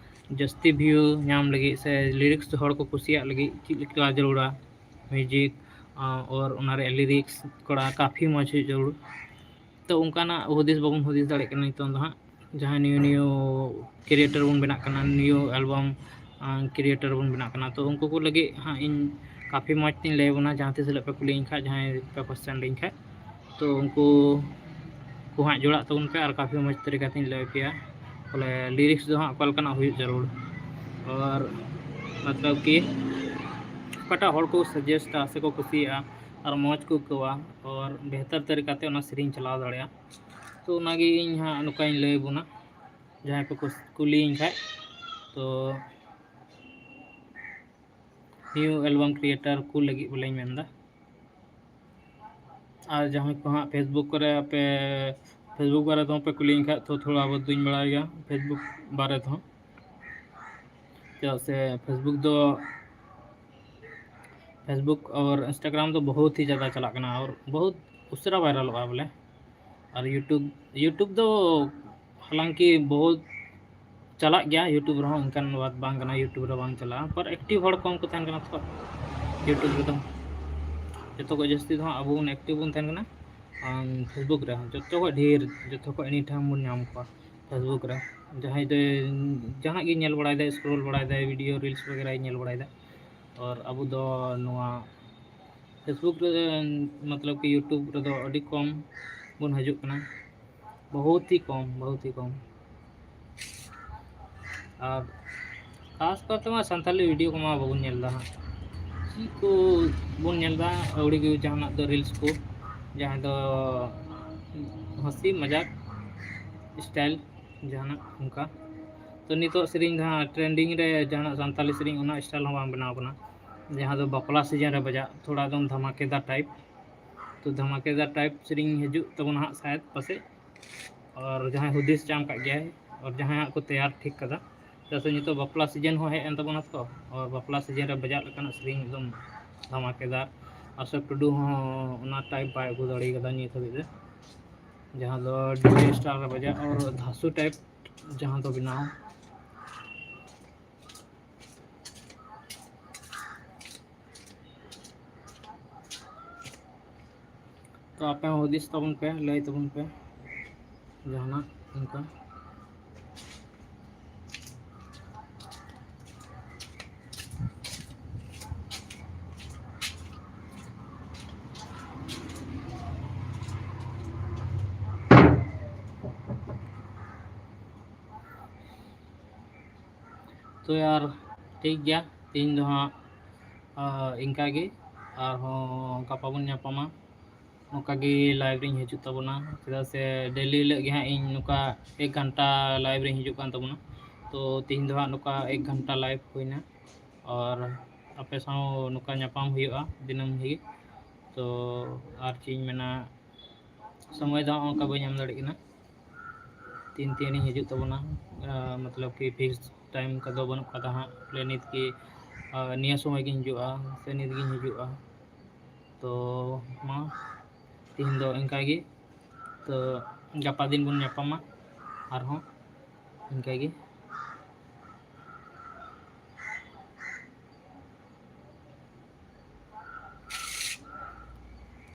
ᱡᱟᱹᱥᱛᱤ view ᱧᱟᱢ ᱞᱟᱹᱜᱤᱫ ᱥᱮ lyrics ᱦᱚᱲ ᱠᱚ ᱠᱩᱥᱤᱭᱟᱜ ᱞᱟᱹᱜᱤᱫ ᱪᱮᱫ ᱞᱮᱠᱟ ᱡᱟᱹᱨᱩᱲᱟ, music, ᱟᱨ ᱚᱱᱟ ᱨᱮᱭᱟᱜ lyrics ᱠᱚᱲᱟ ᱠᱟᱯᱷᱤ ᱢᱚᱡᱽ ᱦᱩᱭᱩᱜ ᱡᱟᱹᱨᱩᱲ᱾ ᱛᱚ ᱚᱱᱠᱟᱱᱟᱜ ᱦᱩᱫᱤᱥ ᱵᱟᱵᱚᱱ ᱦᱩᱫᱤᱥ ᱫᱟᱲᱮᱭᱟᱜ ᱠᱟᱱᱟ ᱱᱤᱛᱚᱝ ᱫᱚ ᱦᱟᱸᱜ, ᱡᱟᱦᱟᱸᱭ new new creator ᱵᱚᱱ ᱵᱮᱱᱟᱜ ᱠᱟᱱᱟ, new album, ᱟᱸ, creator ᱵᱚᱱ ᱵᱮᱱᱟᱜ ᱠᱟᱱᱟ, ᱛᱚ ᱩᱱᱠᱩ ᱠᱚ ᱞᱟᱹᱜᱤᱫ ᱦᱟᱸᱜ ᱤᱧ ᱠᱟᱯᱷᱤ ᱢᱚᱡᱽ ᱛᱤᱧ ᱞᱟᱹᱭ ᱟᱵᱚᱱᱟ᱾ ᱡᱟᱦᱟᱸ ᱛᱤᱥ ᱦᱤᱞᱳᱜ ᱯᱮ ᱠᱩᱞᱤᱭᱟᱹᱧ ᱠᱷᱟᱡ, ᱡᱟᱦᱟᱸᱭ ᱯᱮ question ᱞᱤᱧ ᱠᱷᱟᱡ, ᱛᱚ ᱩᱱᱠᱩ ᱠᱚ ᱦᱟᱸᱜ ᱡᱚᱲᱟᱜ ᱛᱟᱵᱚᱱ ᱯᱮ ᱟᱨ ᱠᱟᱯᱷᱤ ᱢᱚᱡᱽ ᱛᱟᱹᱨᱤᱠᱟ ᱛᱤᱧ ᱞᱟᱹᱭ ᱟᱯᱮᱭᱟ ᱵᱚᱞᱮ lyrics ᱫᱚ ᱦᱟᱸᱜ ᱚᱠᱟ ᱞᱮᱠᱟᱱᱟᱜ ᱦᱩᱭᱩᱜ ᱡᱟᱹᱨᱩᱲ᱾ ᱟᱨ ᱢᱚᱛᱞᱚᱵ ᱠᱤ ᱚᱠᱟᱴᱟᱜ ᱦᱚᱲ ᱠᱚ suggest ᱟ ᱥᱮᱠᱚ ᱠᱩᱥᱤᱭᱟᱜᱼᱟ ᱟᱨ ᱢᱚᱡᱽ ᱠᱚ ᱟᱹᱭᱠᱟᱹᱣᱟ ᱟᱨ ᱵᱮᱦᱛᱟᱨ ᱛᱟᱹᱨᱤᱠᱟ ᱛᱮ ᱚᱱᱟ ᱥᱮᱨᱮᱧ ᱪᱟᱞᱟᱣ ᱫᱟᱲᱮᱭᱟᱜᱼᱟ᱾ ᱛᱚ ᱚᱱᱟᱜᱮ ᱤᱧ ᱦᱟᱸᱜ ᱱᱚᱝᱠᱟᱧ ᱞᱟᱹᱭ ᱟᱵᱚᱱᱟ, ᱡᱟᱦᱟᱸᱭ ᱠᱚ ᱠᱩᱥ-, ᱠᱩᱞᱤᱭᱟᱹᱧ ᱠᱷᱟᱡ, ᱛᱚ new album creator ᱠᱚ ᱞᱟᱹᱜᱤᱫ ᱵᱚᱞᱮᱧ ᱢᱮᱱᱫᱟ᱾ ᱟᱨ ᱡᱟᱦᱟᱸᱭ ᱠᱚ ᱦᱟᱸᱜ Facebook ᱠᱚᱨᱮ ᱟᱯᱮ Facebook ᱵᱟᱨᱮ ᱛᱮᱦᱚᱸ ᱯᱮ ᱠᱩᱞᱤᱭᱟᱹᱧ ᱠᱷᱟᱡ, ᱛᱚ ᱛᱷᱚᱲᱟ ᱵᱚᱦᱩᱛ ᱫᱩᱧ ᱵᱟᱲᱟᱭ ᱜᱮᱭᱟ Facebook ᱵᱟᱨᱮ ᱛᱮᱦᱚᱸ, ᱪᱮᱫᱟᱜ ᱥᱮ Facebook ᱫᱚ, Facebook ᱟᱨ Instagram ᱫᱚ ᱵᱚᱦᱩᱛ ᱦᱤ ᱡᱟᱫᱟ ᱪᱟᱞᱟᱜ ᱠᱟᱱᱟ ᱟᱨ ᱵᱚᱦᱩᱛ ᱩᱥᱟᱹᱨᱟ ᱵᱷᱟᱭᱨᱟᱞᱚᱜᱼᱟ ᱵᱚᱞᱮ᱾ ᱟᱨ YouTube YouTube ᱫᱚ ᱦᱟᱞᱟᱝᱠᱤ ᱵᱚᱦᱩᱛ ᱪᱟᱞᱟᱜ ᱜᱮᱭᱟ YouTube ᱨᱮᱦᱚᱸ, ᱚᱱᱠᱟᱱ ᱵᱟᱛ ᱵᱟᱝ ᱠᱟᱱᱟ YouTube ᱨᱮ ᱵᱟᱝ ᱪᱟᱞᱟᱜᱼᱟ, ᱯᱟᱨ ᱮᱠᱴᱤᱵᱷ ᱦᱚᱲ ᱠᱚᱢ ᱠᱚ ᱛᱟᱦᱮᱱ ᱠᱟᱱᱟ ᱛᱚ YouTube ᱨᱮᱫᱚ᱾ ᱡᱚᱛᱚ ᱠᱷᱚᱱ ᱡᱟᱹᱥᱛᱤ ᱫᱚ ᱦᱟᱸᱜ ᱟᱵᱚ ᱵᱚᱱ ᱮᱠᱴᱤᱵᱷ ᱵᱚᱱ ᱛᱟᱦᱮᱱ ᱠᱟᱱᱟ ᱟᱢ, Facebook ᱨᱮ᱾ ᱡᱚᱛᱚ ᱠᱷᱚᱱ ᱰᱷᱮᱨ, ᱡᱚᱛᱚ ᱠᱷᱚᱱ ᱮᱱᱤ ᱴᱟᱭᱤᱢ ᱵᱚᱱ ᱧᱟᱢ ᱠᱚᱣᱟ Facebook ᱨᱮ᱾ ᱡᱟᱦᱟᱸᱭ ᱫᱚ ᱡᱟᱦᱟᱱᱟᱜ ᱜᱮ ᱧᱮᱞ ᱵᱟᱲᱟᱭᱮᱫᱟᱭ, ᱥᱠᱨᱳᱞ ᱵᱟᱲᱟᱭᱮᱫᱟᱭ, ᱵᱷᱤᱰᱤᱭᱳ ᱨᱤᱞᱥ ᱵᱟᱜᱮᱨᱟᱭ ᱧᱮᱞ ᱵᱟᱲᱟᱭᱮᱫᱟ᱾ ᱟᱨ ᱟᱵᱚ ᱫᱚ ᱱᱚᱣᱟ Facebook ᱨᱮ, ᱢᱚᱛᱞᱚᱵ ᱠᱤ YouTube ᱨᱮᱫᱚ ᱟᱹᱰᱤ ᱠᱚᱢ ᱵᱚᱱ ᱦᱤᱡᱩᱜ ᱠᱟᱱᱟ, ᱵᱚᱦᱩᱛ ᱦᱤ ᱠᱚᱢ, ᱵᱚᱦᱩᱛ ᱦᱤ ᱠᱚᱢ᱾ ᱟᱨ ᱠᱷᱟᱥ ᱠᱟᱨᱛᱮ ᱢᱟ ᱥᱟᱱᱛᱟᱞᱤ ᱵᱷᱤᱰᱤᱭᱳ ᱠᱚᱢᱟ ᱵᱟᱵᱚᱱ ᱧᱮᱞ ᱮᱫᱟ ᱦᱟᱸᱜ᱾ ᱪᱮᱫ ᱠᱚ ᱵᱚᱱ ᱧᱮᱞ ᱮᱫᱟ? ᱟᱹᱣᱲᱤ ᱜᱮ ᱡᱟᱦᱟᱱᱟᱜ ᱫᱚ ᱨᱤᱞᱥ ᱠᱚ, ᱡᱟᱦᱟᱸ ᱫᱚ ᱦᱟᱹᱥᱤ ᱢᱟᱡᱟᱠ ᱥᱴᱟᱭᱤᱞ ᱡᱟᱦᱟᱱᱟᱜ ᱚᱱᱠᱟ᱾ ᱛᱚ ᱱᱤᱛᱚᱜ ᱥᱮᱨᱮᱧ ᱡᱟᱦᱟᱸ ᱴᱨᱮᱱᱰᱤᱝ ᱨᱮ ᱡᱟᱦᱟᱱᱟᱜ ᱥᱟᱱᱛᱟᱞᱤ ᱥᱮᱨᱮᱧ, ᱚᱱᱟ ᱥᱴᱟᱭᱤᱞ ᱦᱚᱸ ᱵᱟᱝ ᱵᱮᱱᱟᱣ ᱠᱟᱱᱟ, ᱡᱟᱦᱟᱸ ᱫᱚ ᱵᱟᱯᱞᱟ ᱥᱤᱡᱤᱱ ᱨᱮ ᱵᱟᱡᱟᱜ, ᱛᱷᱚᱲᱟ ᱮᱠᱫᱚᱢ ᱫᱷᱟᱢᱟᱠᱮᱫᱟᱨ ᱴᱟᱭᱤᱯ᱾ ᱛᱚ ᱫᱷᱟᱢᱟᱠᱮᱫᱟᱨ ᱴᱟᱭᱤᱯ ᱥᱮᱨᱮᱧ ᱦᱤᱡᱩᱜ ᱛᱟᱵᱚᱱᱟ ᱦᱟᱸᱜ ᱥᱟᱭᱮᱫ ᱯᱟᱥᱮᱡ᱾ ᱟᱨ ᱡᱟᱦᱟᱸᱭ ᱦᱩᱫᱤᱥ ᱧᱟᱢ ᱠᱟᱜ ᱜᱮᱭᱟᱭ, ᱟᱨ ᱡᱟᱦᱟᱸᱭᱟᱜ ᱠᱚ ᱛᱮᱭᱟᱨ ᱴᱷᱤᱠ ᱠᱟᱫᱟ, ᱪᱮᱫᱟᱜ ᱥᱮ ᱱᱤᱛᱚᱜ ᱵᱟᱯᱞᱟ ᱥᱤᱡᱤᱱ ᱦᱚᱸ ᱦᱮᱡ ᱮᱱ ᱛᱟᱵᱚᱱᱟ ᱛᱚ, ᱟᱨ ᱵᱟᱯᱞᱟ ᱥᱤᱡᱤᱱ ᱨᱮ ᱵᱟᱡᱟᱜ ᱞᱮᱠᱟᱱᱟᱜ ᱥᱮᱨᱮᱧ ᱮᱠᱫᱚᱢ ᱫᱷᱟᱢᱟᱠᱮᱫᱟᱨ᱾ ᱟᱥᱚᱠ ᱴᱩᱰᱩ ᱦᱚᱸ ᱚᱱᱟ ᱴᱟᱭᱤᱯ ᱵᱟᱭ ᱟᱹᱜᱩ ᱫᱟᱲᱮ ᱠᱟᱫᱟ ᱱᱤᱛ ᱦᱟᱹᱵᱤᱡ ᱛᱮ, ᱡᱟᱦᱟᱸ ᱫᱚ ᱰᱤᱡᱮ ᱥᱴᱟᱭᱤᱞ ᱨᱮ ᱵᱟᱡᱟᱜ ᱟᱨ ᱫᱷᱟᱥᱩ ᱴᱟᱭᱤᱯ ᱡᱟᱦᱟᱸ ᱫᱚ ᱵᱮᱱᱟᱣ᱾ ᱛᱚ ᱟᱯᱮ ᱦᱚᱸ ᱦᱩᱫᱤᱥ ᱛᱟᱵᱚᱱ ᱯᱮ, ᱞᱟᱹᱭ ᱛᱟᱵᱚᱱ ᱯᱮ ᱡᱟᱦᱟᱱᱟᱜ ᱚᱱᱠᱟ᱾ ᱛᱚ ᱭᱟᱨ, ᱴᱷᱤᱠ ᱜᱮᱭᱟ, ᱛᱮᱦᱮᱧ ᱫᱚ ᱦᱟᱸᱜ, ᱟ, ᱤᱱᱠᱟ ᱜᱮ᱾ ᱟᱨᱦᱚᱸ ᱜᱟᱯᱟ ᱵᱚᱱ ᱧᱟᱯᱟᱢᱟ᱾ ᱱᱚᱝᱠᱟ ᱜᱮ ᱞᱟᱭᱤᱵᱷ ᱨᱤᱧ ᱦᱤᱡᱩᱜ ᱛᱟᱵᱚᱱᱟ, ᱪᱮᱫᱟᱜ ᱥᱮ ᱰᱮᱞᱤ ᱦᱤᱞᱳᱜ ᱜᱮ ᱦᱟᱸᱜ ᱤᱧ ᱱᱚᱝᱠᱟ ᱮᱠ ᱜᱷᱚᱱᱴᱟ ᱞᱟᱭᱤᱵᱷ ᱨᱤᱧ ᱦᱤᱡᱩᱜ ᱠᱟᱱ ᱛᱟᱵᱚᱱᱟ᱾ ᱛᱚ ᱛᱮᱦᱮᱧ ᱫᱚ ᱦᱟᱸᱜ ᱱᱚᱝᱠᱟ ᱮᱠ ᱜᱷᱚᱱᱴᱟ ᱞᱟᱭᱤᱵᱷ ᱦᱩᱭᱱᱟ, ᱟᱨ ᱟᱯᱮ ᱥᱟᱶ ᱱᱚᱝᱠᱟ ᱧᱟᱯᱟᱢ ᱦᱩᱭᱩᱜᱼᱟ ᱫᱤᱱᱟᱹᱢ ᱦᱤᱞᱳᱜ᱾ ᱛᱚ ᱟᱨ ᱪᱮᱫ ᱤᱧ ᱢᱮᱱᱟ, ᱥᱚᱢᱚᱭ ᱫᱚ ᱦᱟᱸᱜ ᱚᱱᱠᱟ ᱵᱟᱹᱧ ᱮᱢ ᱫᱟᱲᱮᱭᱟᱜ ᱠᱟᱱᱟ᱾ ᱛᱤᱱ ᱛᱤᱱ ᱨᱤᱧ ᱦᱤᱡᱩᱜ ᱛᱟᱵᱚᱱᱟ, ᱟ, ᱢᱚᱛᱞᱚᱵ ᱠᱤ ᱯᱷᱤᱠᱥ ᱴᱟᱭᱤᱢ ᱠᱚᱫᱚ ᱵᱟᱹᱱᱩᱜ ᱠᱟᱫᱟ ᱦᱟᱸᱜ, ᱵᱚᱞᱮ ᱱᱤᱛ ᱜᱮ, ᱟ, ᱱᱤᱭᱟᱹ ᱥᱚᱢᱚᱭ ᱜᱤᱧ ᱦᱤᱡᱩᱜᱼᱟ ᱥᱮ ᱱᱤᱛ ᱜᱤᱧ ᱦᱤᱡᱩᱜᱼᱟ᱾ ᱛᱚ ᱢᱟ ᱛᱤᱦᱤᱧ ᱫᱚ ᱤᱱᱠᱟ ᱜᱮ, ᱛᱚ ᱜᱟᱯᱟ ᱫᱤᱱ ᱵᱚᱱ ᱧᱟᱯᱟᱢᱟ ᱟᱨᱦᱚᱸ ᱤᱱᱠᱟᱹ ᱜᱮ᱾